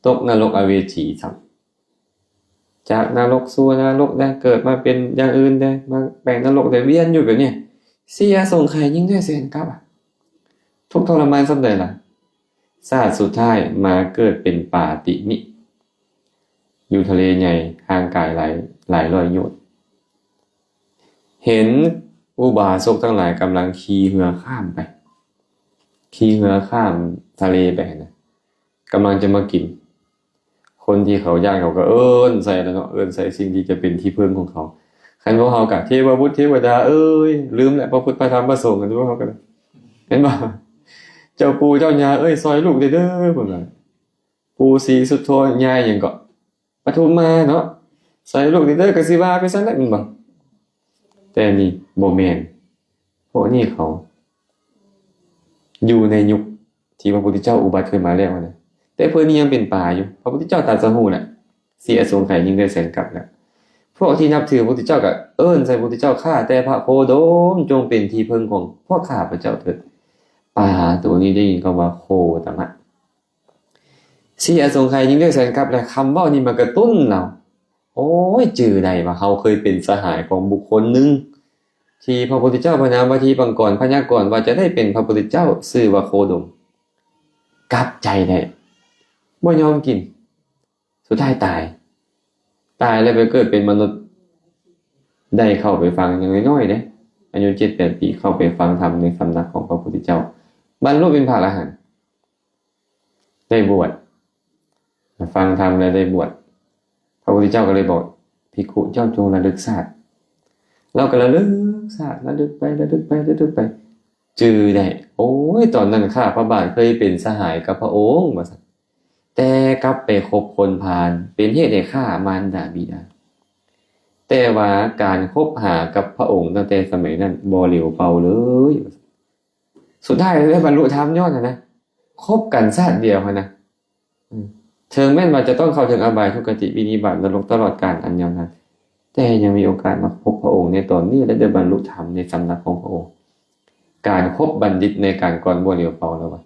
ຕົກນະລົກອະເວຈີຊ້ຳ ຈາກນະລົກສູ່ນະລົກໄດ້ ເກີດມາເປັນຢ່າງອື່ນໄດ້ ມາແປງນະລົກໄດ້ ວຽນຢູ່ແບບນີ້ ເສຍສົງໄຂຍິ່ງດ້ວຍແສນກັບ ທຸກທໍລະມານສ່ຳໃດລະ? ຊາດສຸດທ້າຍມາເກີດເປັນປາຕິມິ ຢູ່ທະເລໃຫຍ່ ຫ່າງກາຍຫຼາຍ ຫຼາຍຮ້ອຍໂຍດ ເຫັນອຸບາສົກທັງຫຼາຍກຳລັງຂີ່ເຮືອຂ້າມໄປ ຂີ່ເຮືອຂ້າມທະເລໄປຫັ້ນນະ ກຳລັງຈະມາກິນ ຄົນທີ່ເຂົາຢ້ານເຂົາກໍເອີ້ນໃສ່ແລ້ວເນາະ ເອີ້ນໃສ່ສິ່ງທີ່ຈະເປັນທີ່ເພິ່ງຂອງເຂົາ ຄັນພວກເຮົາກໍ ເທວະບຸດເທວະດາເອີຍ ລືມແລ້ວ ພະພຸດ ພະທຳ ພະສົງ ຄັນພວກເຮົາກໍ ແມ່ນບໍ່? ເຈົ້າປູ່ເຈົ້າຍ່າເອີຍ ຊ່ອຍລູກແດ່ເດີ ເພິ່ນວ່າ ປູ່ສີສຸດໂທ ຍ່າຫຍັງເກາະ ປະທຸມມາເນາະ ຊ່ອຍລູກແດ່ເດີ ກໍຊິວ່າໄປຊັ້ນແຫຼະແມ່ນບໍ່? ແຕ່ນີ້ບໍ່ແມ່ນ ພວກນີ້ເຂົາຢູ່ໃນຍຸກທີ່ພະພຸດທະເຈົ້າອຸບັດຂຶ້ນມາແລ້ວນະ ແຕ່ເພິ່ນນີ້ຍັງເປັນປາຢູ່ ພະພຸດທະເຈົ້າຕັດສະຮູ້ແລ້ວ ເສຍສົງໄຂຍິ່ງດ້ວຍແສນກັບແລ້ວ ພວກທີ່ນັບຖືພະພຸດທະເຈົ້າກໍເອີ້ນໃສ່ພະພຸດທະເຈົ້າ ຂ້າແຕ່ພະໂຄດົມ ຈົ່ງເປັນທີ່ເພິ່ງຂອງພວກຂ້າພະເຈົ້າເຖີດ ປາໂຕນີ້ໄດ້ຍິນຄຳວ່າໂຄຕະມະ ເສຍສົງໄຂຍິ່ງດ້ວຍແສນກັບ ແລະ ຄຳເວົ້ານີ້ມາກະຕຸ້ນລາວ ໂອ້ຍ ຈື່ໄດ້ວ່າເຮົາເຄີຍເປັນສະຫາຍຂອງບຸກຄົນໜຶ່ງ ທີ່ພະພຸດທະເຈົ້າພະນາມວ່າທີປັງກອນ ພະຍາກອນວ່າຈະໄດ້ເປັນພະພຸດທະເຈົ້າ ຊື່ວ່າໂຄດົມ ກັບໃຈໄດ້ ບໍ່ຍອມກິນ ສຸດທ້າຍຕາຍ ຕາຍແລ້ວໄປເກີດເປັນມະນຸດ ໄດ້ເຂົ້າໄປຟັງ ຍັງນ້ອຍໆເດ້ ອາຍຸເຈັດແປດປີ ເຂົ້າໄປຟັງທຳໃນສຳນັກຂອງພະພຸດທະເຈົ້າ ບັນລຸເປັນພະອະລະຫັນ ໄດ້ບວດ ຟັງທຳແລ້ວໄດ້ບວດ ພະພຸດທະເຈົ້າກໍເລີຍບອກ ພິກຂຸ ເຈົ້າຈົ່ງລະລຶກຊາດ ລາວກໍລະລຶກຊາດ ລະລຶກໄປ ລະລຶກໄປ ລະລຶກໄປ ຈື່ໄດ້ ໂອ້ຍ ຕອນນັ້ນຂ້າພະບາດເຄີຍເປັນສະຫາຍກັບພະອົງ ວ່າຊັ້ນ ແຕ່ກັບໄປຄົບຄົນພານ ເປັນເຫດໃຫ້ຂ້າມານດາບິດາ ແຕ່ວ່າການຄົບຫາກັບພະອົງຕັ້ງແຕ່ສະໄໝນັ້ນບໍ່ເຫຼວເປົ່າເລີຍ ວ່າຊັ້ນ. ສຸດທ້າຍໄດ້ບັນລຸທຳຍ້ອນຫັ້ນນະ ຄົບກັນຊາດດຽວຫັ້ນນະ ເຖິງແມ່ນວ່າຈະຕ້ອງເຂົ້າເຖິງອະບາຍ ທຸກຄະຕິ ວິນິບາດ ນະລົກຕະຫຼອດການອັນຍາວນານ ແຕ່ຍັງມີໂອກາດມາພົບພະອົງໃນຕອນນີ້ ແລະ ໄດ້ບັນລຸທຳໃນສຳນັກຂອງພະອົງ. ການຄົບບັນດິດໃນການກ່ອນບໍ່ເຫຼວເປົ່າແລ້ວວ່າ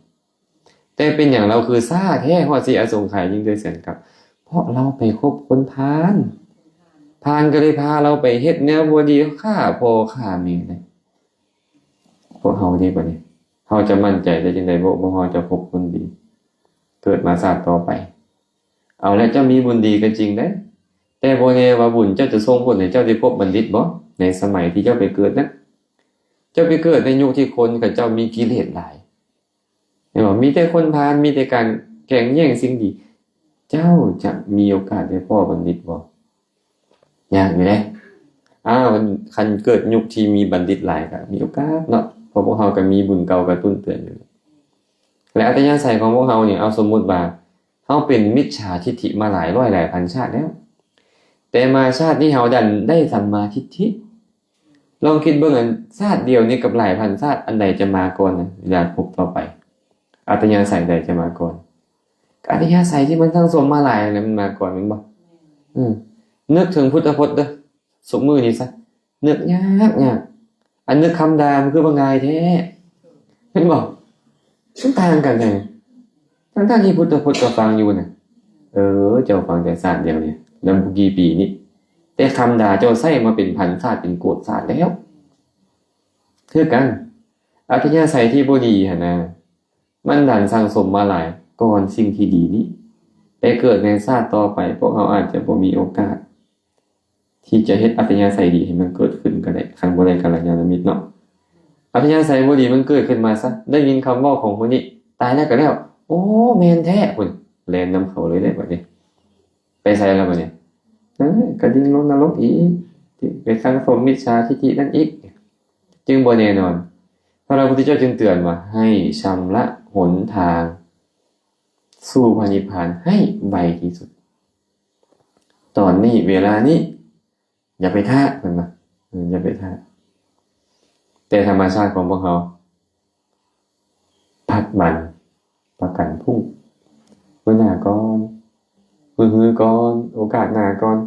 ແຕ່ເປັນຫຍັງລາວຄືຊ້າແທ້ ຮອດເສຍສົງໄຂຍິ່ງດ້ວຍແສນກັບ ເພາະລາວໄປຄົບຄົນພານ ພານກໍເລີຍພາລາວໄປເຮັດແນວບໍ່ດີ ຂ້າພໍ່ຂ້າແມ່ໄດ້ ພວກເຮົາເດ້ບັດນີ້ ເຮົາຈະໝັ້ນໃຈໄດ້ຈັ່ງໃດວ່າພວກເຮົາຈະພົບຄົນດີ ເກີດມາຊາດຕໍ່ໄປ? ເອົາລະ ເຈົ້າມີບຸນດີກໍຈິງເດ້ ແຕ່ບໍ່ແນ່ວ່າບຸນເຈົ້າຈະສົ່ງຜົນໃຫ້ເຈົ້າໄດ້ພົບບັນດິດບໍ່? ໃນສະໄໝທີ່ເຈົ້າໄປເກີດນັ້ນ ເຈົ້າໄປເກີດໃນຍຸກທີ່ຄົນເຂົາເຈົ້າມີກິເລດຫຼາຍ ເຫັນບໍ່? ມີແຕ່ຄົນພານ ມີແຕ່ການແກ່ງແຍ່ງສິ່ງດີ ເຈົ້າຈະມີໂອກາດໄດ້ພໍ້ບັນດິດບໍ່? ຍາກຢູ່ເດ້. ອ້າວ ຄັນເກີດຍຸກທີ່ມີບັນດິດຫຼາຍກໍມີໂອກາດເນາະ ເພາະພວກເຮົາກໍມີບຸນເກົ່າກະຕຸ້ນເຕືອນຢູ່. ແລະ ອັດຕະຍາໄສຂອງພວກເຮົານີ້ ເອົາ ສົມມຸດວ່າເຮົາເປັນມິດສາທິດຖິມາຫຼາຍຮ້ອຍຫຼາຍພັນຊາດແລ້ວ ແຕ່ມາຊາດນີ້ເຮົາດັນໄດ້ສຳມາທິດຖິ. ລອງຄິດເບິ່ງ ອັນຊາດດຽວນີ້ກັບຫຼາຍພັນຊາດ ອັນໃດຈະມາກ່ອນນະ ເວລາພົບຕໍ່ໄປ? ອັດຕະຍາໄສໃດຈະມາກ່ອນ? ອັດຕະຍາໄສທີ່ມັນສັ່ງສົມມາຫຼາຍນັ້ນ ມັນມາກ່ອນແມ່ນບໍ່? ອື ນຶກເຖິງພຸດທະພົດເດີ້ ຊຸມມື້ນີ້ຊະ ນຶກຍາກ ຍາກ. ອັນນຶກຄຳດາມັນຄືວ່າງ່າຍແທ້ ແມ່ນບໍ່? ມັນຕ່າງກັນແທ້ ທັງໆທີ່ພຸດທະພົດກໍຟັງຢູ່ນະ ເອີ ເຈົ້າຟັງແຕ່ຊາດດຽວນີ້ ນຳບໍ່ກີ່ປີນີ້ ແຕ່ຄຳດາເຈົ້າໃຊ້ມາເປັນພັນຊາດ ເປັນໂກດຊາດແລ້ວ ຄືກັນ. ອັດຕະຍາໄສທີ່ບໍ່ດີຫັ້ນນະ ມັນດັນສັ່ງສົມມາຫຼາຍກ່ອນສິ່ງທີ່ດີນີ້ ແຕ່ເກີດໃນຊາດຕໍ່ໄປ ພວກເຮົາອາດຈະບໍ່ມີໂອກາດ ທີ່ຈະເຮັດອັດຕະຍາໄສດີໃຫ້ມັນເກີດຂຶ້ນກໍໄດ້ ຄັນບໍ່ໄດ້ກັນລະຍານະມິດເນາະ. ອັດຕະຍາໄສບໍ່ດີມັນເກີດຂຶ້ນມາຊະ ໄດ້ຍິນຄຳເວົ້າຂອງຄົນນີ້ ຕາຍແລ້ວກໍແລ້ວ ໂອ້ ແມ່ນແທ້ ພຸ້ນ ແລ່ນນຳເຂົາເລີຍເດ້ບັດນີ້. ໄປໃສລະບັດນີ້? ເອີ ກະດິ້ນລົງນະລົກອີກ ໄປສັງສົມມິດສາທິດຖິນັ້ນອີກ ຈຶ່ງບໍ່ແນ່ນອນ. ພະພຸດທະເຈົ້າຈຶ່ງເຕືອນວ່າ ໃຫ້ຊຳລະຫົນທາງສູ່ພະນິບພານໃຫ້ໄວທີ່ສຸດ ຕອນນີ້ ເວລານີ້ ຢ່າໄປຖ້າ ເພິ່ນວ່າ ເອີ ຢ່າໄປຖ້າ. ແຕ່ທຳມະຊາດຂອງພວກເຮົາ ພັກບັນ ປະກັນພຸ້ງ ມື້ໜ້າກ່ອນ ມື້ຮືກ່ອນ ໂອກາດໜ້າກ່ອນ.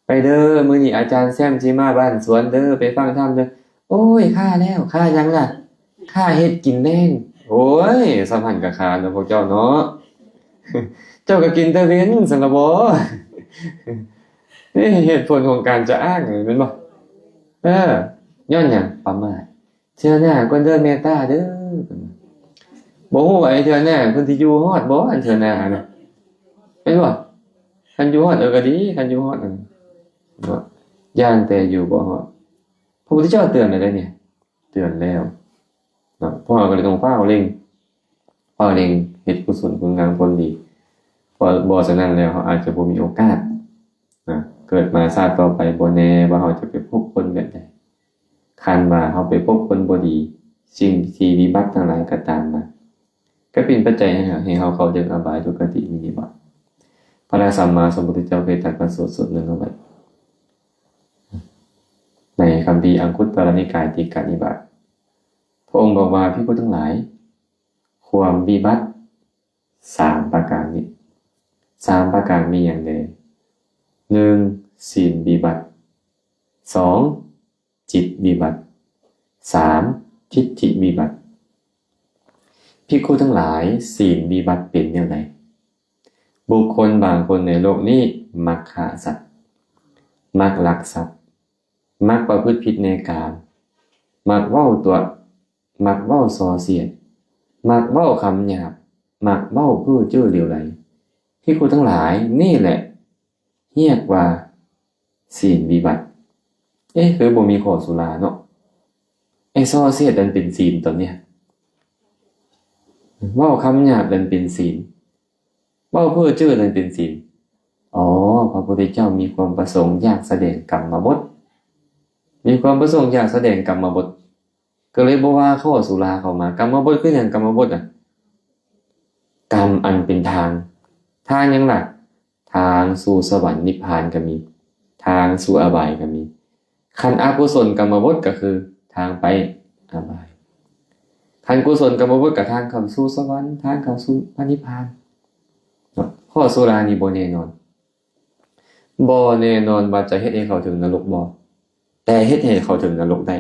ໄປເດີ້ ມື້ນີ້ອາຈານແຊມຊິມາບ້ານສວນເດີ້ ໄປຟັງທຳເດີ້. ໂອ້ຍ ຄາແລ້ວ ຄາຫຍັງລະ? ຄາເຮັດກິນແລງ. ໂອ້ຍ ສ່ຳຫັ້ນກໍຄາເນາະພວກເຈົ້າເນາະ ເຈົ້າກໍກິນແຕ່ເວັນຊັ້ນລະບໍ? ນີ້ເຫດຜົນຂອງການຈະອ້າງແມ່ນບໍ່? ເອີ ຍ້ອນຫຍັງ? ປະໝາດ. ເທື່ອໜ້າກ່ອນເດີ້ ແມ່ຕາເດີ້. ບໍ່ຮູ້ວ່າໄອ້ເທື່ອໜ້າເພິ່ນຊິຢູ່ຮອດບໍ່ ອັນເທື່ອໜ້າຫັ້ນນະ ແມ່ນບໍ່? ຄັນຢູ່ຮອດ ເອີ ກໍດີ ຄັນຢູ່ຮອດ ເນາະ ຢ້ານແຕ່ຢູ່ບໍ່ຮອດ. ພະພຸດທະເຈົ້າເຕືອນແລ້ວເດ້ນີ້ ເຕືອນແລ້ວເນາະ ພວກເຮົາກໍເລີຍຕ້ອງຟ້າວເລັ່ງ ຟ້າວເລັ່ງເຮັດກຸສົນຄຸນງາມຄວາມດີ ເພາະບໍ່ສະນັ້ນແລ້ວເຮົາອາດຈະບໍ່ມີໂອກາດນະ ເກີດມາຊາດຕໍ່ໄປບໍ່ແນ່ວ່າເຮົາຈະໄປພົບຄົນແບບໃດ. ຄັນວ່າເຮົາໄປພົບຄົນບໍ່ດີ ສິ່ງທີ່ວິບັດທັງຫຼາຍກໍຕາມມາ ກໍເປັນປັດໄຈໃຫ້ ໃຫ້ເຮົາເຂົ້າເຖິງອະບາຍ ທຸກຄະຕິ ນິບາດ. ພະສຳມາສຳພຸດທະເຈົ້າເຄີຍຕັດພະສູດສູດໜຶ່ງເອົາໄວ້ ໃນຄຳພີອັງຄຸດຕະລະນິກາຍ ຕິກະນິບາດ ພະອົງບອກວ່າ ພິກຂຸທັງຫຼາຍ ຄວາມວິບັດສາມປະການນີ້ ສາມປະການມີຫຍັງແດ່? ໜຶ່ງ ສີນວິບັດ, ສອງ ຈິດວິບັດ, ສາມ ທິດຖິວິບັດ. ພິກຂຸທັງຫຼາຍ, ສີນວິບັດເປັນແນວໃດ? ບຸກຄົນບາງຄົນໃນໂລກນີ້ມັກຂ້າສັດ, ມັກລັກຊັບ, ມັກປະພຶດຜິດໃນກາມ, ມັກເວົ້າຕົວະ, ມັກເວົ້າສໍ້ສຽດ, ມັກເວົ້າຄຳຫຍາບ, ມັກເວົ້າເພ້ອເຈີ່ຫຼຽວໄຫຼ. ພິກຂຸທັງຫຼາຍ, ນີ້ແຫຼະຮຽກວ່າ ສີນວິບັດ. ເອະ ຄືບໍ່ມີຂໍ້ສຸລາເນາະ? ໄອ້ສໍ້ສຽດນັ້ນເປັນສີນຕອນນີ້, ເວົ້າຄຳຫຍາບນັ້ນເປັນສີນ, ເວົ້າເພ້ອເຈີ່ນັ້ນເປັນສີນ. ອໍ ພະພຸດທະເຈົ້າມີຄວາມປະສົງຢາກສະແດງກຳມະບົດ, ມີຄວາມປະສົງຢາກສະແດງກຳມະບົດ, ກໍເລີຍບໍ່ວ່າຂໍ້ສຸລາເຂົ້າມາ. ກຳມະບົດຄືຫຍັງ? ກຳມະບົດນະ ກຳອັນເປັນທາງ. ທາງຫຍັງລະ? ທາງສູ່ສະຫວັນນິບພານກໍມີ, ທາງສູ່ອະບາຍກໍມີ. ຄັນອະກຸສົນກຳມະບົດກໍຄືທາງໄປອະບາຍ, ຄັນກຸສົນກຳມະບົດກໍທາງເຂົ້າສູ່ສະຫວັນ, ທາງເຂົ້າສູ່ພະນິບພານເນາະ. ຂໍ້ສຸລານີ້ບໍ່ແນ່ນອນ, ບໍ່ແນ່ນອນວ່າຈະເຮັດໃຫ້ເຂົ້າເຖິງນະລົກບໍ່? ແຕ່ເຮັດໃຫ້ເຂົ້າເຖິງນະລົກໄດ້,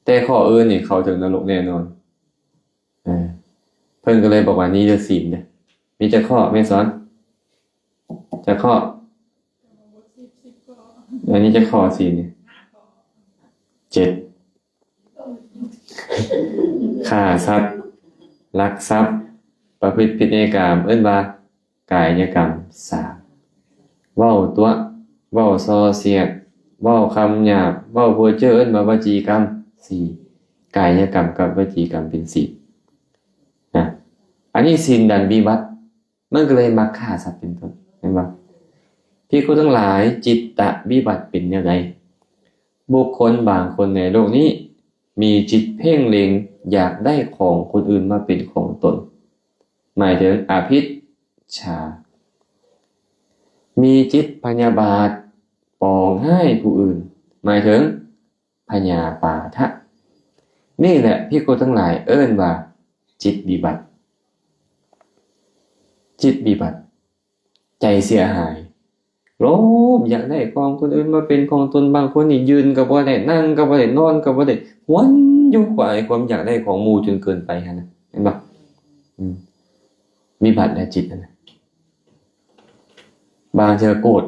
ແຕ່ຂໍ້ອື່ນນີ້ເຂົ້າເຖິງນະລົກແນ່ນອນ. ເອີ ເພິ່ນກໍເລີຍບອກວ່າ ນີ້ເດີ ສີນເດີ ມີຈັກຂໍ້ ແມ່ສອນ? ຈັກຂໍ້? ອັນນີ້ຈັກຂໍ້ ສີນນີ້? ເຈັດ. ຂ້າສັດ, ລັກຊັບ, ປະພຶດຜິດໃນກາມ ເອີ້ນວ່າກາຍຍະກຳ. ສາມ ເວົ້າຕົວະ, ເວົ້າສ່ອສຽດ, ເວົ້າຄຳຫຍາບ, ເວົ້າເພີ້ເຈີ້ ເອີ້ນວ່າວະຈີກຳ. ສີ່ ກາຍຍະກຳກັບວະຈີກຳເປັນສິນນະ. ອັນນີ້ສິນດັນວິບັດ ມັນກໍເລີຍມັກຂ້າສັດເປັນຕົ້ນ ແມ່ນບໍ່? ພິກຂຸທັງຫຼາຍ, ຈິດຕະວິບັດເປັນແນວໃດ? ບຸກຄົນບາງຄົນໃນໂລກນີ້ ມີຈິດເພງເລັງ ຢາກໄດ້ຂອງຄົນອື່ນມາເປັນຂອງຕົນ, ໝາຍເຖິງອະພິດຊາ. ມີຈິດພະຍາບາດ ປອງຮ້າຍຜູ້ອື່ນ, ໝາຍເຖິງ ພະຍາປາທະ. ນີ້ແຫຼະພິກຂຸທັງຫຼາຍເອີ້ນວ່າຈິດວິບັດ. ຈິດວິບັດ ໃຈເສຍຫາຍ, ໂລບ ຢາກໄດ້ຂອງຄົນອື່ນມາເປັນຂອງຕົນ. ບາງຄົນນີ້ຢືນກໍບໍ່ໄດ້, ນັ່ງກໍບໍ່ໄດ້, ນອນກໍບໍ່ໄດ້, ຫວນຢູ່ຄວາຍຄວາມຢາກໄດ້ຂອງໝູ່ຈົນເກີນໄປຫັ້ນນະ, ເຫັນບໍ່? ອືມ ວິບັດໃນຈິດຫັ້ນນະ. ບາງເທື່ອໂກດ,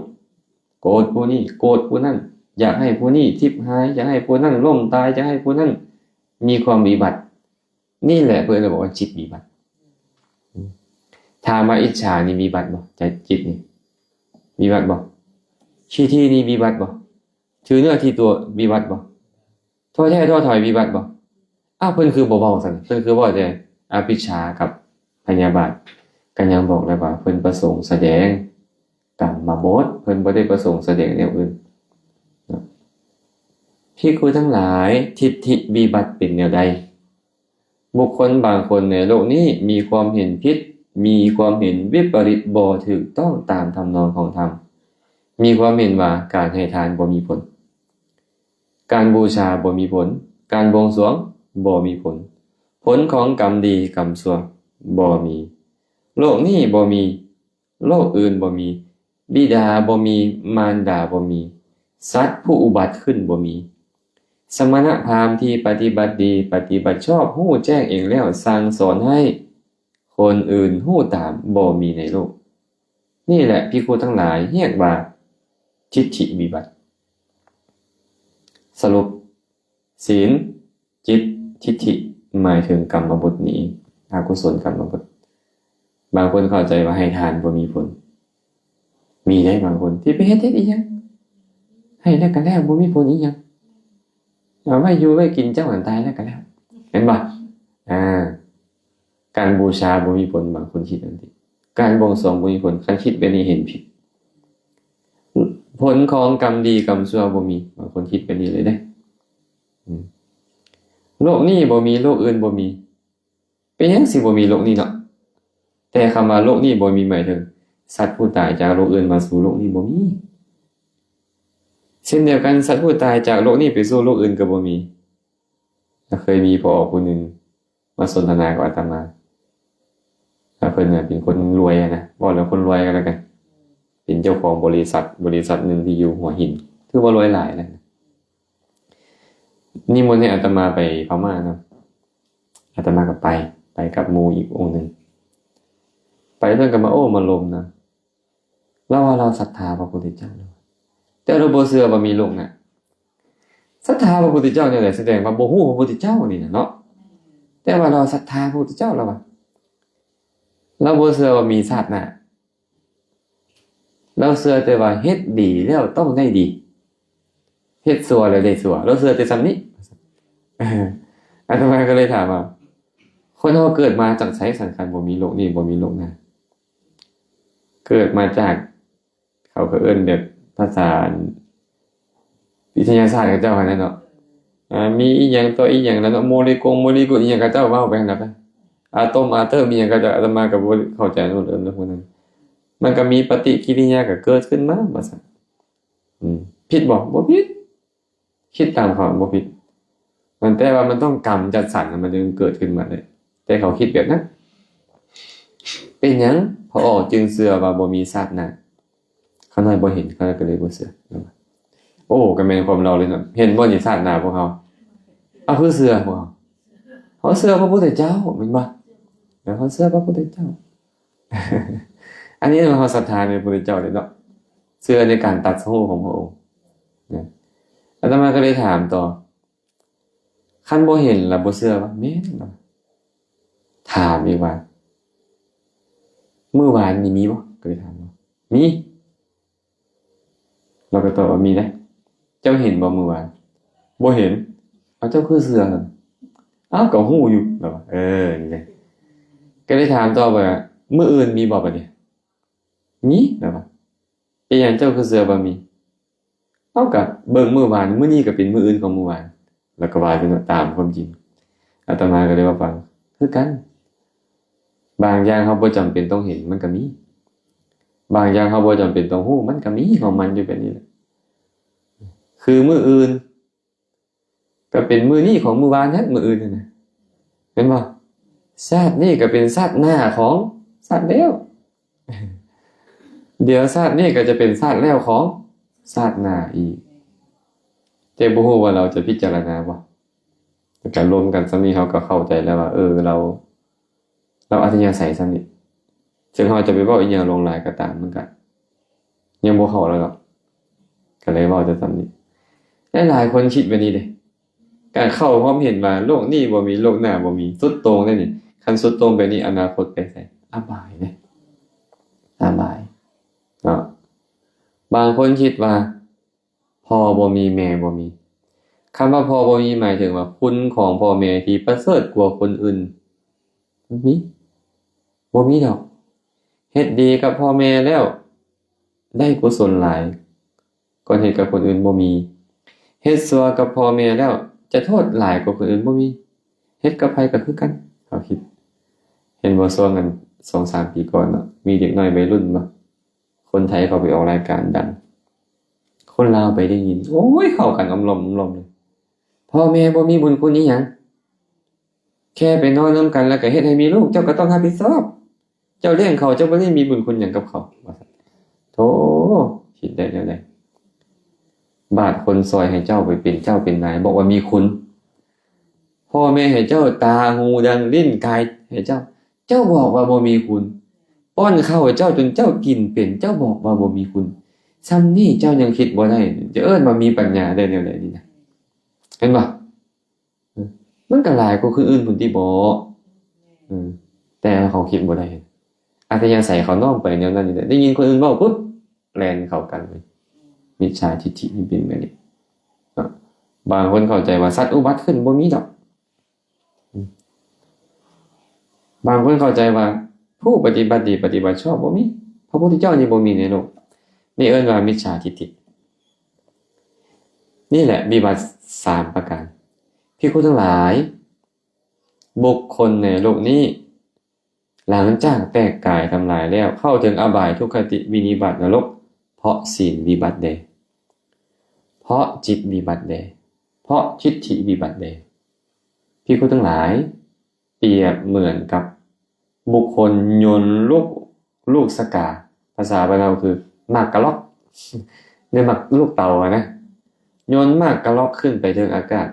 ໂກດຜູ້ນີ້, ໂກດຜູ້ນັ້ນ, ຢາກໃຫ້ຜູ້ນີ້ທິບຫາຍ, ຢາກໃຫ້ຜູ້ນັ້ນລົ້ມຕາຍ, ຢາກໃຫ້ຜູ້ນັ້ນມີຄວາມວິບັດ. ນີ້ແຫຼະເພິ່ນເອີ້ນວ່າຈິດວິບັດ. ອືມ ຖາມວ່າອິດສານີ້ວິບັດບໍ່? ໃຈຈິດນີ້ວິບັດບໍ່? ຂີ້ຖີ່ນີ້ວິບັດບໍ່? ຖືເນື້ອຖືຕົວວິບັດບໍ່? ທໍ້ແທ້ທໍ້ຖອຍວິບັດບໍ່? ອ້າວ ເພິ່ນຄືບໍ່ເວົ້າຊັ້ນ? ເພິ່ນຄືເວົ້າແຕ່ອະພິດຊາກັບພະຍາບາດ. ກໍຍັງບອກແລ້ວວ່າເພິ່ນປະສົງສະແດງກຳມະບົດ, ເພິ່ນບໍ່ໄດ້ປະສົງສະແດງແນວອື່ນເນາະ. ພິກຂຸທັງຫຼາຍ, ທິດຖິວິບັດເປັນແນວໃດ? ບຸກຄົນບາງຄົນໃນໂລກນີ້ມີຄວາມເຫັນຜິດ, ມີຄວາມເຫັນວິປະລິດ, ບໍ່ຖືກຕ້ອງຕາມທຳນອງຂອງທຳ, ມີຄວາມເຫັນວ່າການໃຫ້ທານບໍ່ມີຜົນ, ການບູຊາບໍ່ມີຜົນ, ການບວງສວງບໍ່ມີຜົນ, ຜົນຂອງກຳດີກຳຊົ່ວບໍ່ມີ, ໂລກນີ້ບໍ່ມີ, ໂລກອື່ນບໍ່ມີ, ບິດາບໍ່ມີ, ມານດາບໍ່ມີ, ສັດຜູ້ອຸບັດຂຶ້ນບໍ່ມີ. ສະມະນະພາມທີ່ປະຕິບັດດີ, ປະຕິບັດຊອບ, ຮູ້ແຈ້ງເອງແລ້ວ, ສັ່ງສອນໃຫ້ຄົນອື່ນຮູ້ຕາມ, ບໍ່ມີໃນໂລກ. ນີ້ແຫຼະພິກຂຸທັງຫຼາຍຮຽກວ່າທິດຖິວິບັດ. ສະຫຼຸບ, ສິນ, ຈິດ, ທິດຖິ ໝາຍເຖິງກຳມະບົດນີ້ເອງ, ອະກຸສົນກຳມະບົດ. ບາງຄົນເຂົ້າໃຈວ່າໃຫ້ທານບໍ່ມີຜົນ. ມີໄດ໋ບາງຄົນທີ່ໄປເຮັດ ເຮັດອີ່ຫຍັງ ໃຫ້ແລ້ວກໍແລ້ວ ບໍ່ມີຜົນອີ່ຫຍັງ, ເອົາໄວ້ຢູ່ໄວ້ກິນ ເຈົ້າຫັ້ນຕາຍແລ້ວກໍແລ້ວ, ແມ່ນບໍ່? ອ່າ ການບູຊາບໍ່ມີຜົນ, ບາງຄົນຄິດຈັ່ງຊີ້. ການບວງສວງບໍ່ມີຜົນ, ຄັນຄິດແບບນີ້ເຫັນຜິດ. ຜົນຂອງກຳດີກຳຊົ່ວບໍ່ມີ, ບາງຄົນຄິດແບບນີ້ເລີຍເດ້. ອືມ ໂລກນີ້ບໍ່ມີ, ໂລກອື່ນບໍ່ມີ. ເປັນຫຍັງຊິບໍ່ມີໂລກນີ້ເນາະ? ແຕ່ຄຳວ່າໂລກນີ້ບໍ່ມີ ໝາຍເຖິງສັດຜູ້ຕາຍຈາກໂລກອື່ນມາສູ່ໂລກນີ້ບໍ່ມີ. ເຊັ່ນດຽວກັນ, ສັດຜູ້ຕາຍຈາກໂລກນີ້ໄປສູ່ໂລກອື່ນກໍບໍ່ມີ. ເຄີຍມີພໍ່ອອກຜູ້ໜຶ່ງມາສົນທະນາກັບອາດຕະມາ, ແລ້ວເພິ່ນນະເປັນຄົນລວຍນະ, ເວົ້າແລ້ວຄົນລວຍກໍແລ້ວກັນ, ເປັນເຈົ້າຂອງບໍລິສັດ, ບໍລິສັດໜຶ່ງທີ່ຢູ່ຫົວຫີນ, ຖືວ່າລວຍຫຼາຍນະ. ນິມົນໃຫ້ອາດຕະມາໄປພະມ້ານຳ, ອາດຕະມາກໍໄປ, ໄປກັບໝູ່ອີກອົງໜຶ່ງ. ໄປເພິ່ນກໍມາໂອ້ມາລົມນຳ, ລາວວ່າລາວສັດທາພະພຸດທະເຈົ້າ, ແຕ່ລາວບໍ່ເຊື່ອວ່າມີໂລກໜ້າ. ສັດທາພະພຸດທະເຈົ້າແນວໃດ? ສະແດງວ່າບໍ່ຮູ້ພະພຸດທະເຈົ້ານີ້ນະເນາະ, ແຕ່ວ່າລາວສັດທາພະພຸດທະເຈົ້າ, ລາວວ່າລາວບໍ່ເຊື່ອວ່າມີຊາດໜ້າ. ລາວເຊື່ອແຕ່ວ່າເຮັດດີແລ້ວຕ້ອງໄດ້ດີ, ເຮັດຊົ່ວແລ້ວໄດ້ຊົ່ວ, ລາວເຊື່ອແຕ່ສ່ຳນີ້. ອາດຕະມາກໍເລີຍຖາມວ່າ ຄົນເຮົາເກີດມາຈາກໃສ? ສັງຂານບໍ່ມີໂລກນີ້, ບໍ່ມີໂລກໜ້າ. ເກີດມາຈາກ, ເຂົາກໍເອີ້ນແບບພາສາວິທະຍາສາດເຂົາເຈົ້າຫັ້ນແຫຼະເນາະ, ອ່າ ມີອີ່ຫຍັງຕໍ່ອີ່ຫຍັງແລ້ວເນາະ, ໂມເລກຸງໂມເລກຸນອີ່ຫຍັງເຂົາເຈົ້າເວົ້າໄປຫັ້ນນະ, ອາຕົມອາເຕີມອີ່ຫຍັງເຂົາເຈົ້າ, ອາດຕະມາກໍບໍ່ເຂົ້າໃຈນຳເລື່ອງພວກນັ້ນ. ມັນກໍມີປະຕິກິລິຍາກໍເກີດຂຶ້ນມາວ່າຊັ້ນ. ອືມ ຜິດບໍ່? ບໍ່ຜິດ. ຄິດຕາມເຂົາບໍ່ຜິດ, ມັນແຕ່ວ່າມັນຕ້ອງກຳຈັດສັນ ມັນຈຶ່ງເກີດຂຶ້ນມາໄດ້, ແຕ່ເຂົາຄິດແບບນັ້ນ. ເປັນຫຍັງພໍ່ອອກຈຶ່ງເຊື່ອວ່າບໍ່ມີຊາດໜ້າ? ຂ້ານ້ອຍບໍ່ເຫັນ, ຂ້ານ້ອຍກໍເລີຍບໍ່ເຊື່ອ. ໂອ້ ກໍແມ່ນຄວາມລາວເລີຍເນາະ, ເຫັນບໍ່ນີ້ຊາດໜ້າພວກເຮົາ? ເຮົາຄືເຊື່ອພວກເຮົາ? ເຮົາເຊື່ອພະພຸດທະເຈົ້າ, ແມ່ນບໍ່? ແລ້ວເຮົາເຊື່ອພະພຸດທະເຈົ້າ. ອັນນີ້ເຮົາສັດທາໃນພະພຸດທະເຈົ້າເດ້ເນາະ, ເຊື່ອໃນການຕັດສະຮູ້ຂອງພະອົງນະ. ອາດຕະມາກໍເລີຍຖາມຕໍ່, ຄັນບໍ່ເຫັນລະບໍ່ເຊື່ອວະ? ແມ່ນລະ, ຖາມອີກວ່າ ມື້ວານນີ້ມີບໍ່? ກໍເລີຍຖາມວ່າ ມີ. ລາວກໍຕອບວ່າ ມີເດ້. ເຈົ້າເຫັນບໍ່ມື້ວານ? ບໍ່ເຫັນ. ເອົາ ເຈົ້າຄືເຊື່ອຊັ້ນ? ເອົາ ກໍຮູ້ຢູ່. ລາວວ່າ ເອີ ນີ້ເດ້. ກໍເລີຍຖາມຕໍ່ໄປວ່າ ມື້ອື່ນມີບໍ່ບາດນີ້? ມີ. ລາວວ່າ ເປັນຫຍັງເຈົ້າຄືເຊື່ອວ່າມີ? ເຮົາກໍເບິ່ງມື້ວານ, ມື້ນີ້ກໍເປັນມື້ອື່ນຂອງມື້ວານ, ແລ້ວກໍວ່າໄປເນາະ ຕາມຄວາມຈິງ. ອາດຕະມາກໍເລີຍວ່າຟັງ ຄືກັນ, ບາງຢ່າງເຮົາບໍ່ຈຳເປັນຕ້ອງເຫັນ ມັນກໍມີ, ບາງຢ່າງເຮົາບໍ່ຈຳເປັນຕ້ອງຮູ້ ມັນກໍມີຂອງມັນຢູ່ແບບນີ້ແຫຼະ. ຄືມື້ອື່ນກໍເປັນມື້ນີ້ຂອງມື້ວານນັ້ນ, ມື້ອື່ນນັ້ນນະ, ແມ່ນບໍ່? ຊາດນີ້ກໍເປັນຊາດໜ້າຂອງຊາດແລ້ວ. ດຽວຊາດນີ້ກໍຈະເປັນຊາດແລ້ວຂອງຊາດໜ້າອີກ. ແຕ່ບໍ່ຮູ້ວ່າເຮົາຈະພິຈາລະນາບໍ່? ການລວມກັນສ່ຳນີ້ເຮົາກໍເຂົ້າໃຈແລ້ວວ່າ ເອີ ເຮົາ ເຮົາອັດທະຍາໄສສ່ຳນີ້. ເຊິ່ງເຮົາຈະໄປເວົ້າອີ່ຫຍັງຫຼວງຫຼາຍກໍຕາມ ມັນກໍຍັງບໍ່ເຂົ້າແລ້ວດອກ. ກໍເລີຍເວົ້າແຕ່ສ່ຳນີ້. ຫຼາຍໆຄົນຄິດແບບນີ້ເດ້. ການເຂົ້າຄວາມເຫັນວ່າໂລກນີ້ບໍ່ມີ ໂລກໜ້າບໍ່ມີ ສຸດໂຕ່ງເດ້ນີ້. ຄັນສຸດໂຕ່ງແບບນີ້ ອະນາຄົດໄປໃສ? ອະບາຍເດ້. ອະບາຍເນາະ. ບາງຄົນຄິດວ່າ ພໍ່ບໍ່ມີແມ່ບໍ່ມີ. ຄຳວ່າພໍ່ບໍ່ມີ ໝາຍເຖິງວ່າຄຸນຂອງພໍ່ແມ່ທີ່ປະເສີດກວ່າຄົນອື່ນ ບໍ່ມີ ບໍ່ມີດອກ. ເຮັດດີກັບພໍ່ແມ່ແລ້ວ ໄດ້ກຸສົນຫຼາຍກວ່າເຮັດກັບຄົນອື່ນ ບໍ່ມີ. ເຮັດຊົ່ວກັບພໍ່ແມ່ແລ້ວ ຈະໂທດຫຼາຍກວ່າຄົນອື່ນ ບໍ່ມີ. ເຮັດກັບໃຜກໍຄືກັນ. ເຮົາຄິດ ເຫັນບໍ່ ຊ່ວງອັນ ສອງສາມປີກ່ອນເນາະ ມີເດັກນ້ອຍໄວລຸ້ນເນາະ ຄົນໄທເຂົາໄປອອກລາຍການດັງ, ຄົນລາວໄປໄດ້ຍິນ ໂອ້ຍ ເຂົ້າກັນອຳລອມໆເລີຍ. ພໍ່ແມ່ບໍ່ມີບຸນຄຸນອີ່ຫຍັງ, ແຄ່ໄປນອນນຳກັນແລ້ວກໍເຮັດໃຫ້ມີລູກ ເຈົ້າກໍຕ້ອງຮັບຜິດຊອບ. ເຈົ້າລ້ຽງເຂົາ ເຈົ້າບໍ່ໄດ້ມີບຸນຄຸນຫຍັງກັບເຂົາ ວ່າຊັ້ນ. ໂທ້ ຄິດໄດ້ແນວໃດ? ບາດຄົນຊ່ອຍໃຫ້ເຈົ້າໄປເປັນເຈົ້າເປັນນາຍ ບອກວ່າມີຄຸນ. ພໍ່ແມ່ໃຫ້ເຈົ້າຕາ ຫູ ດັງ ລີ້ນ ກາຍໃຫ້ເຈົ້າ ເຈົ້າບອກວ່າບໍ່ມີຄຸນ. ປ້ອນເຂົ້າເຈົ້າຈົນເຈົ້າກິນເປັນ ເຈົ້າບອກວ່າບໍ່ມີຄຸນ. ຊ່ຳນີ້ເຈົ້າຍັງຄິດບໍ່ໄດ້ ຈະເອີ້ນວ່າມີປັນຍາໄດ້ແນວໃດນີ້ນະ? ເຫັນບໍ່? ມັນກໍຫຼາຍກວ່າຄົນອື່ນພຸ້ນຕິບໍ? ເອີ ແຕ່ເຂົາຄິດບໍ່ໄດ້. ອັດທະຍາໄສເຂົານ້ອມໄປແນວນັ້ນຢູ່ແລ້ວ. ໄດ້ຍິນຄົນອື່ນເວົ້າປຸບ ແລ່ນເຂົ້າກັນເລີຍ. ມິດສາທິດຖິນີ້ເປັນແບບນີ້ເນາະ. ບາງຄົນເຂົ້າໃຈວ່າສັດອຸບັດຂຶ້ນ ບໍ່ມີດອກ. ບາງຄົນເຂົ້າໃຈວ່າຜູ້ປະຕິບັດດີປະຕິບັດຊອບບໍ່ມີ, ພະພຸດທະເຈົ້ານີ້ບໍ່ມີໃນໂລກ. ນີ້ເອີ້ນວ່າມິດສາທິດຖິ. ນີ້ແຫຼະວິບັດສາມປະການ. ພິກຂຸທັງຫຼາຍ, ບຸກຄົນໃນໂລກນີ້ ຫຼັງຈາກແຕກກາຍທຳລາຍແລ້ວ ເຂົ້າເຖິງອະບາຍ ທຸກຄະຕິ ວິນິບາດ ນະລົກ ເພາະສີນວິບັດແດ່, ເພາະຈິດວິບັດແດ່, ເພາະທິດຖິວິບັດແດ່. ພິກຂຸທັງຫຼາຍ, ປຽບເໝືອນກັບບຸກຄົນຍົນລູກ ລູກສະກາ, ພາສາບ້ານເຮົາຄືໝາກກະລອກ ຫຼືໝາກລູກເຕົາຫັ້ນນະ, ຍົນໝາກກະລອກຂຶ້ນໄປເທິງອາກາດ,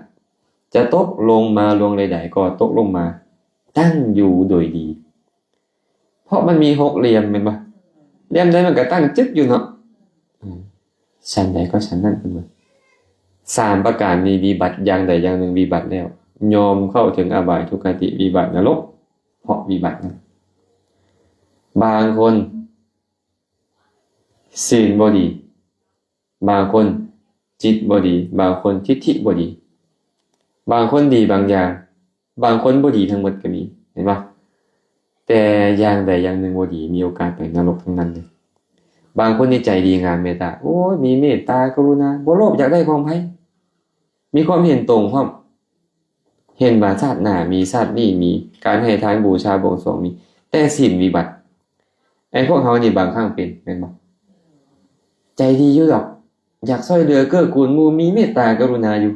ຈະຕົກລົງມາລວງໃດໆກໍຕົກລົງມາຕັ້ງຢູ່ໂດຍດີ. ເພາະມັນມີຫົກຫຼ່ຽມແມ່ນບໍ່? ຫຼ່ຽມໃດມັນກໍຕັ້ງຈຶກຢູ່ເນາະ. ອືມ ຊັ້ນໃດກໍຊັ້ນນັ້ນເພິ່ນວ່າ. ສາມປະການນີ້ວິບັດຢ່າງໃດຢ່າງໜຶ່ງວິບັດແລ້ວ, ຍອມເຂົ້າເຖິງອະບາຍ ທຸກຄະຕິ ວິບັດ ນະລົກ ເພາະວິບັດນັ້ນ. ບາງຄົນສີນບໍ່ດີ, ບາງຄົນຈິດບໍ່ດີ, ບາງຄົນທິດຖິບໍ່ດີ, ບາງຄົນດີບາງຢ່າງ, ບາງຄົນບໍ່ດີທັງໝົດກໍມີ, ເຫັນບໍ່? ແຕ່ຢ່າງໃດຢ່າງໜຶ່ງບໍ່ດີ ມີໂອກາດໄປນະລົກທັງນັ້ນເລີຍ. ບາງຄົນນີ້ໃຈດີງາມເມດຕາ, ໂອ້ຍ ມີເມດຕາກະລຸນາ, ບໍ່ໂລບຢາກໄດ້ຂອງໃຜ, ມີຄວາມເຫັນຕົງພ້ອມ, ເຫັນວ່າຊາດໜ້າມີ, ຊາດນີ້ມີ, ການໃຫ້ທານບູຊາບວງສວງມີ, ແຕ່ສີນວິບັດ. ໄອ້ພວກເຮົານີ້ບາງຄັ້ງເປັນ ແມ່ນບໍ່? ໃຈດີຢູ່ດອກ, ຢາກຊ່ວຍເຫຼືອເກື້ອກູນໝູ່, ມີເມດຕາກະລຸນາຢູ່,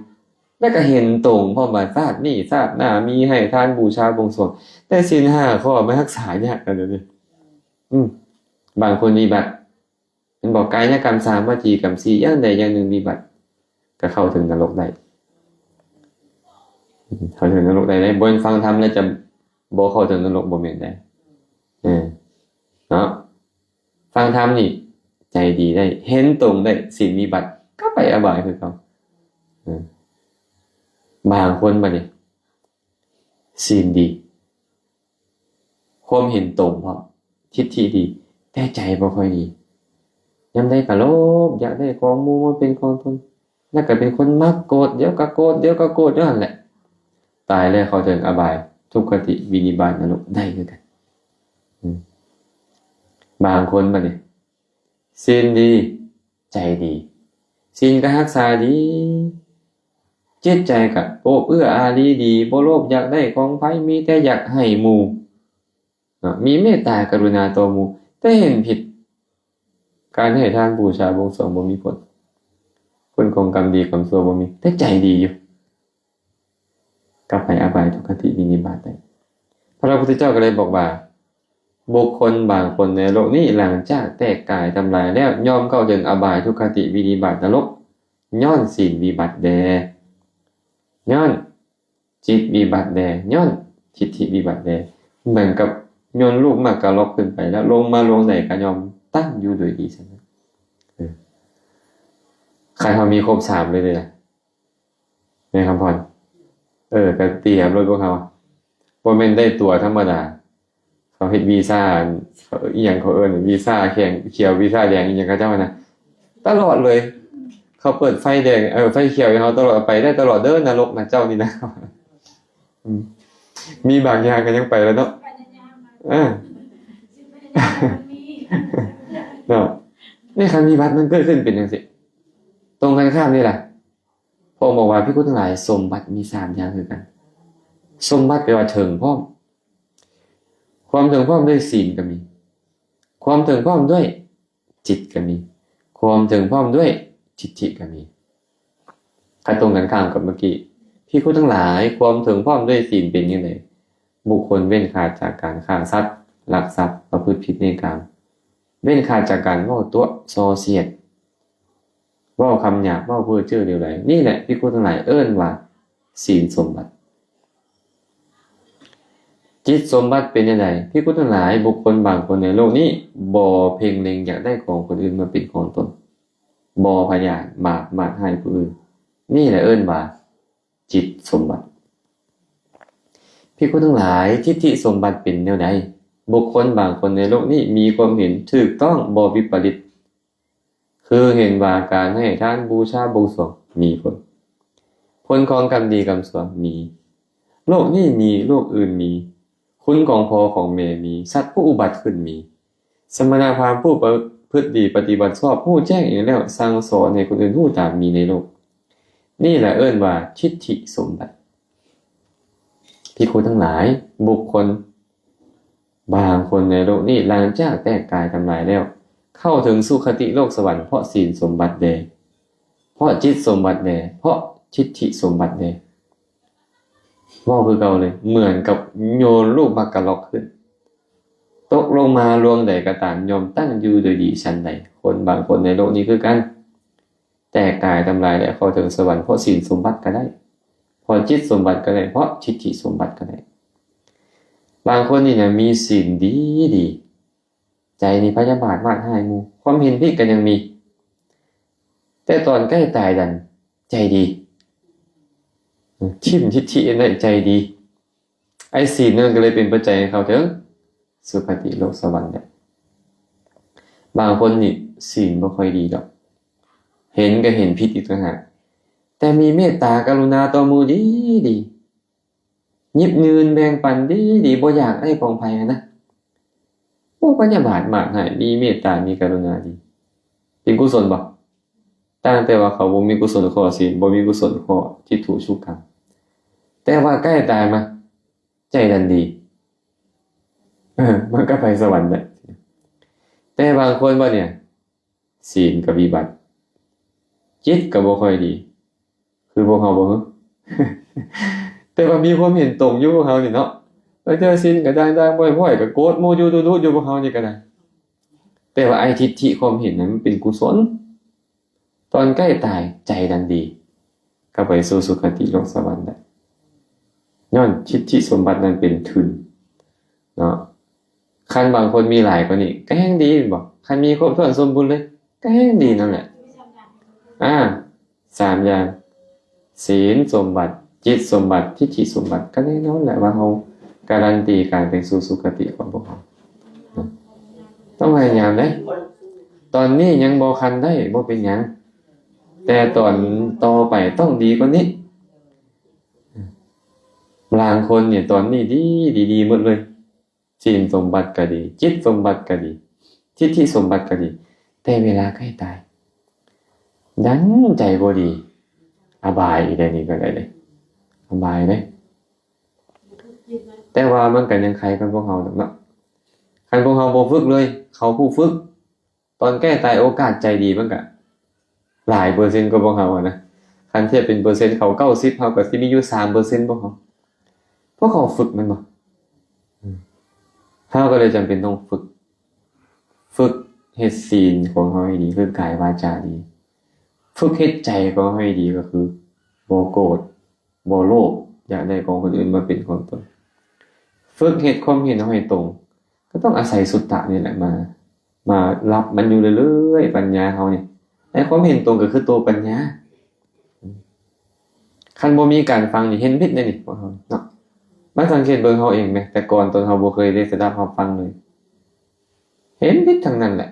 ແລ້ວກໍເຫັນຕົງພ້ອມວ່າຊາດນີ້ຊາດໜ້າມີໃຫ້ທານບູຊາບວງສວງ, ແຕ່ສິນຫ້າຂໍ້ມັນຮັກສາຍາກນະດຽວນີ້. ອືມ ບາງຄົນວິບັດ ແມ່ນບໍ່? ກາຍະກຳສາມ ວະຈີກຳສີ່ ຢ່າງໃດຢ່າງໜຶ່ງວິບັດ ກໍເຂົ້າເຖິງນະລົກໄດ້. ເຂົ້າເຖິງນະລົກໄດ້ເດ້. ບໍ່ແມ່ນຟັງທຳແລ້ວຈະບໍ່ເຂົ້າເຖິງນະລົກ, ບໍ່ແມ່ນເດ້. ເອີ ເນາະ, ຟັງທຳນີ້ໃຈດີໄດ້, ເຫັນຕົງໄດ້, ສິນວິບັດ ກໍໄປອະບາຍຄືເກົ່າ. ເອີ ບາງຄົນບັດນີ້ ສີນດີ, ຄວາມເຫັນຕົງພ້ອມ ທິດຖິດີ ແຕ່ໃຈບໍ່ຄ່ອຍດີ. ຍາມໃດກໍໂລບ ຢາກໄດ້ຂອງໝູ່ມາເປັນຂອງຕົນ ແລ້ວກໍເປັນຄົນມັກໂກດ ດຽວກໍໂກດ ດຽວກໍໂກດຢູ່ຫັ້ນແຫຼະ. ຕາຍແລ້ວເຂົ້າເຖິງອະບາຍ ທຸກຄະຕິ ວິນິບາດ ນະລົກໄດ້ຄືກັນ. ອືມ ບາງຄົນບັດນີ້ ສິນດີ ໃຈດີ ສິນກໍຮັກສາດີ ຈິດໃຈກໍໂອບເອື້ອອາລີດີ ບໍ່ໂລບຢາກໄດ້ຂອງໃຜ ມີແຕ່ຢາກໃຫ້ໝູ່ ເນາະ ມີເມດຕາກະລຸນາຕໍ່ໝູ່ ແຕ່ເຫັນຜິດ ການໃຫ້ທານ ບູຊາ ບົວງສວງບໍ່ມີຜົນ ຜົນຂອງກຳດີກຳຊົ່ວບໍ່ມີ ແຕ່ໃຈດີຢູ່ ກັບໄປອະບາຍ ທຸກຄະຕິ ວິນິບາດໄດ້. ພະພຸດທະເຈົ້າກໍເລີຍບອກວ່າ ບຸກຄົນບາງຄົນໃນໂລກນີ້ ຫຼັງຈາກແຕກກາຍທຳລາຍແລ້ວ ຍ່ອມເຂົ້າເຖິງອະບາຍ ທຸກຄະຕິ ວິນິບາດ ນະລົກ ຍ້ອນສິນວິບັດແດ່ ຍ້ອນຈິດວິບັດແດ່ ຍ້ອນທິດຖິວິບັດແດ່. ເໝືອນກັບໂຍນລູກໝາກກະລັອກຂຶ້ນໄປ ແລ້ວລົງມາລວງໃດກໍຍ່ອມຕັ້ງຢູ່ໂດຍດີຊັ້ນນະ. ເອີ ຄັນເຮົາມີຄົບສາມເລີຍເດ້ລະ ແມ່ຄຳພອນ ເອີ ກໍຕຽມໂລດພວກເຮົາ ບໍ່ແມ່ນໄດ້ຕົວະທຳມະດາ. ເຂົາເຮັດວີຊາ ອັນ ເຂົາ ອີ່ຫຍັງເຂົາເອີ້ນ ວີຊາແຂງຂຽວ ວີຊາແດງ ອີ່ຫຍັງເຂົາເຈົ້ານະ ຕະຫຼອດເລີຍ. ເຂົາເປີດໄຟແດງ ເອີ ໄຟຂຽວໃຫ້ເຮົາຕະຫຼອດ ໄປໄດ້ຕະຫຼອດເດີ ນະລົກນະເຈົ້ານີ້ນະ. ອືມ ມີບາງຢ່າງກໍຍັງໄປແລ້ວເນາະ. ເອີ ເນາະ ໃນຄັນມີບັດມັນເກີດຂຶ້ນເປັນຈັ່ງຊີ້ ຕົງກັນຂ້າມນີ້ລະ. ພະອົງບອກວ່າ ພິກຂຸທັງຫຼາຍ ສົມບັດມີສາມຢ່າງຄືກັນ. ສົມບັດແປວ່າເຖິງພ້ອມ. ຄວາມເຖິງພ້ອມດ້ວຍສິນກໍມີ, ຄວາມເຖິງພ້ອມດ້ວຍຈິດກໍມີ, ຄວາມເຖິງພ້ອມດ້ວຍທິດຖິກໍມີ. ຄັນຕົງກັນຂ້າມກັບເມື່ອກີ້ ພິກຂຸທັງຫຼາຍ ຄວາມເຖິງພ້ອມດ້ວຍສິນເປັນຈັ່ງໃດ? ບຸກຄົນເວັ້ນຂາດຈາກການຂ້າສັດ, ລັກຊັບ, ປະພຶດຜິດໃນກາມ, ເວັ້ນຂາດຈາກການເວົ້າຕົວະ ສໍ່ສຽດ, ເວົ້າຄຳຫຍາບ ເວົ້າເພ້ອເຈີ້ຫຼຽວໄຫຼ. ນີ້ແຫຼະ ພິກຂຸທັງຫຼາຍ ເອີ້ນວ່າສິນສົມບັດ. ຈິດສົມບັດເປັນແນວໃດ? ພິກຂຸທັງຫຼາຍ ບຸກຄົນບາງຄົນໃນໂລກນີ້ ບໍ່ເພັ່ງເລັງຢາກໄດ້ຂອງຄົນອື່ນມາເປັນຂອງຕົນ, ບໍ່ພະຍາດບາດໝາດຮ້າຍຜູ້ອື່ນ. ນີ້ແຫຼະເອີ້ນວ່າ ຈິດສົມບັດ. ພິກຂຸທັງຫຼາຍ ທິດຖິສົມບັດເປັນແນວໃດ? ບຸກຄົນບາງຄົນໃນໂລກນີ້ມີຄວາມເຫັນຖືກຕ້ອງ ບໍ່ວິປະລິດ, ຄືເຫັນວ່າການໃຫ້ທານ ບູຊາ ບົວງສວງມີຜົນ, ຜົນຂອງກຳດີກຳຊົ່ວມີ, ໂລກນີ້ມີ ໂລກອື່ນມີ, ຄຸນຂອງພໍ່ຂອງແມ່ມີ, ສັດຜູ້ອຸບັດຂຶ້ນມີ. ສະມະນະພາມຜູ້ປະພຶດດີປະຕິບັດຊອບ ຮູ້ແຈ້ງເອງແລ້ວ ສັ່ງສອນໃຫ້ຄົນອື່ນຮູ້ຕາມມີໃນໂລກ. ນີ້ແຫຼະເອີ້ນວ່າທິດຖິສົມບັດ. ພິກຂຸທັງຫຼາຍ ບຸກຄົນບາງຄົນໃນໂລກນີ້ ຫຼັງຈາກແຕກກາຍທຳລາຍແລ້ວ ເຂົ້າເຖິງສຸຄະຕິໂລກສະຫວັນ ເພາະສິນສົມບັດແດ່ ເພາະຈິດສົມບັດແດ່ ເພາະທິດຖິສົມບັດແດ່. ເວົ້າຄືເກົ່າເລີຍ ເໝືອນກັບໂຍນລູກໝາກກະລັອກຂຶ້ນ ຕົກລົງມາລວງໃດກໍຕາມ ຍ່ອມຕັ້ງຢູ່ໂດຍດີ. ສັນໃດ ຄົນບາງຄົນໃນໂລກນີ້ຄືກັນ ແຕກກາຍທຳລາຍແລ້ວເຂົ້າເຖິງສະຫວັນ ເພາະສິນສົມບັດກໍໄດ້ ເພາະຈິດສົມບັດກໍໄດ້ ເພາະທິດຖິສົມບັດກໍໄດ້. ບາງຄົນນີ້ນະ ມີສິນດີໆ ໃຈນີ້ພະຍາບາດມາດຮ້າຍໝູ່ ຄວາມເຫັນຜິດກໍຍັງມີ ແຕ່ຕອນໃກ້ຕາຍນັ້ນໃຈດີ ຖິ້ມທິດຖິໄດ້ໃຈດີ. ໄອ້ສິນນັ້ນກໍເລີຍເປັນປັດໄຈໃຫ້ເຂົ້າເຖິງສຸຄະຕິໂລກສະຫວັນແຫຼະ. ບາງຄົນນີ້ສິນບໍ່ຄ່ອຍດີດອກ ເຫັນກໍເຫັນຜິດອີກຕ່າງຫາກ ແຕ່ມີເມດຕາກະລຸນາຕໍ່ໝູ່ດີໆ ຫຍິບຍື່ນແບ່ງປັນດີໆ ບໍ່ຢາກໄດ້ຂອງໃຜຫັ້ນນະ. ໂອ້ ພະຍາບາດມາດຮ້າຍ ມີເມດຕາ ມີກະລຸນາດີ ເປັນກຸສົນບໍ່? ຕ່າງແຕ່ວ່າເຂົາບໍ່ມີກຸສົນຂໍ້ສິນ ບໍ່ມີກຸສົນຂໍ້ທິດຖຸສຸກຳ ແຕ່ວ່າໃກ້ຕາຍມາ ໃຈດັນດີ ເອີ ມັນກໍໄປສະຫວັນແຫຼະ. ແຕ່ບາງຄົນບັດນີ້ ສິນກໍວິບັດ ຈິດກໍບໍ່ຄ່ອຍດີ ຄືພວກເຮົາບໍ່? ແຕ່ວ່າມີຄວາມເຫັນຕົງຢູ່ພວກເຮົານີ້ເນາະ ລາງເທື່ອສິນກໍດ່າງໆ ພ້ອຍໆ ກໍໂກດໝູ່ຢູ່ດຸໆ ຢູ່ພວກເຮົານີ້ກໍໄດ້. ແຕ່ວ່າໄອ້ທິດຖິຄວາມເຫັນນັ້ນມັນເປັນກຸສົນ ຕອນໃກ້ຕາຍໃຈດັນດີ ກໍໄປສູ່ສຸຄະຕິໂລກສະຫວັນໄດ້ ຍ້ອນທິດຖິສົມບັດນັ້ນເປັນທຶນເນາະ. ຄັນບາງຄົນມີຫຼາຍກວ່ານີ້ກໍແຮ່ງດີແມ່ນບໍ່? ຄັນມີຄົບຖ້ວນສົມບູນເລີຍກໍແຮ່ງດີນັ້ນແຫຼະ. ອາ ສາມຢ່າງ ສິນສົມບັດ, ຈິດສົມບັດ, ທິດຖິສົມບັດ ກໍແນ່ນອນແຫຼະວ່າເຮົາ ກາຣັນຕີການໄປສູ່ສຸຄະຕິຂອງພວກເຮົາ. ຕ້ອງພະຍາຍາມເດ້. ຕອນນີ້ຍັງບໍ່ທັນໄດ້ ບໍ່ເປັນຫຍັງ, ແຕ່ຕອນຕໍ່ໄປຕ້ອງດີກວ່ານີ້. ບາງຄົນນີ້ຕອນນີ້ດີ ດີໆໝົດເລີຍ. ສິນສົມບັດກໍດີ, ຈິດສົມບັດກໍດີ, ທິດຖິສົມບັດກໍດີ, ແຕ່ເວລາໃກ້ຕາຍ ດັນໃຈບໍ່ດີ, ອະບາຍອີກແລ້ວນີ້ກໍໄດ້ເດ້, ອະບາຍເດ້. ແຕ່ວ່າມັນກໍຍັງໄຄກັນພວກເຮົາດອກເນາະ. ຄັນພວກເຮົາບໍ່ຝຶກເລີຍ, ເຂົາຜູ້ຝຶກ ຕອນໃກ້ຕາຍໂອກາດໃຈດີມັນກະຫຼາຍເປີເຊັນກວ່າພວກເຮົາຫັ້ນນະ. ຄັນທຽບເປັນເປີເຊັນ ເຂົາເກົ້າສິບ ເຮົາກະຊິມີຢູ່ສາມເປີເຊັນພວກເຮົາ. ພວກເຂົາຝຶກແມ່ນບໍ່? ເຮົາກະເລີຍຈຳເປັນຕ້ອງຝຶກ, ຝຶກເຮັດສິນຂອງເຮົາໃຫ້ດີ, ຝຶກກາຍວາຈາດີ, ຝຶກເຮັດໃຈຂອງເຮົາໃຫ້ດີ ກະຄືບໍ່ໂກດ, ບໍ່ໂລບ ຢາກໄດ້ຂອງຄົນອື່ນມາເປັນຂອງຕົນ. ຝຶກເຮັດຄວາມເຫັນເຮົາໃຫ້ຕົງ ກໍຕ້ອງອາໄສສຸດຕະນີ້ແຫຼະມາ ມາລັບມັນຢູ່ເລື້ອຍໆ. ປັນຍາເຮົານີ້ ໃນຄວາມເຫັນຕົງກໍຄືໂຕປັນຍາ. ຄັນບໍ່ມີການຟັງນີ້ ເຫັນຜິດເດ້ນີ້ພວກເຮົາເນາະ. ມາສັງເກດເບິ່ງເຮົາເອງແມ, ແຕ່ກ່ອນຕອນເຮົາບໍ່ເຄີຍໄດ້ສະດັບຮັບຟັງເລີຍ ເຫັນຜິດທັງນັ້ນແຫຼະ.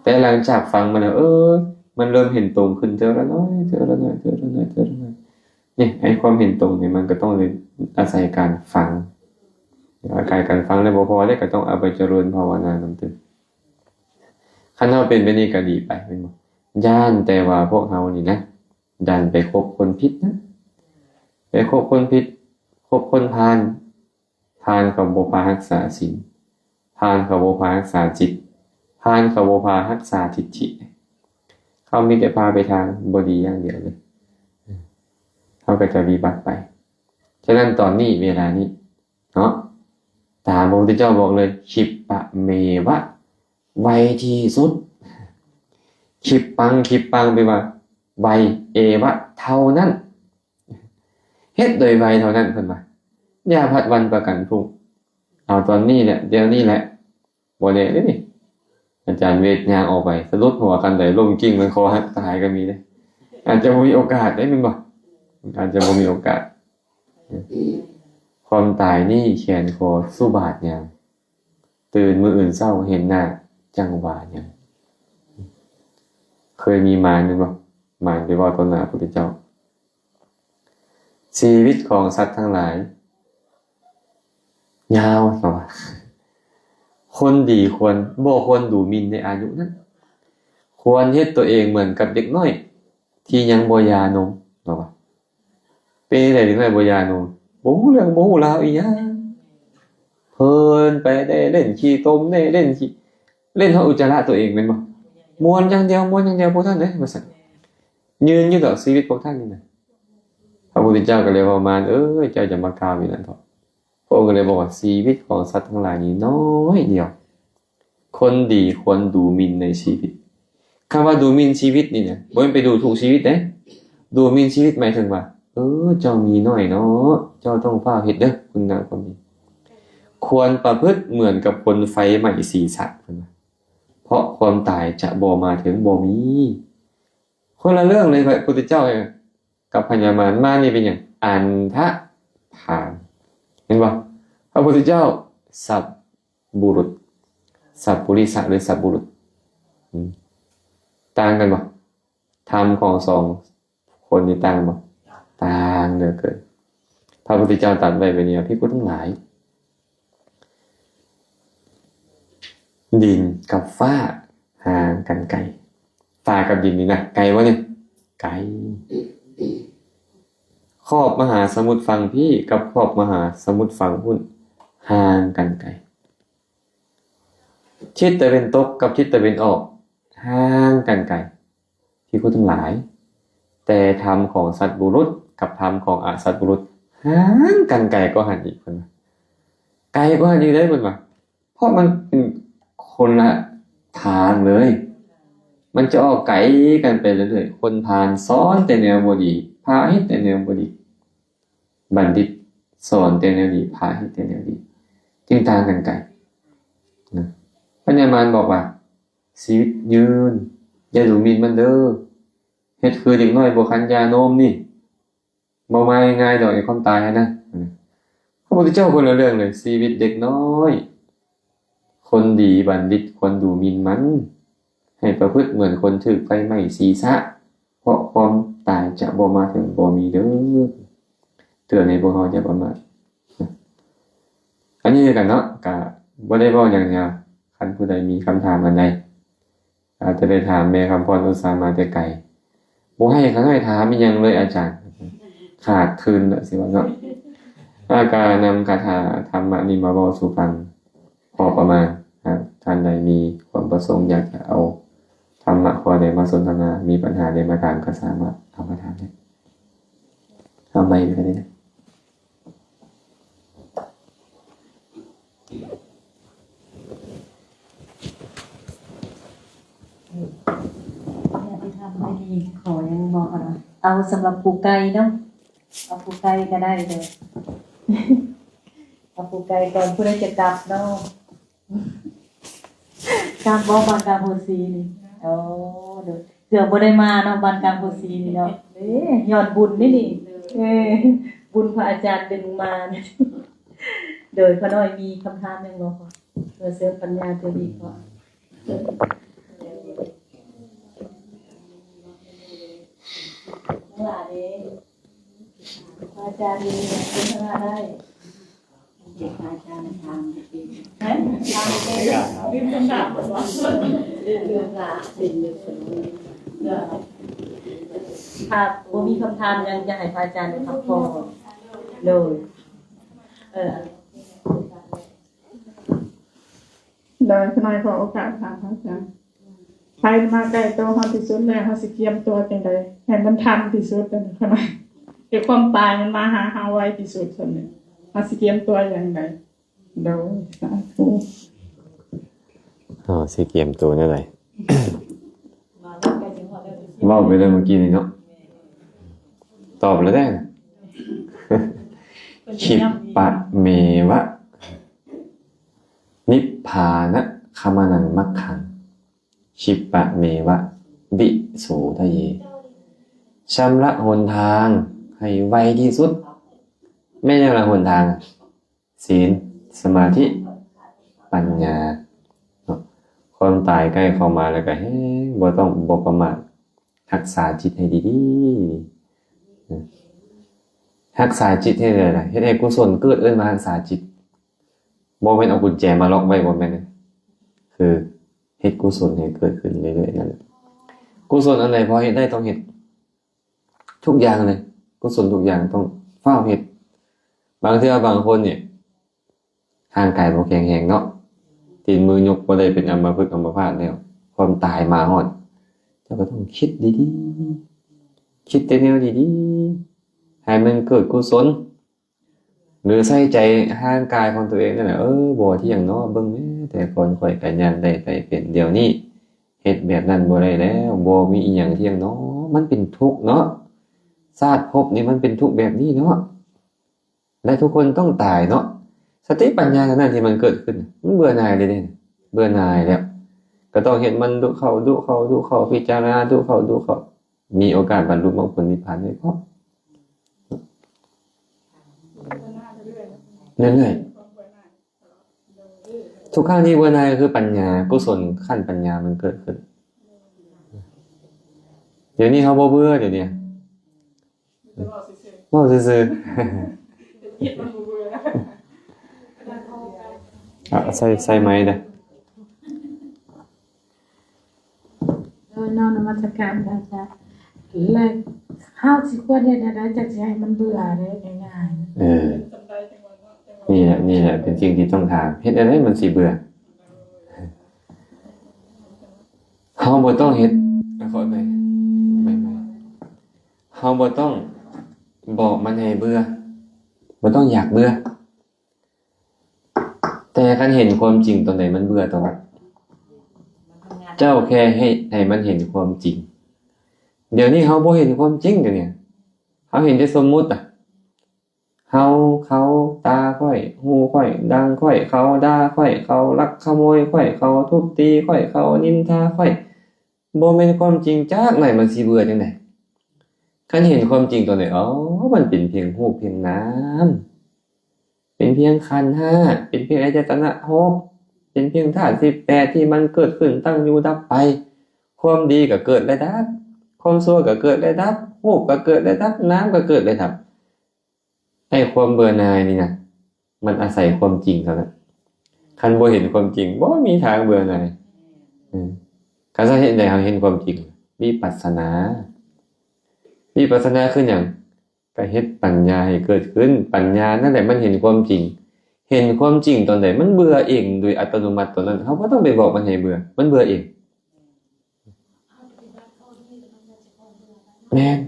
ແຕ່ຫຼັງຈາກຟັງມາແລ້ວ ເອີ ມັນເລີ່ມເຫັນຕົງຂຶ້ນເທື່ອລະໜ້ອຍ ເທື່ອລະໜ້ອຍ ເທື່ອລະໜ້ອຍ ເທື່ອລະໜ້ອຍ. ນີ້ ໄອ້ຄວາມເຫັນຕົງນີ້ ມັນກໍຕ້ອງໄດ້ອາໄສການຟັງ. ອາໄສການຟັງແລ້ວບໍ່ພໍເດ້, ກໍຕ້ອງເອົາໄປຈະເລີນພາວະນານຳຕື່ມ. ຄັນເຮົາເປັນແບບນີ້ກໍດີໄປ ແມ່ນບໍ່? ຢ້ານແຕ່ວ່າພວກເຮົານີ້ນະ ດັນໄປຄົບຄົນຜິດນະ, ໄປຄົບຄົນຜິດ, ຄົບຄົນພານ. ພານເຂົາບໍ່ພາຮັກສາສິນ, ພານເຂົາບໍ່ພາຮັກສາຈິດ, ພານເຂົາບໍ່ພາຮັກສາທິດຖິ, ເຂົາມີແຕ່ພາໄປທາງບໍ່ດີຢ່າງດຽວເລີຍ. ເຮົາກໍຈະວິບັດໄປ. ສະນັ້ນຕອນນີ້ ເວລານີ້ເນາະ ຕາມພະພຸດທະເຈົ້າບອກເລີຍ ຂິບປະເມວະ, ໄວທີ່ສຸດ. ຂິບປັງ, ຂິບປັງແປວ່າໄວ, ເອວະ ເທົ່ານັ້ນ. ເຮັດໂດຍໄວເທົ່ານັ້ນ ເພິ່ນວ່າ. ຢ່າພັດວັນປະກັນທຸກ, ເອົາຕອນນີ້ແຫຼະ, ດຽວນີ້ແຫຼະ. ບໍ່ແນ່ເດ້ນີ້, ອາຈານເວດຍ່າງອອກໄປ ສະດຸດຫົວຄັນໃດລົ້ມກິ້ງ ມັນຄໍຫັກຕາຍກໍມີເດ້. ອາດຈະບໍ່ມີໂອກາດເດ້ ແມ່ນບໍ່? ອາດຈະບໍ່ມີໂອກາດ. ຄວາມຕາຍນີ້ແຂນຄໍສູ້ບາດຍາມ, ຕື່ນມື້ອື່ນເຊົ້າເຫັນໜ້າຈັ່ງວ່າຫຍັງ. ເຄີຍມີມານແມ່ນບໍ່? ມານໄປເວົ້າຕໍ່ໜ້າພະພຸດທະເຈົ້າ. ຊີວິດຂອງສັດທັງຫຼາຍຍາວ, ເຂົາວ່າ ຄົນດີຄວນ, ບໍ່ຄວນດູໝິ່ນໃນອາຍຸນັ້ນ, ຄວນເຮັດຕົວເອງເໝືອນກັບເດັກນ້ອຍທີ່ຍັງບໍ່ຢານົມ, ເຂົາວ່າ. ເປັນຈັ່ງໃດເດັກນ້ອຍບໍ່ຢານົມ? ບໍ່ຮູ້ເລື່ອງ ບໍ່ຮູ້ລາວອີ່ຫຍັງ, ເພີນໄປແດ່ ເລ່ນຂີ້ຕົມແດ່ ເລ່ນຂີ້ ເລ່ນເຮົາອຸດຈາລະຕົວເອງແມ່ນບໍ່? ມ່ວນຢ່າງດຽວ ມ່ວນຢ່າງດຽວ ບໍ່ທັນເດ້ ວ່າຊັ້ນ. ຍືນຢູ່ດອກຊີວິດພວກທ່ານນີ້ນະ. ພະພຸດທະເຈົ້າກໍເລີຍເວົ້າມານ ເອີຍ ເຈົ້າຢ່າມາກ່າວຢູ່ນັ້ນເຖາະ. ພະອົງກໍເລີຍບອກວ່າ ຊີວິດຂອງສັດທັງຫຼາຍນີ້ນ້ອຍດຽວ, ຄົນດີຄວນດູໝິ່ນໃນຊີວິດ. ຄຳວ່າດູໝິ່ນຊີວິດນີ້ນະ ບໍ່ແມ່ນໄປດູຖູກຊີວິດເດ້. ດູໝິ່ນຊີວິດໝາຍເຖິງວ່າ ເອີ ເຈົ້າມີໜ້ອຍເນາະ, ເຈົ້າຕ້ອງຟ້າວເຮັດເດີຄຸນງາມຄວາມດີ. ຄວນປະພຶດເໝືອນກັບຄົນໄຟໄໝ້ສີສະ ເພິ່ນວ່າ, ເພາະຄວາມຕາຍຈະບໍ່ມາເຖິງ ບໍ່ມີ. ຄົນລະເລື່ອງເລີຍ ພະພຸດທະເຈົ້າກັບພະຍາມານ. ມານນີ້ເປັນຫຍັງ? ອັນທະພານ. ເຫັນບໍ່? ພະພຸດທະເຈົ້າ ສັບ ບຸລຸດ, ສັບປຸລິສະ ຫຼື ສັບບຸລຸດ ອືມ ຕ່າງກັນບໍ່? ທຳຂອງສອງຄົນນີ້ຕ່າງບໍ່? ຕ່າງເຫຼືອເກີນ. ພະພຸດທະເຈົ້າຕັດໄວ້ແບບນີ້ວ່າ ພິກຂຸທັງຫຼາຍ, ດິນກັບຟ້າຫ່າງກັນໄກ. ຟ້າກັບດິນນີ້ນະ ໄກບໍ່ນີ້? ໄກ. ຂອບມະຫາສະໝຸດຝັ່ງພີ້ກັບຂອບມະຫາສະໝຸດຝັ່ງພຸ້ນ ຫ່າງກັນໄກ. ທິດຕາເວັນຕົກກັບທິດຕາເວັນອອກ ຫ່າງກັນໄກ ພິກຂຸທັງຫຼາຍ, ແຕ່ທຳຂອງສັດບຸລຸດກັບທຳຂອງອະສັດບຸລຸດ ຫ່າງກັນໄກກວ່າຫັ້ນອີກ ເພິ່ນວ່າ. ໄກກວ່າຫັ້ນອີກເດ້ ເພິ່ນວ່າ. ເພາະມັນເປັນຄົນລະທາງເລີຍ, ມັນຈະອອກໄກກັນໄປເລື້ອຍໆ. ຄົນພານສອນແຕ່ແນວບໍ່ດີ, ພາເຮັດແຕ່ແນວບໍ່ດີ. ບັນດິດສອນແຕ່ແນວດີ, ພາເຮັດແຕ່ແນວດີ, ຈຶ່ງຕ່າງກັນໄກນະ. ພະຍາມານບອກວ່າ ຊີວິດຍືນ, ຢ່າດູໝິ່ນມັນເດີ. ເຮັດຄືເດັກນ້ອຍບໍ່ຄັນຢານົມນີ້, ບໍ່ມາງ່າຍໆດອກ ໄອ້ຄວາມຕາຍຫັ້ນນະ. ຄ ະພຸດທະເຈົ້າຄົນລະເລື່ອງເລີຍ. ຊີວິດເດັກນ້ອຍ ຄົນດີບັນດິດຄວນດູໝິ່ນມັນ ໃຫ້ປະພຶດເໝືອນຄົນຖືກໄຟໄໝ້ສີສະ ເພາະຄວາມຕາຍຈະບໍ່ມາເຖິງບໍ່ມີເດີ. ເຕືອນໃຫ້ພວກເຮົາຢ່າປະໝາດ. ອັນນີ້ຄືກັນເນາະ ກະບໍ່ໄດ້ເວົ້າຫຍັງຍາວ. ຄັນຜູ້ໃດມີຄຳຖາມອັນໃດ ອາດຈະໄດ້ຖາມແມ່ຄຳພອນອຸດສາມາແຕ່ໄກ. ບໍ່ໃຫ້ຂ້ານ້ອຍຖາມອີ່ຫຍັງເລີຍອາຈານ. ຂາດທຶນລະຊິວ່າເນາະ. ອາ ກະນຳຄາຖາທຳມະນີ້ມາເວົ້າສູ່ຟັງພໍປະມານ. ຫາກທ່ານໃດມີຄວາມປະສົງຢາກຈະເອົາທຳມະຂໍ້ໃດມາສົນທະນາ, ມີປັນຫາໃດມາຖາມ ກະສາມາດເອົາມາຖາມໄດ້. ເອົາໄມໄປກໍໄດ້. ຍາດຕິທຳໄດ້ນີ້ ຂໍຫຍັງບໍ່ ເອົາສຳລັບຜູ້ໄກ່ເນາະ. ເອົາຜູ້ໄກ່ກໍໄດ້ເດີ. ເອົາຜູ້ໄກ່ກ່ອນ ຜູ້ໃດຈະກັບເນາະ. ກັບບໍ່ ບ້ານກາງໂພສີນີ້? ໂອ້ ໂດຍ ເກືອບບໍ່ໄດ້ມາເນາະ ບ້ານກາງໂພສີນີ້ເນາະ. ເອີ ຍ້ອນບຸນນີ້ນີ້. ເອີ ບຸນພະອາຈານດຶງມາ. ໂດຍ ຂະນ້ອຍມີຄຳຖາມຫຍັງບໍ່? ເພື່ອເສີມປັນຍາຕົວເອງເນາະ. ອາຈານມີຄຳຖາມໄດ້. ຖ້າບໍ່ມີຄຳຖາມຫຍັງ ຢາກໃຫ້ພະອາຈານໄດ້ພັກຜ່ອນ. ໂດຍ ເອີ ໂດຍ ຂະນ້ອຍຂໍໂອກາດຖາມພະອາຈານ. ໄພມາໃກ້ໂຕເຮົາທີ່ສຸດແລ້ວ ເຮົາຊິກຽມຕົວຈັ່ງໃດໃຫ້ມັນທັນທີ່ສຸດ? ເອີ ຄະນ້ອຍ ໃຫ້ຄວາມຕາຍມັນມາຫາເຮົາໄວທີ່ສຸດຊັ້ນນີ້ ເຮົາຊິກຽມຕົວຢ່າງໃດ? ໂດຍ ສາທຸ. ເຮົາຊິກຽມໂຕແນວໃດ? ເວົ້າໄປແລ້ວເມື່ອກີ້ນີ້ເນາະ ຕອບແລ້ວເດ້. ຂິບປະເມວະ ນິບພານະຄະມະນັງມັກຂັງ ຂິບປະເມວະ ວິໂສທະເຍ ຊຳລະຫົນທາງໃຫ້ໄວທີ່ສຸດ. ແມ່ນຫຍັງລະຫົນທາງ? ສີນ, ສະມາທິ, ປັນຍາເນາະ. ຄວາມຕາຍໃກ້ເຂົ້າມາແລ້ວກໍແຮງບໍ່ຕ້ອງ ບໍ່ປະໝາດ. ຮັກສາຈິດໃຫ້ດີໆ. ຮັກສາຈິດໃຫ້ໄດ້ລະ ເຮັດໃຫ້ກຸສົນເກີດ ເອີ້ນວ່າຮັກສາຈິດ. ບໍ່ແມ່ນເອົາກຸນແຈມາລັອກໄວ້ ບໍ່ແມ່ນ. ຄືເຮັດກຸສົນໃຫ້ເກີດຂຶ້ນເລື້ອຍໆນັ້ນ. ກຸສົນອັນໃດພໍເຮັດໄດ້ຕ້ອງເຮັດ. ທຸກຢ່າງເລີຍ ກຸສົນທຸກຢ່າງຕ້ອງຟ້າວເຮັດ. ບາງເທື່ອບາງຄົນນີ້ ຮ່າງກາຍບໍ່ແຂງແຮງເນາະ ຕີນມືຍົກບໍ່ໄດ້ ເປັນອຳມະພຶກອຳມະພາດແລ້ວ ຄວາມຕາຍມາຮອດ ເຈົ້າກໍຕ້ອງຄິດດີໆ ຄິດແຕ່ແນວດີໆ ໃຫ້ມັນເກີດກຸສົນ. ຫຼືໃສ່ໃຈຮ່າງກາຍຂອງຕົວເອງນັ້ນແຫຼະ ເອີ ບໍ່ທ່ຽງເນາະ ເບິ່ງແມ້ແຕ່ກ່ອນຂ້ອຍກໍຍ່າງໄດ້ໄປເປັນ ດຽວນີ້ເຮັດແບບນັ້ນບໍ່ໄດ້ແລ້ວ ບໍ່ມີອີ່ຫຍັງທ່ຽງເນາະ ມັນເປັນທຸກເນາະ ຊາດພົບນີ້ມັນເປັນທຸກແບບນີ້ເນາະ ແລະ ທຸກຄົນຕ້ອງຕາຍເນາະ. ສະຕິປັນຍາເທົ່ານັ້ນທີ່ມັນເກີດຂຶ້ນ ມັນເບື່ອໜ່າຍເລີຍເດ້ ເບື່ອໜ່າຍແລ້ວ ກໍຕ້ອງເຮັດມັນດຸເຂົ້າ ດຸເຂົ້າ ດຸເຂົ້າ ພິຈາລະນາດຸເຂົ້າ ດຸເຂົ້າ. ມີໂອກາດບັນລຸມັກຜົນນິບພານໄດ້ພ້ອມ ເລື້ອຍໆ ທຸກຄັ້ງທີ່ເບື່ອໜ່າຍກໍຄືປັນຍາ ກຸສົນຂັ້ນປັນຍາມັນເກີດຂຶ້ນ. ດຽວນີ້ເຮົາບໍ່ເບື່ອ ດຽວນີ້ເວົ້າຊື່ໆ ອາ ໃສ່ ໃສ່ໄມເດີ້. ໂດຍ ນ້ອມນະມັດສະການພະອາຈານ ແລະ ເຮົາຊິຄວນເຮັດແນວໃດຈັ່ງຊິໃຫ້ມັນເບື່ອໄດ້ງ່າຍໆ? ເອີ ນີ້ແຫຼະ ນີ້ແຫຼະເປັນສິ່ງທີ່ຕ້ອງຖາມ ເຮັດແນວໃດມັນຊິເບື່ອ? ເຮົາບໍ່ຕ້ອງເຮັດ ຂໍອະໄພ ເຮົາບໍ່ຕ້ອງບອກມັນໃຫ້ເບື່ອ ບໍ່ຕ້ອງຢາກເບື່ອ. ແຕ່ຄັນເຫັນຄວາມຈິງຕອນໃດມັນເບື່ອຕອນນັ້ນ. ເຈົ້າແຄ່ເຮັດໃຫ້ມັນເຫັນຄວາມຈິງ. ດຽວນີ້ເຮົາບໍ່ເຫັນຄວາມຈິງ ດຽວນີ້ເຮົາເຫັນແຕ່ສົມມຸດອະ ເຮົາ ເຂົາ ຕາຂ້ອຍ ຫູຂ້ອຍ ດັງຂ້ອຍ ເຂົາດ່າຂ້ອຍ ເຂົາລັກຂະໂມຍຂ້ອຍ ເຂົາທຸບຕີຂ້ອຍ ເຂົານິນທາຂ້ອຍ. ບໍ່ແມ່ນຄວາມຈິງຈັກໜ້ອຍ ມັນຊິເບື່ອຈັ່ງໃດ? ຄັນເຫັນຄວາມຈິງຕອນໃດ ອໍ ມັນເປັນພຽງຮູບພຽງນາມ ເປັ ປັນພຽງຂັນຫ້າ ເປັນພຽງອາຍະຕະນະຫົກ ເປັນພຽງທາດສິບແປດທີ່ມັນເກີດຂຶ້ນ ຕັ້ງຢູ່ ດັບໄປ. ຄວາມດີກໍເກີດແລະດັບ ຄວາມຊົ່ວກໍເກີດແລະດັບ ຮູບກໍເກີດແລະດັບ ນາມກໍເກີດແລະດັບ. ໄອ້ຄວາມເບື່ອໜ່າຍນີ້ນະ ມັນອາໄສຄວາມຈິງເທົ່ານັ້ນ. ຄັນບໍ່ເຫັນຄວາມຈິງ ບໍ່ມີທາງເບື່ອໜ່າຍ. ເອີ ຄັນເຮົາເຮັດໃດເຮົາເຫັນຄວາມຈິງ? ວິປັດສະນາ. ວິປັດສະນາຄືຫຍັງ? ກໍເຮັດປັນຍາໃຫ້ເກີດຂຶ້ນ. ປັນຍານັ້ນແຫຼະມັນເຫັນຄວາມຈິງ. ເຫັນຄວາມຈິງຕອນໃດ ມັນເບື່ອເອງໂດຍອັດຕະໂນມັດຕອນນັ້ນ. ເຮົາບໍ່ຕ້ອງໄປບອກມັນໃຫ້ເບື່ອ, ມັນເບື່ອເອງ. ແມ່ນ.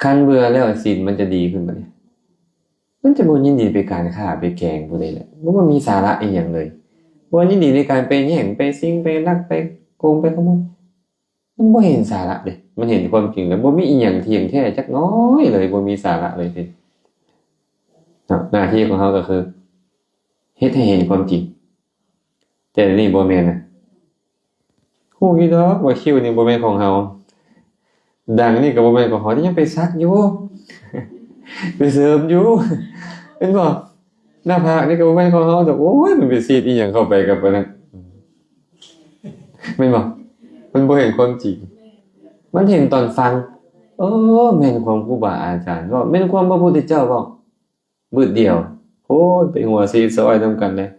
ຄັນເບື່ອແລ້ວ ສິນມັນຈະດີຂຶ້ນບັດນີ້. ມັນຈະບໍ່ຍິນດີໄປການຂ້າໄປແກງຜູ້ໃດແຫຼະ. ມັນບໍ່ມີສາລະອີ່ຫຍັງເລີຍ. ບໍ່ຍິນດີໃນການໄປແຍ່ງ ໄປຊິງ ໄປລັກ ໄປໂກງ ໄປຂະໂມຍ. ມັນບໍ່ເຫັນສາລະເດ້. ມັນເຫັນຄວາມຈິງແລ້ວ ບໍ່ມີອີ່ຫຍັງທ່ຽງແທ້ຈັກໜ້ອຍເລີຍ. ບໍ່ມີສາລະເລີຍເດ້. ເນາະ ໜ້າທີ່ຂອງເຮົາກໍຄື ເຮັດໃຫ້ເຫັນຄວາມຈິງ. ແຕ່ນີ້ບໍ່ແມ່ນນະ. ຮູ້ຢູ່ດອກວ່າຄິວນີ້ບໍ່ແມ່ນຂອງເຮົາ, ດັງນີ້ກໍບໍ່ແມ່ນຂອງເຮົາ, ແຕ່ຍັງໄປສັກຢູ່ ໄປເສີມຢູ່ ແມ່ນບໍ່? ໜ້າຜາກນີ້ກໍບໍ່ແມ່ນຂອງເຮົາດອກ. ໂອ້ຍ ມັນໄປສີດອີ່ຫຍັງເຂົ້າໄປກັບອັນນັ້ນ ແມ່ນບໍ່? ມັນບໍ່ເຫັນຄວາມຈິງ, ມັນເຫັນຕອນຟັງ. ເອີ ແມ່ນຄວາມຄູບາອາຈານເວົ້າ, ແມ່ນຄວາມພະພຸດທະເຈົ້າເວົ້າ. ບຶດດຽວ ໂອ້ຍ ໄປຫົວຊີຊອຍນຳກັນເລີຍ.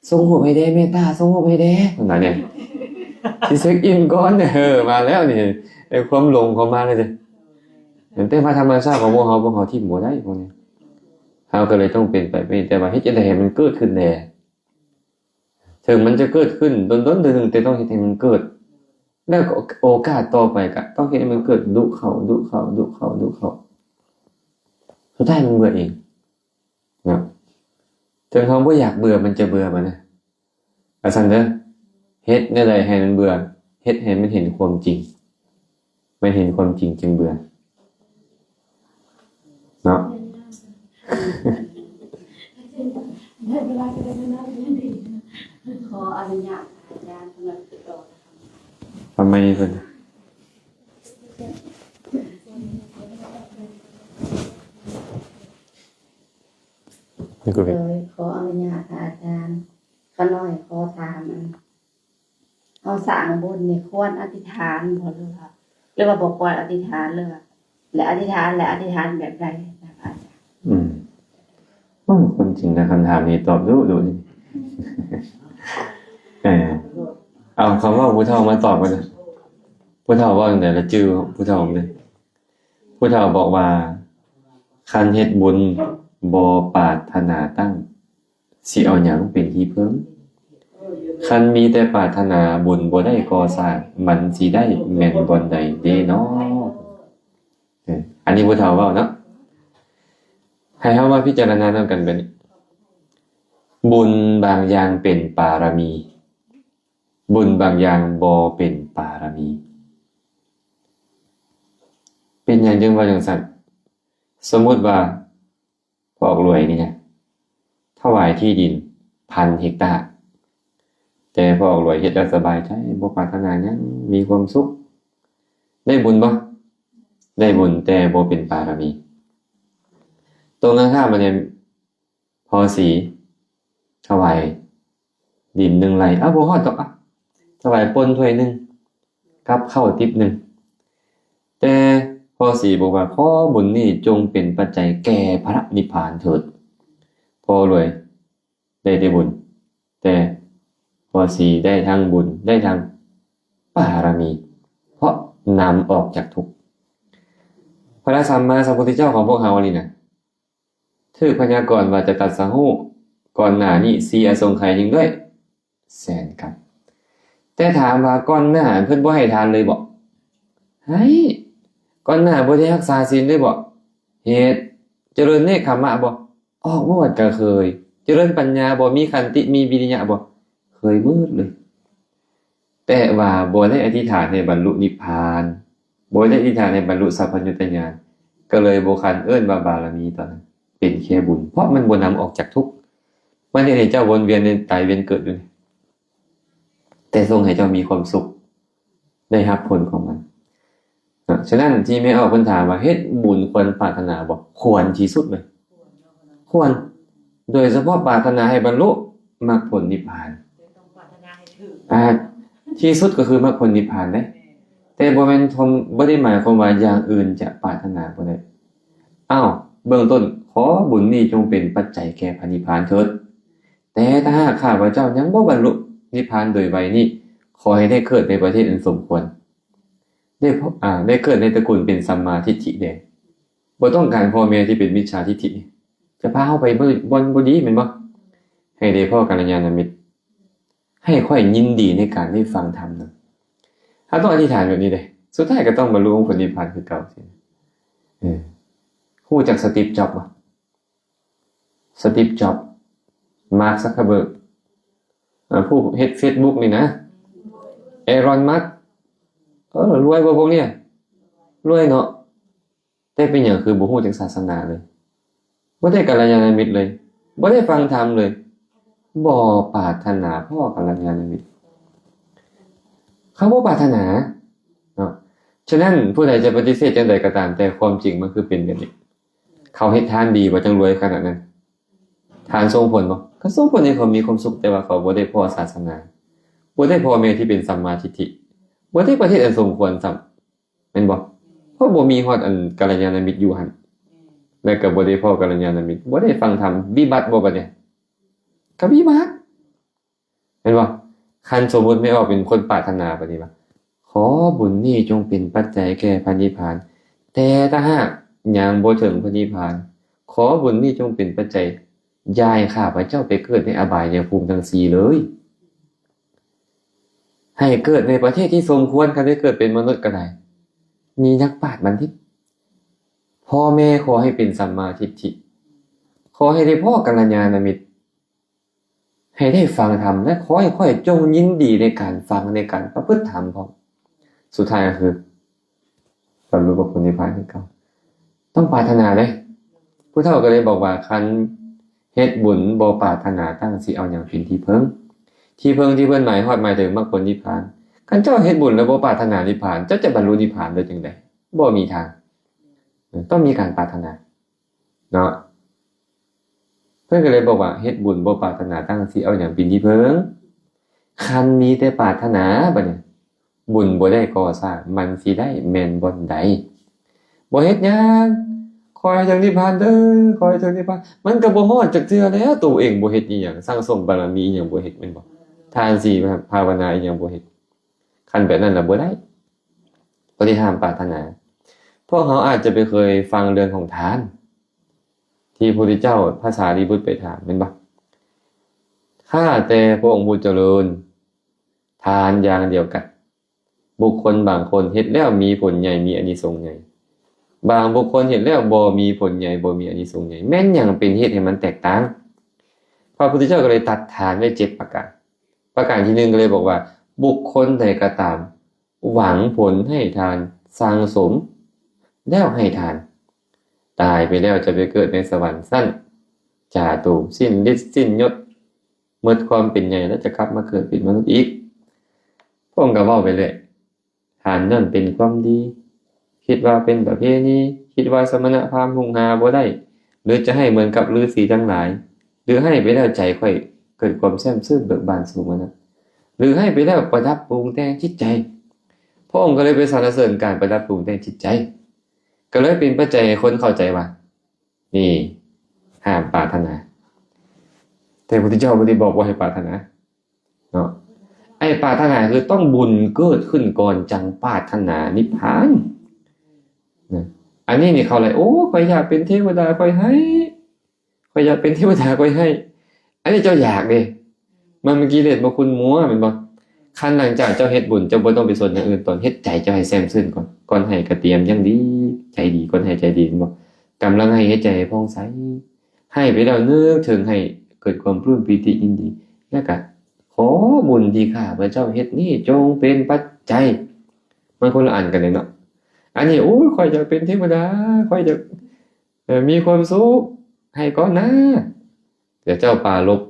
ສົ່ງຮູບໃຫ້ແດ່ ເມດຕາ ສົ່ງຮູບໃຫ້ແດ່ ເພິ່ນວ່ານີ້. ຊິເຊັກອິນກ່ອນ ເອີ ມາແລ້ວນີ້ ໄອ້ຄວາມຫຼົງເຂົ້າມາແລ້ວເດ້. ແຕ່ວ່າທຳມະຊາດຂອງພວກເຮົາ ພວກເຮົາຖິ້ມບໍ່ໄດ້ພວກນີ້. ເຮົາກໍເລີຍຕ້ອງເປັນໄປ ແຕ່ວ່າເຮັດຈັ່ງໃດໃຫ້ມັນເກີດຂຶ້ນແດ່. ເຖິງມັນຈະເກີດຂຶ້ນດົນໆເທື່ອໜຶ່ງ ແຕ່ຕ້ອງເຮັດໃຫ້ມັນເກີດ. ແລ້ວກໍໂອກາດຕໍ່ໄປກໍຕ້ອງເຮັດໃຫ້ມັນເກີດດຸເຂົ້າ ດຸເຂົ້າ ດຸເຂົ້າ ດຸເຂົ້າ. ສຸດທ້າຍມັນເບື່ອເອງເນາະ. ເຖິງເຮົາບໍ່ຢາກເບື່ອ ມັນຈະເບື່ອມັນນະ. ວ່າຊັ້ນເດີ. ເຮັດແນວໃດໃຫ້ມັນເບື່ອ? ເຮັດໃຫ້ມັນເຫັນຄວາມຈິງ. ມັນເຫັນຄວາມຈິງຈຶ່ງເບື່ອເນາະ. ຂໍອະນຸຍາດອາຈານ ທຳໄມເພິ່ນ ໂດຍ ຂໍອະນຸຍາດອາຈານ ຂ້ານ້ອຍຂໍຖາມ ອັນ ເຮົາສ້າງບຸນນີ້ຄວນອະທິຖານບໍ່ ຫຼືວ່າ ຫຼືວ່າບໍ່ຄວນອະທິຖານ ຫຼືວ່າ ແລະອະທິຖານ ແລະອະທິຖານແບບໃດນະ ພະອາຈານ? ອືມ ໂອ້ຍ ຄວາມຈິງນະ ຄຳຖາມນີ້ຕອບດຸໆ. ເອີ ເອົາຄຳເວົ້າຜູ້ເຖົ້າມາຕອບກັນນະ. ຜູ້ເຖົ້າເວົ້າຈັ່ງໃດລະ? ຈື່ຜູ້ເຖົ້າເດ້. ຜູ້ເຖົ້າບອກວ່າ ຄັນເຮັດບຸນບໍ່ປາດຖະໜາຕັ້ງ ຊິເອົາຫຍັງເປັນທີ່ເພິ່ງ? ຄັນມີແຕ່ປາດຖະໜາ ບຸນບໍ່ໄດ້ກໍ່ສ້າງ ມັນຊິໄດ້ແມ່ນບ່ອນໃດເດເນາະ? ເອີ ອັນນີ້ຜູ້ເຖົ້າເວົ້າເນາະ. ໃຫ້ເຮົາມາພິຈາລະນານຳກັນແບບນີ້. ບຸນບາງຢ່າງເປັນປາລະມີ, ບຸນບາງຢ່າງບໍ່ເປັນປາລະມີ. ເປັນຫຍັງຈຶ່ງວ່າຈັ່ງຊັ້ນ? ສົມມຸດວ່າ ພໍ່ອອກລວຍນີ້ນະ ຖວາຍທີ່ດິນພັນເຮັກຕາ, ແຕ່ພໍ່ອອກລວຍເຮັດແລ້ວສະບາຍໃຈ ບໍ່ປາດຖະໜາຫຍັງ ມີຄວາມສຸກ. ໄດ້ບຸນບໍ່? ໄດ້ບຸນ ແຕ່ບໍ່ເປັນປາລະມີ. ຕົງກັນຂ້າມມານີ້ ພໍ່ສີຖວາຍດິນໜຶ່ງໄຮ່, ເອົາ ບໍ່ຮອດດອກ ເອົາ ຖວາຍປົ່ນຖ້ວຍໜຶ່ງ ກັບເຂົ້າຕິບໜຶ່ງ. ແຕ່ພໍ່ສີບອກວ່າ ຂໍບຸນນີ້ຈົ່ງເປັນປັດໄຈແກ່ພະນິບພານເຖີດ. ພໍ່ລວຍໄດ້ແຕ່ບຸນ, ແຕ່ພໍ່ສີໄດ້ທັງບຸນ ໄດ້ທັງປາລະມີ ເພາະນຳອອກຈາກທຸກ. ພະສຳມາສຳພຸດທະເຈົ້າຂອງພວກເຮົານີ້ນະ ຖືກພະຍາກອນວ່າຈະຕັດສະຮູ້ກ່ອນໜ້ານີ້ສີ່ອະສົງໄຂຍິ່ງດ້ວຍແສນກັບ. ແຕ່ຖາມວ່າກ່ອນໜ້າເພິ່ນບໍ່ໃຫ້ທານເລີຍບໍ? ໃຫ້. ກ່ອນໜ້າບໍ່ໄດ້ຮັກສາສິນເລີຍບໍ? ເຮັດ. ຈະເລີນເນກຂະມະບໍ? ອອກບວດກໍເຄີຍ. ຈະເລີນປັນຍາບໍ? ມີຂັນຕິ ມີວິລິຍະບໍ? ເຄີຍໝົດເລີຍ. ແຕ່ວ່າບໍ່ໄດ້ອະທິຖານໃຫ້ບັນລຸນິບພານ, ບໍ່ໄດ້ອະທິຖານໃຫ້ບັນລຸສັບພະຍູດຕະຍານ, ກໍເລີຍບໍ່ຄັນເອີ້ນວ່າບາລະມີຕອນນັ້ນ, ເປັນແຄ່ບຸນ, ເພາະມັນບໍ່ນຳອອກຈາກທຸກ. ມັນເຮັດໃຫ້ເຈົ້າວົນວຽນໃນຕາຍວຽນເກີດຢູ່ນີ້, ແຕ່ສົ່ງໃຫ້ເຈົ້າມີຄວາມສຸກ, ໄດ້ຮັບຜົນຂອງມັນ. ເນາະ ສະນັ້ນທີ່ແມ່ອອກເພິ່ນຖາມວ່າ ເຮັດບຸນຄວນປາດຖະໜາບໍ່? ຄວນທີ່ສຸດເລີຍ. ຄວນ. ໂດຍສະເພາະປາດຖະໜາໃຫ້ບັນລຸມັກຜົນນິບພານ ອາ ທີ່ສຸດກໍຄືມັກຜົນນິບພານເດ້ ແຕ່ບໍ່ແມ່ນ ບໍ່ໄດ້ໝາຍຄວາມວ່າຢ່າງອື່ນຈະປາດຖະໜາບໍ່ໄດ້. ອ້າວ ເບື້ອງຕົ້ນ ຂໍບຸນນີ້ຈົ່ງເປັນປັດໄຈແກ່ພະນິບພານເຖີດ ແຕ່ຖ້າຫາກຂ້າພະເຈົ້າຍັງບໍ່ບັນລຸນິບພານໂດຍໄວນີ້ ຂໍໃຫ້ໄດ້ເກີດໃນປະເທດອັນສົມຄວນ ໄດ້ ອາ ໄດ້ເກີດໃນຕະກຸນເປັນສຳມາທິດຖິແດ່ ບໍ່ຕ້ອງການພໍ່ແມ່ທີ່ເປັນມິດສາທິດຖິ ຈະພາເຮົາໄປບ່ອນບໍ່ດີແມ່ນບໍ່? ໃຫ້ໄດ້ພໍ້ກັນລະຍານະມິດ ໃຫ້ຂ້ອຍຍິນດີໃນການໄດ້ຟັງທຳນຳ. ເຮົາຕ້ອງອະທິຖານແບບນີ້ເດ້ ສຸດທ້າຍກໍຕ້ອງບັນລຸອົງຜົນນິບພານຄືເກົ່າ. ເອີ ຮູ້ຈັກສະຕິບ ຈັອບ ບໍ່? ສະຕິບ ຈັອບ ມາກ ຊັກເຄີເບີກ ອາ ຜູ້ເຮັດເຟສບຸກນີ້ນະ ເອລອນ ມັສ ເອີ ລວຍບໍ່ພວກນີ້? ລວຍເນາະ. ແຕ່ເປັນຫຍັງຄືບໍ່ຮູ້ຈັກສາສະໜາເລີຍ? ບໍ່ໄດ້ກັນລະຍານະມິດເລີຍ, ບໍ່ໄດ້ຟັງທຳເລີຍ, ບໍ່ປາດຖະໜາພໍ້ກັນລະຍານະມິດ. ເຂົາບໍ່ປາດຖະໜາເນາະ. ສະນັ້ນ ຜູ້ໃດຈະປະຕິເສດຈັ່ງໃດກໍຕາມ, ແຕ່ຄວາມຈິງມັນຄືເປັນແບບນີ້. ເຂົາເຮັດທານດີບໍ່ ຈັ່ງລວຍຂະໜາດນັ້ນ? ທານສົ່ງຜົນບໍ່? ກໍສົ່ງຜົນໃຫ້ເຂົາມີຄວາມສຸກ, ແຕ່ວ່າເຂົາບໍ່ໄດ້ພໍ້ສາສະໜາ, ບໍ່ໄດ້ພໍ້ແມ່ທີ່ເປັນສຳມາທິດຖິ, ບໍ່ໄດ້ປະເທດອັນສົມຄວນຊ້ຳ. ແມ່ນບໍ່? ເພາະບໍ່ມີຮອດອັນກັນລະຍານະມິດຢູ່ຫັ້ນ ແລ້ວກໍບໍ່ໄດ້ພໍ້ກັນລະຍານະມິດ, ບໍ່ໄດ້ຟັງທຳ, ວິບັດບໍ່ບັດນີ້? ກໍວິບັດ ແມ່ນບໍ່? ຄັນສົມມຸດແມ່ອອກເປັນຄົນປາດຖະໜາບັດນີ້ວ່າ ຂໍບຸນນີ້ຈົ່ງເປັນປັດໄຈແກ່ພະນິບພານ, ແຕ່ຖ້າຫາກຍັງບໍ່ເຖິງພະນິບພານ, ຂໍບຸນນີ້ຈົ່ງເປັນປັດໄຈ ຢ່າໃຫ້ຂ້າພະເຈົ້າໄປເກີດໃນອະບາຍຍະພູມທັງສີ່ເລີຍ. ໃຫ້ເກີດໃນປະເທດທີ່ສົມຄວນ, ຄັນໄດ້ເກີດເປັນມະນຸດກໍໄດ້, ມີນັກປາດບັນດິດ. ພໍ່ແມ່ຂໍໃຫ້ເປັນສຳມາທິດຖິ, ຂໍໃຫ້ໄດ້ພໍ້ກັນລະຍານະມິດ, ໃຫ້ໄດ້ຟັງທຳ ແລະ ຂໍໃຫ້ຂ້ອຍຈົ່ງຍິນດີໃນການຟັງ, ໃນການປະພຶດທຳພ້ອມ. ສຸດທ້າຍກໍຄື ບັນລຸມັກຜົນນິບພານຄືເກົ່າ. ຕ້ອງປາດຖະໜາເດ້. ຜູ້ເຖົ້າກໍເລີຍບອກວ່າ ຄັນເຮັດບຸນບໍ່ປາດຖະໜາຕັ້ງ ຊິເອົາຫຍັງເປັນທີ່ເພິ່ງ? ທີ່ເພິ່ງທີ່ເພິ່ນໝາຍຮອດໝາຍເຖິງມັກຜົນນິບພານ. ຄັນເຈົ້າເຮັດບຸນແລ້ວບໍ່ປາດຖະໜານິບພານ, ເຈົ້າຈະບັນລຸນິບພານໄດ້ຈັ່ງໃດ? ບໍ່ມີທາງ. ຕ້ອງມີການປາດຖະໜາເນາະ. ເພິ່ນກໍເລີຍບອກວ່າ ເຮັດບຸນບໍ່ປາດຖະໜາຕັ້ງ ຊິເອົາຫຍັງເປັນທີ່ເພິ່ງ? ຄັນມີແຕ່ປາດຖະໜາ ບັດນີ້ ບຸນບໍ່ໄດ້ກໍ່ສ້າງ ມັນຊິໄດ້ແມ່ນບ່ອນໃດ? ບໍ່ເຮັດຫຍັງ, ຂໍໃຫ້ເຖິງນິບພານເດີ້, ຂໍໃຫ້ເຖິງນິບພານ. ມັນກໍບໍ່ຮອດຈັກເທື່ອແລ້ວ, ໂຕເອງບໍ່ເຮັດອີ່ຫຍັງ, ສັ່ງສົມບາລະມີອີ່ຫຍັງບໍ່ເຮັດ ແມ່ນບໍ່? ທານ ສີລ ພາວະນາອີ່ຫຍັງບໍ່ເຮັດ. ຄັນແບບນັ້ນລະບໍ່ໄດ້, ບໍ່ໄດ້ຫ້າມປາດຖະໜາ. ພວກເຮົາອາດຈະໄປເຄີຍຟັງເລື່ອງຂອງທານ ທີ່ພະພຸດທະເຈົ້າ ພະສາລີບຸດໄປຖາມ ແມ່ນບໍ່? ຂ້າແຕ່ພະອົງຜູ້ຈະເລີນ, ທານຢ່າງດຽວກັນ, ບຸກຄົນບາງຄົນເຮັດແລ້ວມີຜົນໃຫຍ່, ມີອານິສົງໃຫຍ່. ບາງບຸກຄົນເຮັດແລ້ວບໍ່ມີຜົນໃຫຍ່, ບໍ່ມີອານິສົງໃຫຍ່. ແມ່ນຫຍັງເປັນເຫດໃຫ້ມັນແຕກຕ່າງ? ພະພຸດທະເຈົ້າກໍເລີຍຕັດທານໄວ້ເຈັດປະການ. ປະການທີໜຶ່ງກໍເລີຍບອກວ່າ ບຸກຄົນໃດກໍຕາມ ຫວັງຜົນໃຫ້ທານ, ສັ່ງສົມແລ້ວໃຫ້ທານ, ຕາຍໄປແລ້ວຈະໄປເກີດໃນສະຫວັນຊັ້ນຈາຕຸ, ສິ້ນລິດສິ້ນຍົດ, ໝົດຄວາມເປັນໃຫຍ່ ແລ້ວຈະກັບມາເກີດເປັນມະນຸດອີກ. ພະອົງກໍເວົ້າໄປເລື້ອຍ, ທານນັ້ນເປັນຄວາມດີ, ຄິດວ່າເປັນປະເພນີ, ຄິດວ່າສະມະນະພາມຮຸ່ງຫາບໍ່ໄດ້, ຫຼືຈະໃຫ້ເໝືອນກັບລືສີທັງຫຼາຍ, ຫຼືໃຫ້ໄປແລ້ວໃຈຂ້ອຍເກີດຄວາມແຊ່ມຊື່ນເບີກບານໂສມະນັດ, ຫຼືໃຫ້ໄປແລ້ວປະດັບປຸງແຕ່ງຈິດໃຈ. ພະອົງກໍເລີຍໄປສັນລະເສີນການປະດັບປຸງແຕ່ງຈິດໃຈ, ກໍເລີຍເປັນປັດໄຈໃຫ້ຄົນເຂົ້າໃຈວ່າ ນີ້ ຫ້າມປາດຖະໜາ. ແຕ່ພະພຸດທະເຈົ້າບໍ່ໄດ້ບອກວ່າໃຫ້ປາດຖະໜາເນາະ. ໄອ້ປາດຖະໜາຄືຕ້ອງບຸນເກີດຂຶ້ນກ່ອນ ຈັ່ງປາດຖະໜານິບພານນະ. ອັນນີ້ນີ້ເຂົາເລີຍ ໂອ້ ຂ້ອຍຢາກເປັນເທວະດາ ຂ້ອຍໃຫ້, ຂ້ອຍຢາກເປັນເທວະດາ ຂ້ອຍໃຫ້. ອັນນີ້ເຈົ້າຢາກເດ້, ມັນມີກິເລດບໍ່ຂຸ້ນມົວ ແມ່ນບໍ່? ຄັນຫຼັງຈາກເຈົ້າເຮັດບຸນ ເຈົ້າບໍ່ຕ້ອງໄປສົນຢ່າງອື່ນ, ຕອນເຮັດໃຈເຈົ້າໃຫ້ແຊ່ມຊື່ນກ່ອນ. ກ່ອນໃຫ້ກໍຕຽມຢ່າງດີ, ໃຈດີ, ກ່ອນໃຫ້ໃຈດີ ແມ່ນບໍ່? ກຳລັງໃຫ້ ເຮັດໃຈໃຫ້ຜ່ອງໃສ, ໃຫ້ໄປແລ້ວນຶກເຖິງໃຫ້ເກີດຄວາມປຶ້ມປີຕິຍິນດີ, ແລ້ວກະຂໍບຸນທີ່ຂ້າພະເຈົ້າເຮັດນີ້ຈົ່ງເປັນປັດໄຈ. ມັນຄົນລະອັນກັນເດ້ເນາະ. ອັນນີ້ ໂອ້ຍ ຂ້ອຍຢາກເປັນເທວະດາ, ຂ້ອຍຢາກ ເອີ ມີຄວາມສຸກ, ໃຫ້ກ່ອນນາ. ແຕ່ເຈົ້າປາລົບ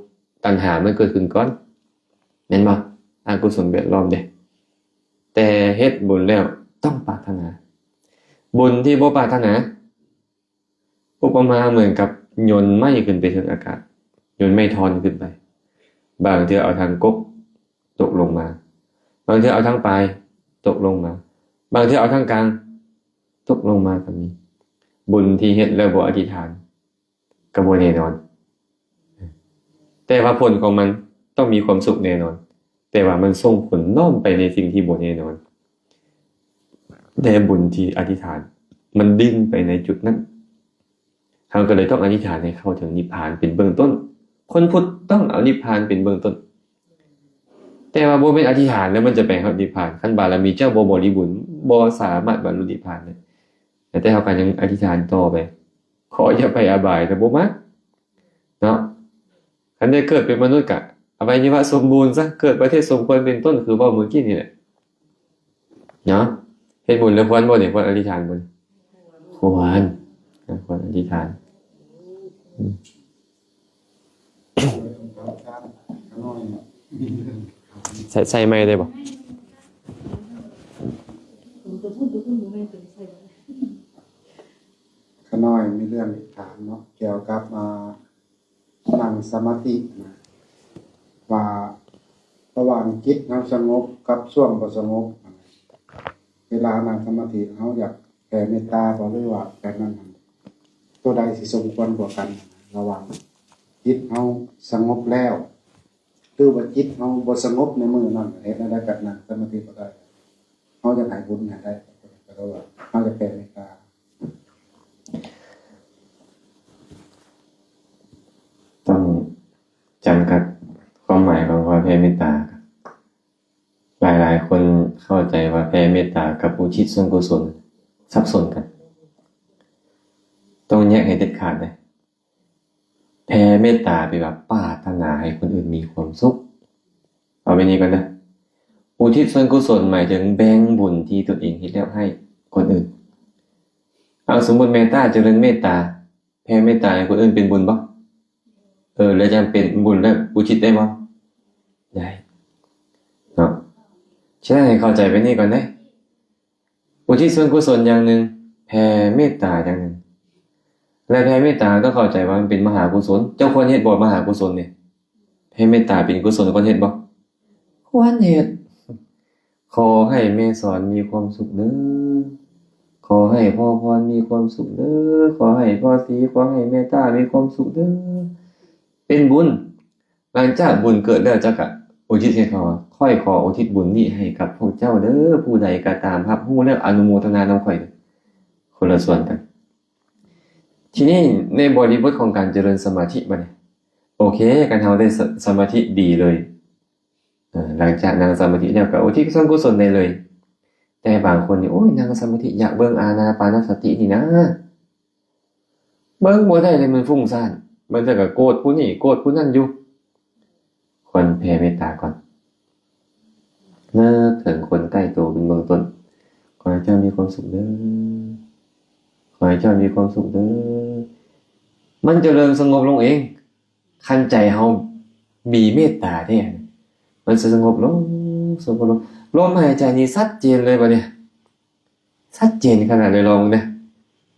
ຕັນຫາມັນເກີດຂຶ້ນກ່ອນ ແມ່ນບໍ່? ອະກຸສົນແວດລ້ອມເດ້. ແຕ່ເຮັດບຸນແລ້ວຕ້ອງປາດຖະໜາ. ບຸນທີ່ບໍ່ປາດຖະໜາ ອຸປະມາເໝືອນກັບຍົນໄມ້ຂຶ້ນໄປເທິງອາກາດ. ໂຍນໄມ້ທ່ອນຂຶ້ນໄປ, ບາງເທື່ອເອົາທາງກົກຕົກລົງມາ, ບາງເທື່ອເອົາທາງປາຍຕົກລົງມາ, ບາງເທື່ອເອົາທາງກາງຕົກລົງມາກໍມີ. ບຸນທີ່ເຮັດແລ້ວບໍ່ອະທິຖານ ກໍບໍ່ແນ່ນອນ, ແຕ່ວ່າຜົນຂອງມັນຕ້ອງມີຄວາມສຸກແນ່ນອນ, ແຕ່ວ່າມັນສົ່ງຜົນນ້ອມໄປໃນສິ່ງທີ່ບໍ່ແນ່ນອນ. ແຕ່ບຸນທີ່ອະທິຖານ ມັນດຶງໄປໃນຈຸດນັ້ນ, ເຮົາກໍເລີຍຕ້ອງອະທິຖານໃຫ້ເຂົ້າເຖິງນິບພານເປັນເບື້ອງຕົ້ນ. ຄົນພຸດຕ້ອງເອົານິບພານເປັນເບື້ອງຕົ້ນ, ແຕ່ວ່າບໍ່ແມ່ນອະທິຖານແລ້ວມັນຈະໄປຮອດນິບພານ. ຄັນບາລະມີເຈົ້າບໍ່ບໍລິບູນ ບໍ່ສາມາດບັນລຸນິບພານໄດ້, ແຕ່ເຮົາກໍຍັງອະທິຖານຕໍ່ໄປ, ຂໍຢ່າໄປອະບາຍ, ແຕ່ບໍ່ມັກ ເນາະ. ຄັນໄດ້ເກີດເປັນມະນຸດກະອະໄວຍະວະສົມບູນຊະ, ເກີດປະເທດສົມຄວນເປັນຕົ້ນ ຄືເວົ້າມື້ກີ້ນີ້ແຫຼະເນາະ. ເຮັດບຸນແລ້ວຄວນບໍ່ນີ້? ຄວນອະທິຖານບໍ່ນີ້? ຄວນ, ຄວນອະທິຖານ. ອືມ ໃສ່ ໃສ່ໄມໄດ້ບໍ່? ຂ້ານ້ອຍມີເລື່ອງຢາກຖາມເນາະ ກ່ຽວກັບ ອ່າ ນັ່ງສະມາທິນະ ວ່າລະຫວ່າງຈິດເຮົາສະຫງົບກັບຊ່ວງບໍ່ສະຫງົບ, ເວລານັ່ງສະມາທິເຮົາຢາກແຜ່ເມດຕາບໍ່ ຫຼືວ່າແບບນັ້ນ, ໂຕໃດຊິສົມຄວນກວ່າກັນ ລະຫວ່າງຈິດເຮົາສະຫງົບແລ້ວ ຫຼືວ່າຈິດເຮົາບໍ່ສະຫງົບໃນມື້ນັ້ນ ເຮັດແນວໃດກໍນັ່ງສະມາທິບໍ່ໄດ້? ເຮົາຢາກໃຫ້ບຸນໃຫ້ໄດ້ ກໍເລີຍວ່າເຮົາຢາກແຜ່ເມດຕາ. ຕ້ອງຈຳກັດຄວາມໝາຍຂອງຄຳວ່າແຜ່ເມດຕາ. ຫຼາຍໆຄົນເຂົ້າໃຈວ່າແຜ່ເມດຕາກັບອຸທິດສ່ວນກຸສົນສັບສົນກັນ. ຕ້ອງແຍກໃຫ້ເດັດຂາດເດ້. ແຜ່ເມດຕາແປວ່າປາດຖະໜາໃຫ້ຄົນອື່ນມີຄວາມສຸກ. ເອົາແບບນີ້ກ່ອນເດີ. ອຸທິດສ່ວນກຸສົນໝາຍເຖິງແບ່ງບຸນທີ່ຕົນເອງເຮັດແລ້ວໃຫ້ຄົນອື່ນ. ເອົາ ສົມມຸດເມດຕາ, ຈະເລີນເມດຕາ, ແຜ່ເມດຕາໃຫ້ຄົນອື່ນເປັນບຸນບໍ່? ເອີ ແລ້ວຈະເປັນບຸນແລ້ວອຸທິດໄດ້ບໍ່? ໄດ້ເນາະ. ສະນັ້ນໃຫ້ເຂົ້າໃຈແບບນີ້ກ່ອນເດ້. ອຸທິດສ່ວນກຸສົນຢ່າງໜຶ່ງ, ແຜ່ເມດຕາຢ່າງໜຶ່ງ. ແລະ ແຜ່ເມດຕາຕ້ອງເຂົ້າໃຈວ່າມັນເປັນມະຫາກຸສົນ. ເຈົ້າຄວນເຮັດບໍ່ມະຫາກຸສົນນີ້? ແຜ່ເມດຕາເປັນກຸສົນຄວນເຮັດບໍ່? ຄວນເຮັດ. ຂໍໃຫ້ແມ່ສອນມີຄວາມສຸກເດີ. ຂໍໃຫ້ພໍ່ພອນມີຄວາມສຸກເດີ. ຂໍໃຫ້ພໍ່ສີ, ຂໍໃຫ້ແມ່ຕາມີຄວາມສຸກເດີ. ເປັນບຸນ. ຫຼັງຈາກບຸນເກີດແລ້ວ ເຈົ້າກະອຸທິດໃຫ້ເຂົາວ່າ ຂ້ອຍຂໍອຸທິດບຸນນີ້ໃຫ້ກັບພວກເຈົ້າເດີ. ຜູ້ໃດກໍຕາມຮັບຮູ້ແລ້ວອະນຸໂມທະນານຳຂ້ອຍເດີ. ຄົນລະສ່ວນກັນ. ທີນີ້ໃນບໍລິບົດຂອງການຈະເລີນສະມາທິບາດນີ້ ໂອເຄ ຄັນເຮົາໄດ້ສະ ສະມາທິດີເລີຍ ເອີ ຫຼັງຈາກນັ່ງສະມາທິແລ້ວກໍອຸທິດສ່ວນກຸສົນໄດ້ເລີຍ. ແຕ່ບາງຄົນນີ້ ໂອ້ຍ ນັ່ງສະມາທິຢາກເບິ່ງອານາປານະສະຕິນີ້ນາ. ເບິ່ງບໍ່ໄດ້ເລີຍ ມັນຟຸ້ງສ້ານ, ບາງເທື່ອກໍໂກດຜູ້ນີ້ໂກດຜູ້ນັ້ນຢູ່. ຄວນແຜ່ເມດຕາກ່ອນ, ນຶກເຖິງຄົນໃກ້ໂຕເປັນເບື້ອງຕົ້ນ. ຂໍໃຫ້ເຈົ້າມີຄວາມສຸກເດີ, ຂໍໃຫ້ເຈົ້າມີຄວາມສຸກເດີ. ມັນຈະເລີ່ມສະຫງົບລົງເອງ. ຄັນໃຈເຮົາມີເມດຕາແທ້ ມັນຊິສະຫງົບລົງ, ສະຫງົບລົງ. ລົມຫາຍໃຈນີ້ຊັດເຈນເລີຍບາດນີ້. ຊັດເຈນຂະໜາດໃດ ລອງເບິ່ງເດີ້.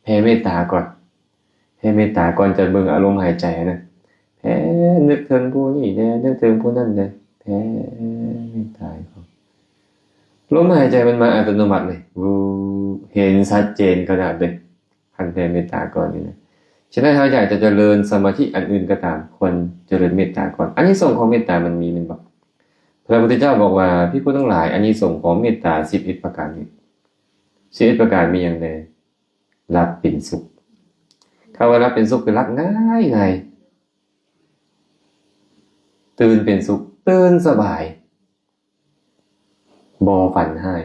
ແຜ່ເມດຕາກ່ອນ, ແຜ່ເມດຕາກ່ອນຈະເບິ່ງອາລົມຫາຍໃຈນະ. ແຜ່ ນຶກເຖິງຜູ້ນີ້ແດ່, ນຶກເຖິງຜູ້ນັ້ນແດ່, ແຜ່ເມດຕາໃຫ້ເຂົາ. ລົມຫາຍໃຈມັນມາອັດຕະໂນມັດເລີຍ, ວື ເຫັນຊັດເຈນຂະໜາດເລີຍ ຄັນແຜ່ເມດຕາກ່ອນນີ້ນະ. ສະນັ້ນ ເຮົາຢາກຈະຈະເລີນສະມາທິອັນອື່ນກໍຕາມ, ຄວນຈະເລີນເມດຕາກ່ອນ. ອານິສົງຂອງເມດຕາມັນມີແມ່ນບໍ່? ພະພຸດທະເຈົ້າບອກວ່າ, ພິກຂຸທັງຫຼາຍ, ອານິສົງຂອງເມດຕາສິບເອັດປະການນີ້, ສິບເອັດປະການມີຫຍັງແດ່? ຫຼັບເປັນສຸກ. ຄຳວ່າຫຼັບເປັນສຸກຄືຫຼັບງ່າຍໆ, ຕື່ນເປັນສຸກ, ຕື່ນສະບາຍ, ບໍ່ຝັນຮ້າຍ,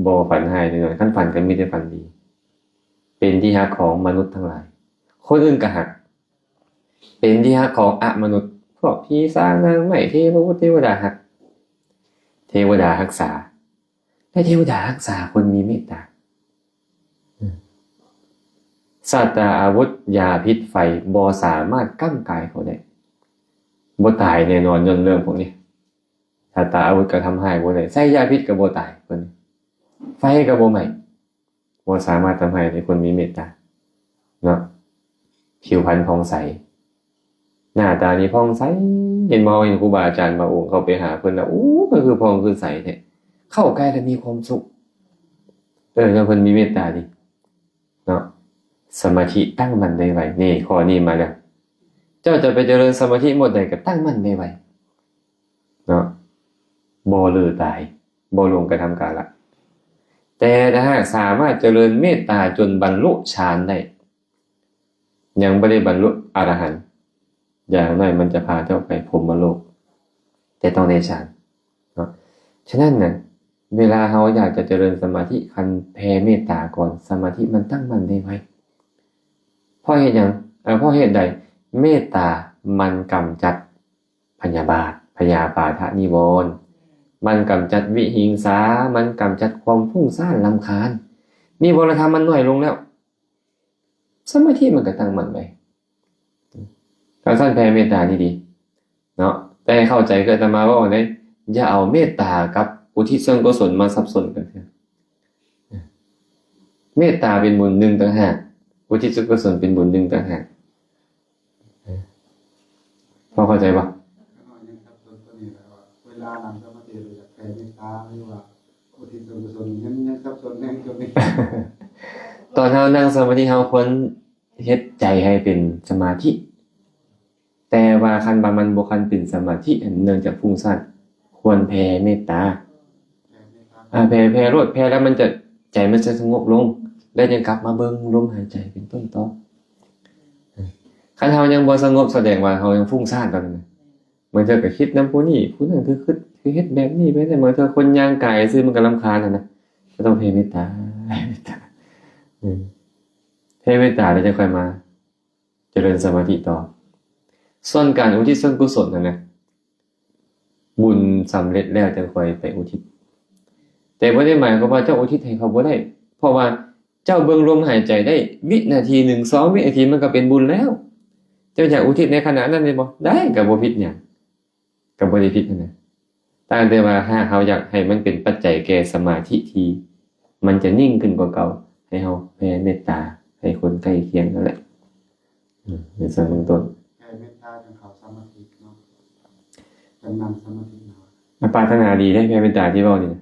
ບໍ່ຝັນຮ້າຍແນ່ນອນ. ຄັນຝັນກໍມີແຕ່ຝັນດີ. ເປັນທີ່ຮັກຂອງມະນຸດທັງຫຼາຍ, ຄົນອື່ນກໍຮັກ. ເປັນທີ່ຮັກຂອງອະມະນຸດ, ພວກຜີສາງນາງໄມ້, ເທວະບຸດເທວະດາຮັກ, ເທວະດາຮັກສາ. ແລະ ເທວະດາຮັກສາຄົນມີເມດຕາ. ສັດຕາອາວຸດ ຢາພິດໄຟບໍ່ສາມາດກ້ຳກາຍເຂົາໄດ້. ບໍ່ຕາຍແນ່ນອນຍ້ອນເລື່ອງພວກນີ້. ສັດຕາອາວຸດກໍທຳຮ້າຍບໍ່ໄດ້, ໃຊ້ຢາພິດກໍບໍ່ຕາຍເພິ່ນ, ໄຟກໍບໍ່ໄໝ້, ບໍ່ສາມາດທຳຮ້າຍໃນຄົນມີເມດຕາເນາະ. ຜິວພັນຜ່ອງໃສ, ໜ້າ ຕານີ້ຜ່ອງໃສ. ເຫັນບໍ່? ເຮົາເຫັນຄູບາອາຈານບາງອົງເຂົ້າໄປຫາເພິ່ນແລ້ວ ໂອ້ ເພິ່ນຄືຜ່ອງຄືໃສແທ້, ເຂົ້າໃກ້ແລ້ວມີຄວາມສຸກ. ເອີ ແລ້ວເພິ່ນມີເມດຕາດີເນາະ, ສະມາທິຕັ້ງໝັ້ນໄດ້ໄວ. ນີ້ ຂໍ້ນີ້ມາແລ້ວ, ເຈົ້າຈະໄປຈະເລີນສະມາທິໝົດໃດກໍຕັ້ງໝັ້ນໄດ້ໄວເນາະ, ບໍ່ເລີ້ຕາຍ, ບໍ່ຫຼົງກະທຳກາລະ. ແຕ່ຖ້າຫາກສາມາດຈະເລີນເມດຕາຈົນບັນລຸຊານໄດ້, ຍັງບໍ່ໄດ້ບັນລຸອະລະຫັນ, ຢ່າງໜ້ອຍມັນຈະພາເຈົ້າໄປພົມມະໂລກ, ແຕ່ຕ້ອງໄດ້ຊານເນາະ. ສະນັ້ນນະ ເວລາເຮົາຢາກຈະຈະເລີນສະມາທິ, ຄັນແຜ່ເມດຕາກ່ອນ, ສະມາທິມັນຕັ້ງໝັ້ນໄດ້ໄວ. ເພາະເຫດຫຍັງ? ເອີ ເພາະເຫດໃດ? ເມດຕາມັນກຳຈັດພະຍາບາດ, ພະຍາບາທະນິວອນ, ມັນກຳຈັດວິຫິງສາ, ມັນກຳຈັດຄວາມຟຸ້ງສ້ານລຳຄານ, ນິວອນທຳມັນໜ້ອຍລົງແລ້ວ. ສະມາທິມັນກໍຕັ້ງໝັ້ນໄວ້. ຄັນຊັ້ນແຜ່ເມດຕາດີໆເນາະ, ແຕ່ໃຫ້ເຂົ້າໃຈ ຄືອາດຕະມາເວົ້າຫັ້ນເດ້, ຢ່າເອົາເມດຕາກັບອຸທິດສ່ວນກຸສົນມາສັບສົນກັນເທື່ອ. ເມດຕາເປັນບຸນໜຶ່ງຕ່າງຫາກ, ອຸທິດສ່ວນກຸສົນເປັນບຸນໜຶ່ງຕ່າງຫາກ. ພໍເຂົ້າໃຈບໍ່? ຂ້ານ້ອຍຍັງສັບສົນຕົວນີ້ແຫຼະ ວ່າເວລານັ່ງສະມາທິ ຢາກແຜ່ເມດຕາ ຫຼືວ່າອຸທິດສ່ວນກຸສົນ, ຍັງ ຍັງສັບສົນແຮງຕົວນີ້. ຕອນເຮົານັ່ງສະມາທິ ເຮົາຄວນເຮັດໃຈໃຫ້ເປັນສະມາທິ, ແຕ່ວ່າຄັນວ່າມັນບໍ່ທັນເປັນສະມາທິ ເນື່ອງຈາກຟຸ້ງສ້ານ, ຄວນແຜ່ເມດຕາ. ແຜ່ເມດຕາ ອາ ແຜ່ ແຜ່ໂລດ, ແຜ່ແລ້ວມັນຈະ ໃຈມັນຈະສະຫງົບລົງ ແລ້ວຍັງກັບມາເບິ່ງລົມຫາຍໃຈເປັນຕົ້ນຕໍ່. ຄັນເຮົາຍັງບໍ່ສະຫງົບ ສະແດງວ່າເຮົາຍັງຟຸ້ງສ້ານຕອນນັ້ນນະ. ບາງເທື່ອກໍຄິດນຳຜູ້ນີ້ຜູ້ນັ້ນ ຄື ຄື ຄືເຮັດແບບນີ້ແບບນັ້ນ, ບາງເທື່ອຄົນຍ່າງກາຍຊື່ມັນກໍລຳຄານຫັ້ນນະ. ກໍຕ້ອງແຜ່ເມດຕາ ແຜ່ເມດຕາ ອືມ ແຜ່ເມດຕາແລ້ວຈັ່ງຄ່ອຍມາຈະເລີນສະມາທິຕໍ່. ສ່ວນການອຸທິດສ່ວນກຸສົນຫັ້ນນະ ບຸນສຳເລັດແລ້ວຈັ່ງຄ່ອຍໄປອຸທິດ, ແຕ່ບໍ່ໄດ້ໝາຍຄວາມວ່າເຈົ້າອຸທິດໃຫ້ເຂົາບໍ່ໄດ້, ເພາະວ່າເຈົ້າເບິ່ງລົມຫາຍໃຈໄດ້ວິນາທີໜຶ່ງ ສອງວິນາທີ ມັນກໍເປັນບຸນແລ້ວ. ເຈົ້າຢາກອຸທິດໃນຂະນະນັ້ນໄດ້ບໍ່? ໄດ້, ກໍບໍ່ຜິດຫຍັງ, ກໍບໍ່ໄດ້ຜິດຫັ້ນນະ. ຕ່າງແຕ່ວ່າຫາກເຮົາຢາກໃຫ້ມັນເປັນປັດໄຈແກ່ສະມາທິທີ່ມັນຈະນິ່ງຂຶ້ນກວ່າເກົ່າ, ໃຫ້ເຮົາແຜ່ເມດຕາໃຫ້ຄົນໃກ້ຄຽງນັ້ນແຫຼະ. ອືມ ເປັນຊັ້ນເປັນຕົ້ນ. ແຜ່ເມດຕາຈັ່ງເຂົ້າສະມາທິເນາະ, ຈັ່ງນັ່ງສະມາທິເນາະ. ປາດຖະໜາດີເດ້ ແຜ່ເມດຕາທີ່ເວົ້ານີ້ນະ.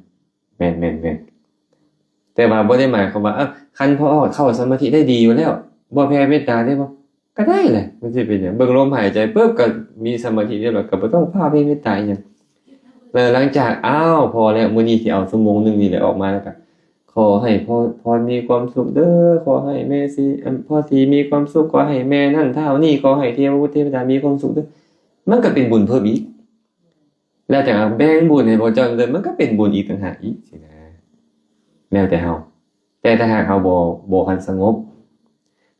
ແມ່ນໆໆ. ແຕ່ວ່າບໍ່ໄດ້ໝາຍຄວາມວ່າ ເອີ ຄັນພໍເຂົ້າສະມາທິໄດ້ດີຢູ່ແລ້ວ ບໍ່ແຜ່ເມດຕາໄດ້ບໍ່? ກໍໄດ້ແຫຼະ, ມັນຊິເປັນຫຍັງ? ເບິ່ງລົມຫາຍໃຈປຶບ ກໍມີສະມາທິຮຽບຮ້ອຍ, ກໍບໍ່ຕ້ອງຟ້າວແຜ່ເມດຕາອີ່ຫຍັງ. ແລ້ວຫຼັງຈາກ ອ້າວ ພໍແລ້ວ, ມື້ນີ້ຊິເອົາຊົ່ວໂມງໜຶ່ງນີ້ແຫຼະ, ອອກມາແລ້ວກໍ ຂໍໃຫ້ພໍ່ ພໍ່ມີຄວາມສຸກເດີ້, ຂໍໃຫ້ແມ່ສີ ອັນ ພໍ່ສີມີຄວາມສຸກ, ຂໍໃຫ້ແມ່ນັ້ນທ້າວນີ້, ຂໍໃຫ້ເທວະບຸດເທວະດາມີຄວາມສຸກເດີ້. ມັນກໍເປັນບຸນເພີ່ມອີກ. ແລ້ວຈັ່ງແບ່ງບຸນໃຫ້ພວກເຈົ້າເລີຍ, ມັນກໍເປັນບຸນອີກຕ່າງຫາກອີກຊີ້ນະ. ແລ້ວແຕ່ເຮົາ. ແຕ່ຖ້າຫາກເຮົາບໍ່ ບໍ່ທັນສະຫງົບ,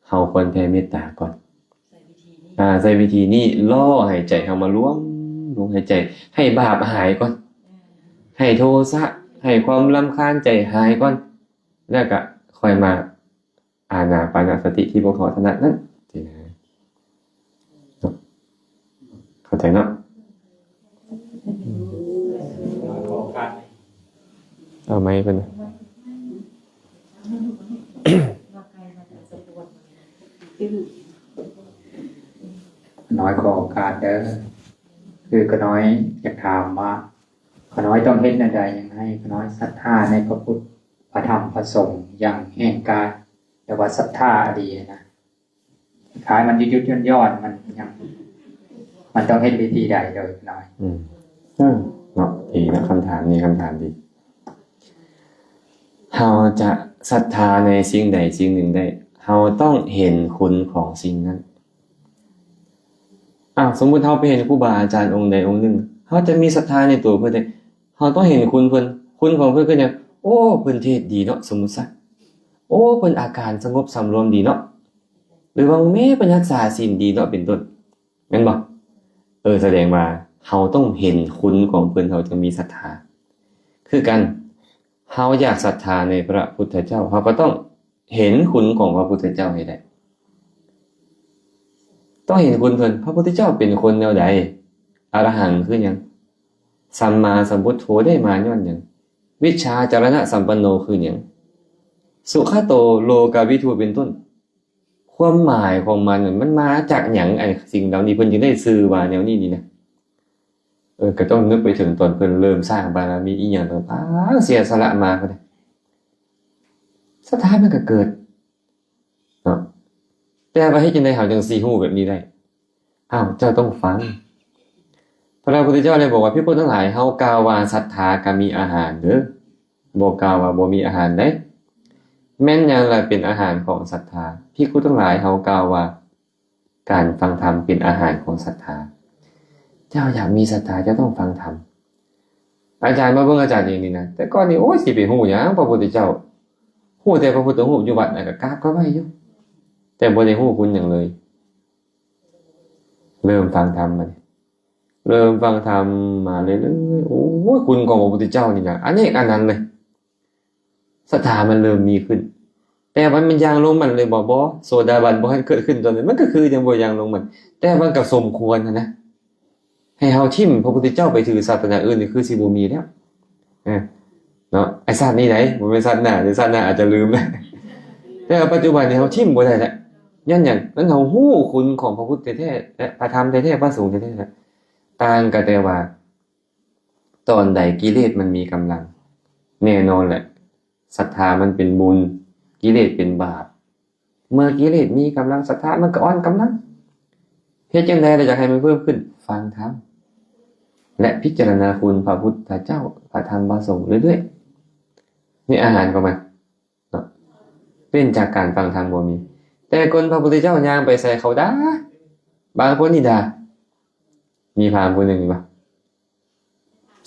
ເຮົາຄວນແຜ່ເມດຕາກ່ອນ. ໃຊ້ວິທີນີ້ ອາ ໃຊ້ວິທີນີ້ ລໍໃຫ້ໃຈເຮົາມາລວມລົມຫາຍໃຈ, ໃຫ້ບາບຫາຍກ່ອນ, ອືມ ໃຫ້ໂທສະ ໃຫ້ຄວາມລຳຄານໃຈຫາຍກ່ອນ, ແລ້ວກະຄ່ອຍມາ ອານາປານະສະຕິທີ່ພວກເຮົາຖະໜັດນັ້ນ ເນາະ. ເຂົ້າໃຈເນາະ? ເອົາໄມເພິ່ນ. ຂ້ານ້ອຍຂໍໂອກາດເດີ້. ຄືຂ້ານ້ອຍຢາກຖາມວ່າ ຂ້ານ້ອຍຕ້ອງເຮັດແນວໃດ ຍັງໃຫ້ຂ້ານ້ອຍສັດທາໃນພະພຸດ ພະທຳ ພະສົງຢ່າງແຮງກ້າ ແຕ່ວ່າສັດທາອີ່ຫຼີນະ, ຄ້າຍມັນຢຸດໆຢ່ອນໆ ມັນຍັງ ມັນຕ້ອງເຮັດວິທີໃດໂດຍນ້ອຍ? ອືມ ເອີ ເນາະ ດີເນາະ ຄຳຖາມນີ້ ຄຳຖາມດີ. ເຮົາຈະສັດທາໃນສິ່ງໃດສິ່ງໜຶ່ງໄດ້ ເຮົາຕ້ອງເຫັນຄຸນຂອງສິ່ງນັ້ນ. ອ້າວ ສົມມຸດເຮົາໄປເຫັນຄູບາອາຈານອົງໃດອົງໜຶ່ງ ເຮົາຈະມີສັດທາໃນຕົວເພິ່ນໄດ້ ເຮົາຕ້ອງເຫັນຄຸນເພິ່ນ. ຄຸນຂອງເພິ່ນຄືຫຍັງ? ໂອ້ ເພິ່ນເທດດີເນາະ ສົມມຸດຊະ, ໂອ້ ເພິ່ນອາການສະຫງົບສຳລວມດີເນາະ ຫຼືວ່າແມ້ເພິ່ນຮັກສາສິນດີເນາະ ເປັນຕົ້ນ ແມ່ນບໍ່? ເອີ ສະແດງວ່າເຮົາຕ້ອງເຫັນຄຸນຂອງເພິ່ນ ເຮົາຈຶ່ງມີສັດທາ. ຄືກັນ ເຮົາຢາກສັດທາໃນພະພຸດທະເຈົ້າ ເຮົາກໍຕ້ອງ ເຫັນຄຸນຂອງພະພຸດທະເຈົ້າໃຫ້ໄດ້. ຕ້ອງເຫັນຄຸນເພິ່ນ. ພະພຸດທະເຈົ້າເປັນຄົນແນວໃດ? ອະລະຫັງຄືຫຍັງ? ສຳມາສຳພຸດໂທໄດ້ມາຍ້ອນຫຍັງ? ວິຊາຈາລະນະສຳປັນໂນຄືຫຍັງ? ສຸຂະໂຕໂລກະວິທູເປັນຕົ້ນ. ຄວາມໝາຍຂອງມັນ ມັນມາຈາກຫຍັງ? ໄອ້ສິ່ງເຫຼົ່ານີ້ເພິ່ນຈຶ່ງໄດ້ຊື່ວ່າແນວນີ້ນີ້ນະ. ເອີ ກໍຕ້ອງນຶກໄປເຖິງຕອນເພິ່ນເລີ່ມສ້າງບາລະມີອີ່ຫຍັງຕ່າງໆ ເສຍສະຫຼະມາພຸ້ນນະ ສັດທາມັນກໍເກີດເນາະ. ແຕ່ວ່າເຮັດຈັ່ງໃດເຮົາຈຶ່ງຊິຮູ້ແບບນີ້ໄດ້? ອ້າວ ເຈົ້າຕ້ອງຟັງ. ພະພຸດທະເຈົ້າໄດ້ບອກວ່າ ພິກຂຸທັງຫຼາຍ, ເຮົາກ່າວວ່າສັດທາກໍມີອາຫານເດີ້, ບໍ່ກ່າວວ່າບໍ່ມີອາຫານໃດ. ແມ່ນຫຍັງລະເປັນອາຫານຂອງສັດທາ? ພິກຂຸທັງຫຼາຍ, ເຮົາກ່າວວ່າການຟັງທຳເປັນອາຫານຂອງສັດທາ. ເຈົ້າຢາກມີສັດທາ, ເຈົ້າຕ້ອງຟັງທຳ. ອາຈານມາເບິ່ງອາຈານເອງນີ້ນະ, ແຕ່ກ່ອນນີ້ ໂອ້ຍ ຊິໄປຮູ້ຫຍັງພະພຸດທະເຈົ້າ? ຮູ້ແຕ່ພະພຸດທະຮູບຢູ່ວັດນະ, ກໍກາບກໍໄຫວ້ຢູ່, ແຕ່ບໍ່ໄດ້ຮູ້ຄຸນຫຍັງເລີຍ. ເລີ່ມຟັງທຳມານີ້ ເລີ່ມຟັງທຳມາເລື້ອຍໆ ໂອ້ຍ ຄຸນຂອງພະພຸດທະເຈົ້ານີ້ນະ ອະເນກອານັນເລີຍ. ສັດທາມັນເລີ່ມມີຂຶ້ນ. ແຕ່ວ່າມັນຢ່າງລົງມັນເລີຍບໍ່? ບໍ່. ໂສດາບັນບໍ່ທັນເກີດຂຶ້ນຕອນນັ້ນ, ມັນກໍຄືຍັງບໍ່ຢ່າງລົງມັນ. ແຕ່ມັນກໍສົມຄວນຫັ້ນນະ. ໃຫ້ເຮົາຖິ້ມພະພຸດທະເຈົ້າໄປຖືສາສະໜາອື່ນ ນີ້ຄືຊິບໍ່ມີແລ້ວ. ເອີ ເນາະ, ໄອ້ຊາດນີ້ໃດ໋ ບໍ່ແມ່ນຊາດໜ້າເດ້, ຊາດໜ້າອາດຈະລືມ. ແຕ່ວ່າປັດຈຸບັນນີ້ເຮົາຖິ້ມບໍ່ໄດ້ແລ້ວ. ຍ້ອນຫຍັງ? ນັ້ນເຮົາຮູ້ຄຸນຂອງພະພຸດແທ້ໆ ແລະ ພະທຳແທ້ໆ ພະສົງແທ້ໆ. ຕ່າງກໍແຕ່ວ່າ ຕອນໃດກິເລດມັນມີກຳລັງ, ແນ່ນອນແຫຼະ ສັດທາມັນເປັນບຸນ, ກິເລດເປັນບາບ. ເມື່ອກິເລດມີກຳລັງ, ສັດທາມັນກໍອ່ອນກຳລັງ. ເຮັດຈັ່ງໃດລະຢາກໃຫ້ມັນເພີ່ມຂຶ້ນ? ຟັງທຳ ແລະ ພິຈາລະນາຄຸນພະພຸດທະເຈົ້າ, ພະທຳ, ພະສົງເລື້ອຍໆ. ນີ້ອາຫານຂອງມັນເນາະ, ເວັ້ນຈາກການຟັງທຳບໍ່ມີ. ແຕ່ກ່ອນພະພຸດທະເຈົ້າຍ່າງໄປໃສເຂົາດ່າ, ບາງຄົນນີ້ດ່າ. ມີພາມຜູ້ໜຶ່ງວ່າ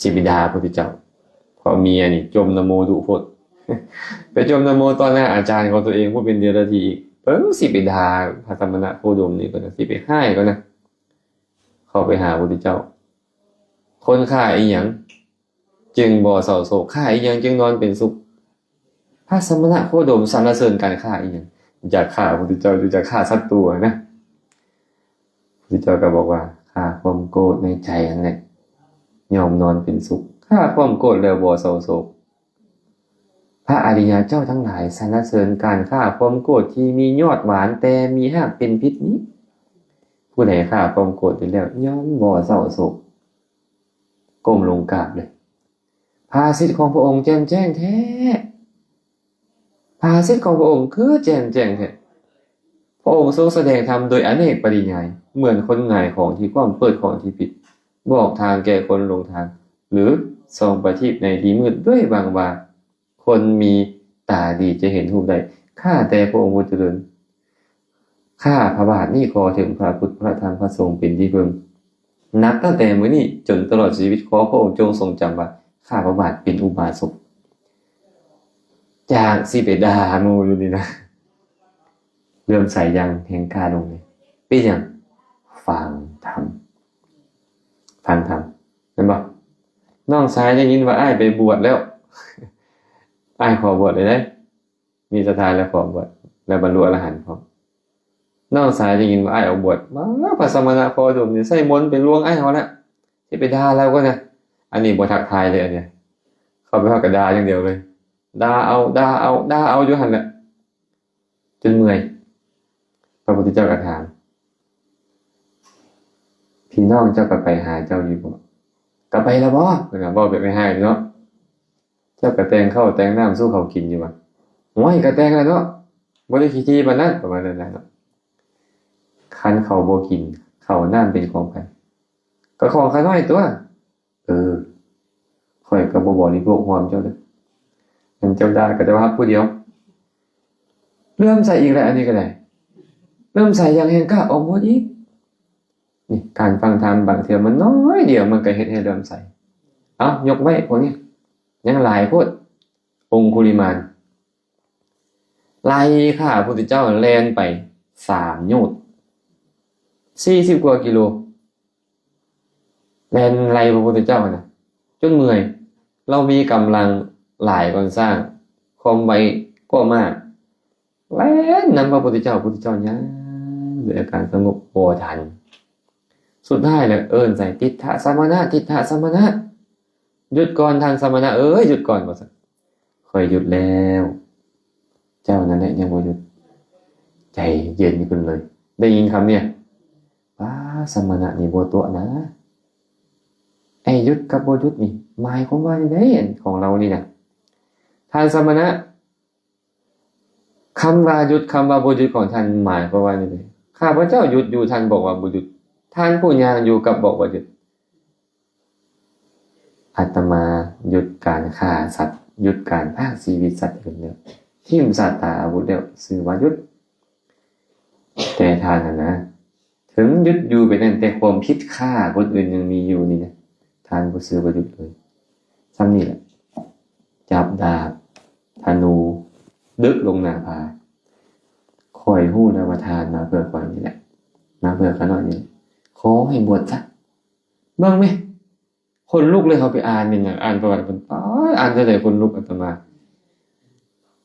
ຊິໄປດ່າພະພຸດທະເຈົ້າ ເພາະເມຍນີ້ຈົ່ມນະໂມດຸໂພດ. ໄປຈົ່ມນະໂມຕໍ່ໜ້າອາຈານຂອງຕົວເອງ ຜູ້ເປັນເດລະທີອີກ, ເບິ່ງຊິໄປດ່າພະສະມະນະໂຄດົມນີ້ກ່ອນນະ, ຊິໄປຮ້າຍກ່ອນນະ. ເຂົ້າໄປຫາພະພຸດທະເຈົ້າ, ຄົນຂ້າອີ່ຫຍັງຈຶ່ງບໍ່ເສົ້າໂສກ? ຂ້າອີ່ຫຍັງຈຶ່ງນອນເປັນສຸກ? ພະສະມະນະໂຄດົມສັນລະເສີນການຂ້າອີ່ຫຍັງ? ຢາກຂ້າພະພຸດທະເຈົ້າ, ຢາກຂ້າສັດຕູນະ. ພະພຸດທະເຈົ້າກໍບອກວ່າ ຂ້າຄວາມໂກດໃນໃຈຫັ້ນແຫຼະ ຍ່ອມນອນເປັນສຸກ. ຂ້າຄວາມໂກດແລ້ວບໍ່ເສົ້າໂສກ. ພະອະລິຍະເຈົ້າທັງຫຼາຍສັນລະເສີນການຂ້າຄວາມໂກດທີ່ມີຍອດຫວານແຕ່ມີຮາກເປັນພິດນີ້. ຜູ້ໃດຂ້າຄວາມໂກດໄດ້ແລ້ວ ຍ່ອມບໍ່ເສົ້າໂສກ. ກົ້ມລົງກາບເລີຍ. ພາສິດຂອງພະອົງແຈ່ມແຈ້ງແທ້. ພາສິດຂອງພະອົງຄືແຈ່ມແຈ້ງແທ້. ພະອົງຊົງສະແດງທຳໂດຍອະເນກປະລິຍາຍ, ເໝືອນຄົນຫງາຍຂອງທີ່ຂວ້ຳ, ເປີດຂອງທີ່ປິດ, ບອກທາງແກ່ຄົນຫຼົງທາງ, ຫຼື ສ່ອງປະທີບໃນທີ່ມືດດ້ວຍຫວັງວ່າ ຄົນມີຕາດີຈະເຫັນຮູບໄດ້. ຂ້າແຕ່ພະອົງຜູ້ຈະເລີນ, ຂ້າພະບາດນີ້ຂໍເຖິງພະພຸດ ພະທຳ ພະສົງເປັນທີ່ເພິ່ງ. ນັບຕັ້ງແຕ່ມື້ນີ້ຈົນຕະຫຼອດຊີວິດ, ຂໍພະອົງຈົ່ງຊົງຈຳວ່າ ຂ້າພະບາດເປັນອຸບາສົກ. ຈາກຊິໄປດ່າໝູ່ຢູ່ນີ້ນະ, ເຫຼື້ອມໃສຢ່າງແຮງກ້າລົງເລີຍ. ເປັນຫຍັງ? ຟັງທຳ. ຟັງທຳ. ແມ່ນບໍ່? ນ້ອງຊາຍໄດ້ຍິນວ່າອ້າຍໄປບວດແລ້ວ, ອ້າຍຂໍບວດເລີຍເດ້. ມີສັດທາແລ້ວຂໍບວດ ແລ້ວບັນລຸອະລະຫັນພ້ອມ. ນ້ອງຊາຍໄດ້ຍິນວ່າອ້າຍອອກບວດ, ວ້າ ພະສະມະນະໂຄດົມນີ້ໃຊ້ມົນໄປລວງອ້າຍເຮົາລະ, ຊິໄປດ່າລາວກ່ອນນະ. ອັນນີ້ບໍ່ທັກທາຍເລີຍ, ອັນນີ້ເຂົ້າໄປຮອດກໍດ່າຢ່າງດຽວເລີຍ, ດ່າເອົາ ດ່າເອົາ ດ່າເອົາຢູ່ຫັ້ນແຫຼະ ຈົນເມື່ອຍ. ພະພຸດທະເຈົ້າກໍຖາມ, ພີ່ນ້ອງເຈົ້າກໍໄປຫາເຈົ້າຢູ່ບໍ່? ກໍໄປລະບໍ? ເພິ່ນກໍເວົ້າແບບຮ້າຍໆເນາະ. ເຈົ້າກໍແຕ່ງເຂົ້າແຕ່ງນ້ຳສູ່ເຂົາກິນຢູ່ບໍ່? ໂອ້ຍ ກໍແຕ່ງແລ້ວເນາະ, ບໍ່ໄດ້ຂີ້ຖີ່ປານນັ້ນ, ປະມານນັ້ນແຫຼະເນາະ. ຄັນເຂົາບໍ່ກິນ, ເຂົ້ານ້ຳເປັນຂອງໃຜ? ກໍຂອງຂ້ານ້ອຍຕົວະ. ເອີ ຂ້ອຍກໍບໍ່ບໍລິໂພກຮ່ວມເຈົ້າເດີ້, ອັນເຈົ້າດ່າກໍເຈົ້າຮັບຜູ້ດຽວ. ເຫຼື້ອມໃສອີກແລ້ວ, ອັນນີ້ກໍໄດ້ເຫຼື້ອມໃສຢ່າງແຮງກ້າອອກບວດອີກ. ນີ້ ການຟັງທຳບາງເທື່ອມັນນ້ອຍດຽວ ມັນກໍເຮັດໃຫ້ເຫຼື້ອມໃສ. ເອົ້າ ຍົກໄວ້ພວກນີ້ ຍັງຫຼາຍໂພດ. ອົງຄຸລິມານໄລ່ຂ້າພະພຸດທະເຈົ້າແລ່ນໄປສາມໂຍດ ສີ່ສິບກວ່າກິໂລ, ແລ່ນໄລ່ພະພຸດທະເຈົ້າຫັ້ນນະ ຈົນເມື່ອຍ. ລາວມີກຳລັງຫຼາຍກວ່າຊ້າງ, ຄວາມໄວກວ່າມ້າ. ແລ່ນນຳພະພຸດທະເຈົ້າ, ພະພຸດທະເຈົ້າຍ່າງດ້ວຍອາການສະຫງົບບໍ່ທັນ. ສຸດທ້າຍແລ້ວເອີ້ນໃສ່ ຕິດຖະສະມະນະ, ຕິດຖະສະມະນະ, ຢຸດກ່ອນທ່ານສະມະນະເອີຍ, ຢຸດກ່ອນ, ວ່າຊັ້ນ. ຂ້ອຍຢຸດແລ້ວ, ເຈົ້ານັ້ນແຫຼະຍັງບໍ່ຢຸດ. ໃຈເຢັນຂຶ້ນເລີຍ. ໄດ້ຍິນຄຳນີ້ ປ້າ ສະມະນະນີ້ບໍ່ຕົວະນະ. ໄອ້ຢຸດກັບບໍ່ຢຸດນີ້ ໝາຍຄວາມວ່າຈັ່ງໃດ ອັນຂອງລາວນີ້ນະ? ທ່ານສະມະນະ, ຄຳວ່າຢຸດ ຄຳວ່າບໍ່ຢຸດຂອງທ່ານ ໝາຍຄວາມວ່າຈັ່ງໃດ? ຂ້າພະເຈົ້າຢຸດຢູ່ ທ່ານບອກວ່າບໍ່ຢຸດ, ທ່ານຜູ້ຍ່າງຢູ່ກັບບອກວ່າຢຸດ. ອາດຕະມາຢຸດການຂ້າສັດ, ຢຸດການພາກຊີວິດສັດອື່ນແລ້ວ, ຖິ້ມສາດຕາອາວຸດແລ້ວ, ຊື່ວ່າຢຸດ. ແຕ່ທ່ານຫັ້ນນະ ເຖິງຢຸດຢູ່ແບບນັ້ນ, ແຕ່ຄວາມຄິດຂ້າຄົນອື່ນຍັງມີຢູ່ນີ້ນະ, ທ່ານບໍ່ຊື່ວ່າຢຸດເລີຍ. ສ່ຳນີ້ແຫຼະ, ຈັບດາບ ທະນູ ດຶກລົງໜ້າຜາ. ຂ້ອຍຮູ້ແລ້ວວ່າທ່ານມາເພື່ອຂ້ອຍນີ້ແຫຼະ, ມາເພື່ອຂ້ານ້ອຍນີ້ແຫຼະ. ຂໍໃຫ້ບວດຊະ. ເບິ່ງແມ, ຂົນລຸກເລີຍ. ເຮົາໄປອ່ານແມ່ນຫຍັງ, ອ່ານປະຫວັດເພິ່ນ, ປ້າດ ອ່ານເທື່ອໃດຂົນລຸກ. ອາດຕະມາ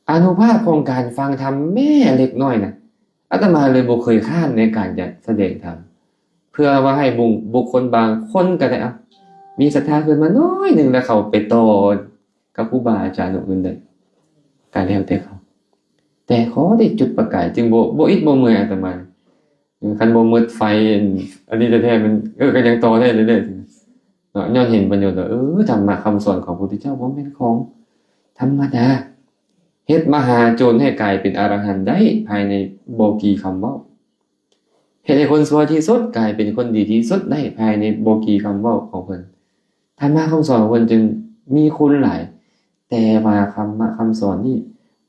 ອານຸພາບຂອງການຟັງທຳແມ້ເລັກນ້ອຍນະ, ອາດຕະມາເລີຍບໍ່ເຄີຍຄ້ານໃນການຈະສະແດງທຳ, ເພື່ອວ່າໃຫ້ບຸ ບຸກຄົນບາງຄົນກໍໄດ້ ເອົາ ມີສັດທາຂຶ້ນມາໜ້ອຍໜຶ່ງ ແລ້ວເຂົ້າໄປຕໍ່ກັບຄູບາອາຈານອົງອື່ນໄດ້ ກໍແລ້ວແຕ່ເຂົາ. ແຕ່ຂໍໄດ້ຈຸດປະກາຍ ຈຶ່ງບໍ່ ບໍ່ອິດບໍ່ເມື່ອຍອາດຕະມາ. ຄັນບໍ່ໝົດໄຟ ອັນ ອັນນີ້ແທ້ໆ ມັນ ເອີ ກໍຍັງຕໍ່ໄດ້ເລື້ອຍໆເນາະ, ຍ້ອນເຫັນປະໂຫຍດວ່າ ເອີ ທຳມະຄຳສອນຂອງພະພຸດທະເຈົ້າບໍ່ແມ່ນຂອງທຳມະດາ, ເຮັດມະຫາໂຈນໃຫ້ກາຍເປັນອະລະຫັນໄດ້ພາຍໃນບໍ່ກີ່ຄຳເວົ້າ, ເຮັດໃຫ້ຄົນຊົ່ວທີ່ສຸດກາຍເປັນຄົນດີທີ່ສຸດໄດ້ພາຍໃນບໍ່ກີ່ຄຳເວົ້າຂອງເພິ່ນ. ທຳມະຄຳສອນຂອງເພິ່ນຈຶ່ງມີຄຸນຫຼາຍ, ແຕ່ວ່າທຳມະຄຳສອນນີ້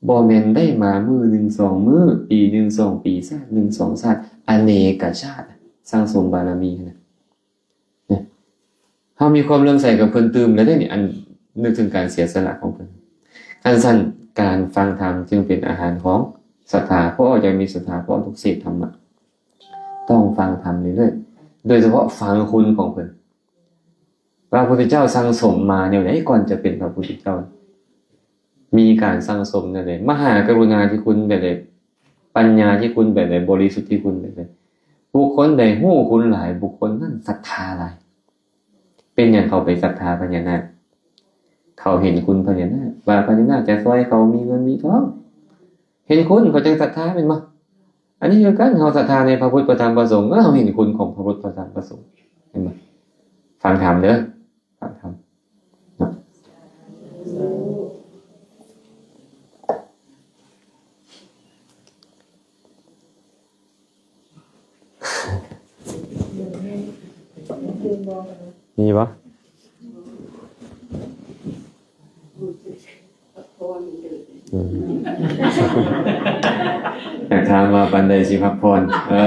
ບໍ່ແມ່ນໄດ້ມາມື້ໜຶ່ງສອງມື້, ປີໜຶ່ງສອງປີ, ຊາດໜຶ່ງສອງຊາດ, ອະເນກະຊາດ, ສັ່ງສົມບາລະມີຫັ້ນນະ. ເຮົາມີຄວາມເຫຼື້ອມໃສກັບເພິ່ນຕື່ມແລ້ວເດ້ນີ້, ອັນ ນຶກເຖິງການເສຍສະຫຼະຂອງເພິ່ນ. ຄັນຊັ້ນ ການຟັງທຳຈຶ່ງເປັນອາຫານຂອງສັດທາ, ເພາະເຮົາຈະມີສັດທາ ເພາະເຮົາຕ້ອງເສບທຳມະ, ຕ້ອງຟັງທຳເລື້ອຍໆ, ໂດຍສະເພາະຟັງຄຸນຂອງເພິ່ນ. ພະພຸດທະເຈົ້າສັ່ງສົມມາແນວໃດກ່ອນຈະເປັນພະພຸດທະເຈົ້າ? ມີການສັ່ງສົມແນວໃດ? ມະຫາກະລຸນາທິຄຸນແບບໃດ? ປັນຍາທິຄຸນແບບໃດ? ບໍລິສຸດທິຄຸນແບບໃດ? ບຸກຄົນໃດຮູ້ຄຸນຫຼາຍ, ບຸກຄົນນັ້ນສັດທາຫຼາຍ. ເປັນຫຍັງເຂົາໄປສັດທາພະຍານາກ? ເຂົາເຫັນຄຸນພະຍານາກ, ວ່າພະຍານາກຈະຊ່ວຍເຂົາມີເງິນມີທອງ. ເຫັນຄຸນເຂົາຈຶ່ງສັດທາແມ່ນບໍ່? ອັນນີ້ຄືກັນ, ເຮົາສັດທາໃນພະພຸດ ພະທຳ ພະສົງ, ເອີ ເຮົາເຫັນຄຸນຂອງພະພຸດ ພະທຳ ພະສົງ, ເຫັນບໍ່? ຟັງທຳເດີ, ຟັງທຳເນາະ. ມີບໍ່? ອືມ ຢາກຖາມວ່າປານໃດຊິພັກຜ່ອນ. ເອີ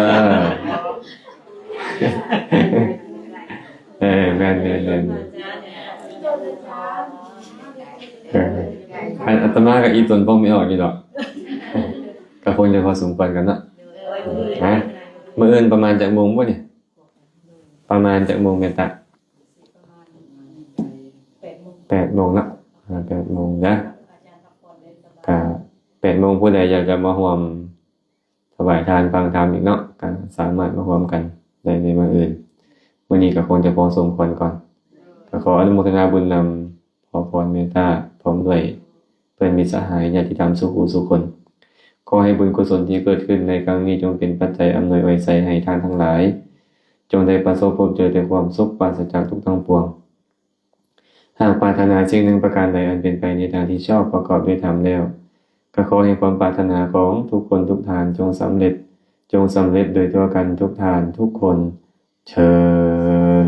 ເອີ ແມ່ນໆໆ ເອີ ອາ ອາດຕະມາກໍອີ່ຕົນປ້ອງບໍ່ອອກຢູ່ດອກ. ກໍຄົງຈະພໍສົມຄວນກັນເນາະ. ຮະ ມື້ອື່ນປະມານຈັກໂມງບໍ່ນີ້? ປະມານຈັກໂມງແມ່ນຕາ? ແປດໂມງເນາະ. ອາ ແປດໂມງເດີ. ກະແປດໂມງ ຜູ້ໃດຢາກຈະມາຮ່ວມຖວາຍທານຟັງທຳອີກເນາະ, ກະສາມາດມາຮ່ວມກັນໄດ້ໃນມື້ອື່ນ. ມື້ນີ້ກະຄົງຈະພໍສົມຄວນກ່ອນ. ກະຂໍອະນຸໂມທະນາບຸນນຳ ຂໍພອນເມດຕາ ພ້ອມດ້ວຍເພື່ອນມິດສະຫາຍ ຍາດຕິທຳສູ່ຜູ້ສູ່ຄົນ. ຂໍໃຫ້ບຸນກຸສົນທີ່ເກີດຂຶ້ນໃນຄັ້ງນີ້ ຈົ່ງເປັນປັດໄຈອຳນວຍອວຍໄຊໃຫ້ທ່ານທັງຫຼາຍ ຈົ່ງໄດ້ປະສົບພົບເຈີແຕ່ຄວາມສຸກ ປາສະຈາກທຸກທັງປວງ. ຫາກປາດຖະໜາສິ່ງໜຶ່ງປະການໃດອັນເປັນໄປໃນທາງທີ່ຊອບປະກອບດ້ວຍທຳແລ້ວ, ກໍຂໍໃຫ້ຄວາມປາດຖະໜາຂອງທຸກຄົນທຸກທ່ານ ຈົ່ງສຳເລັດ, ຈົ່ງສຳເລັດໂດຍທົ່ວກັນທຸກທ່ານທຸກຄົນ. ເຊີນ.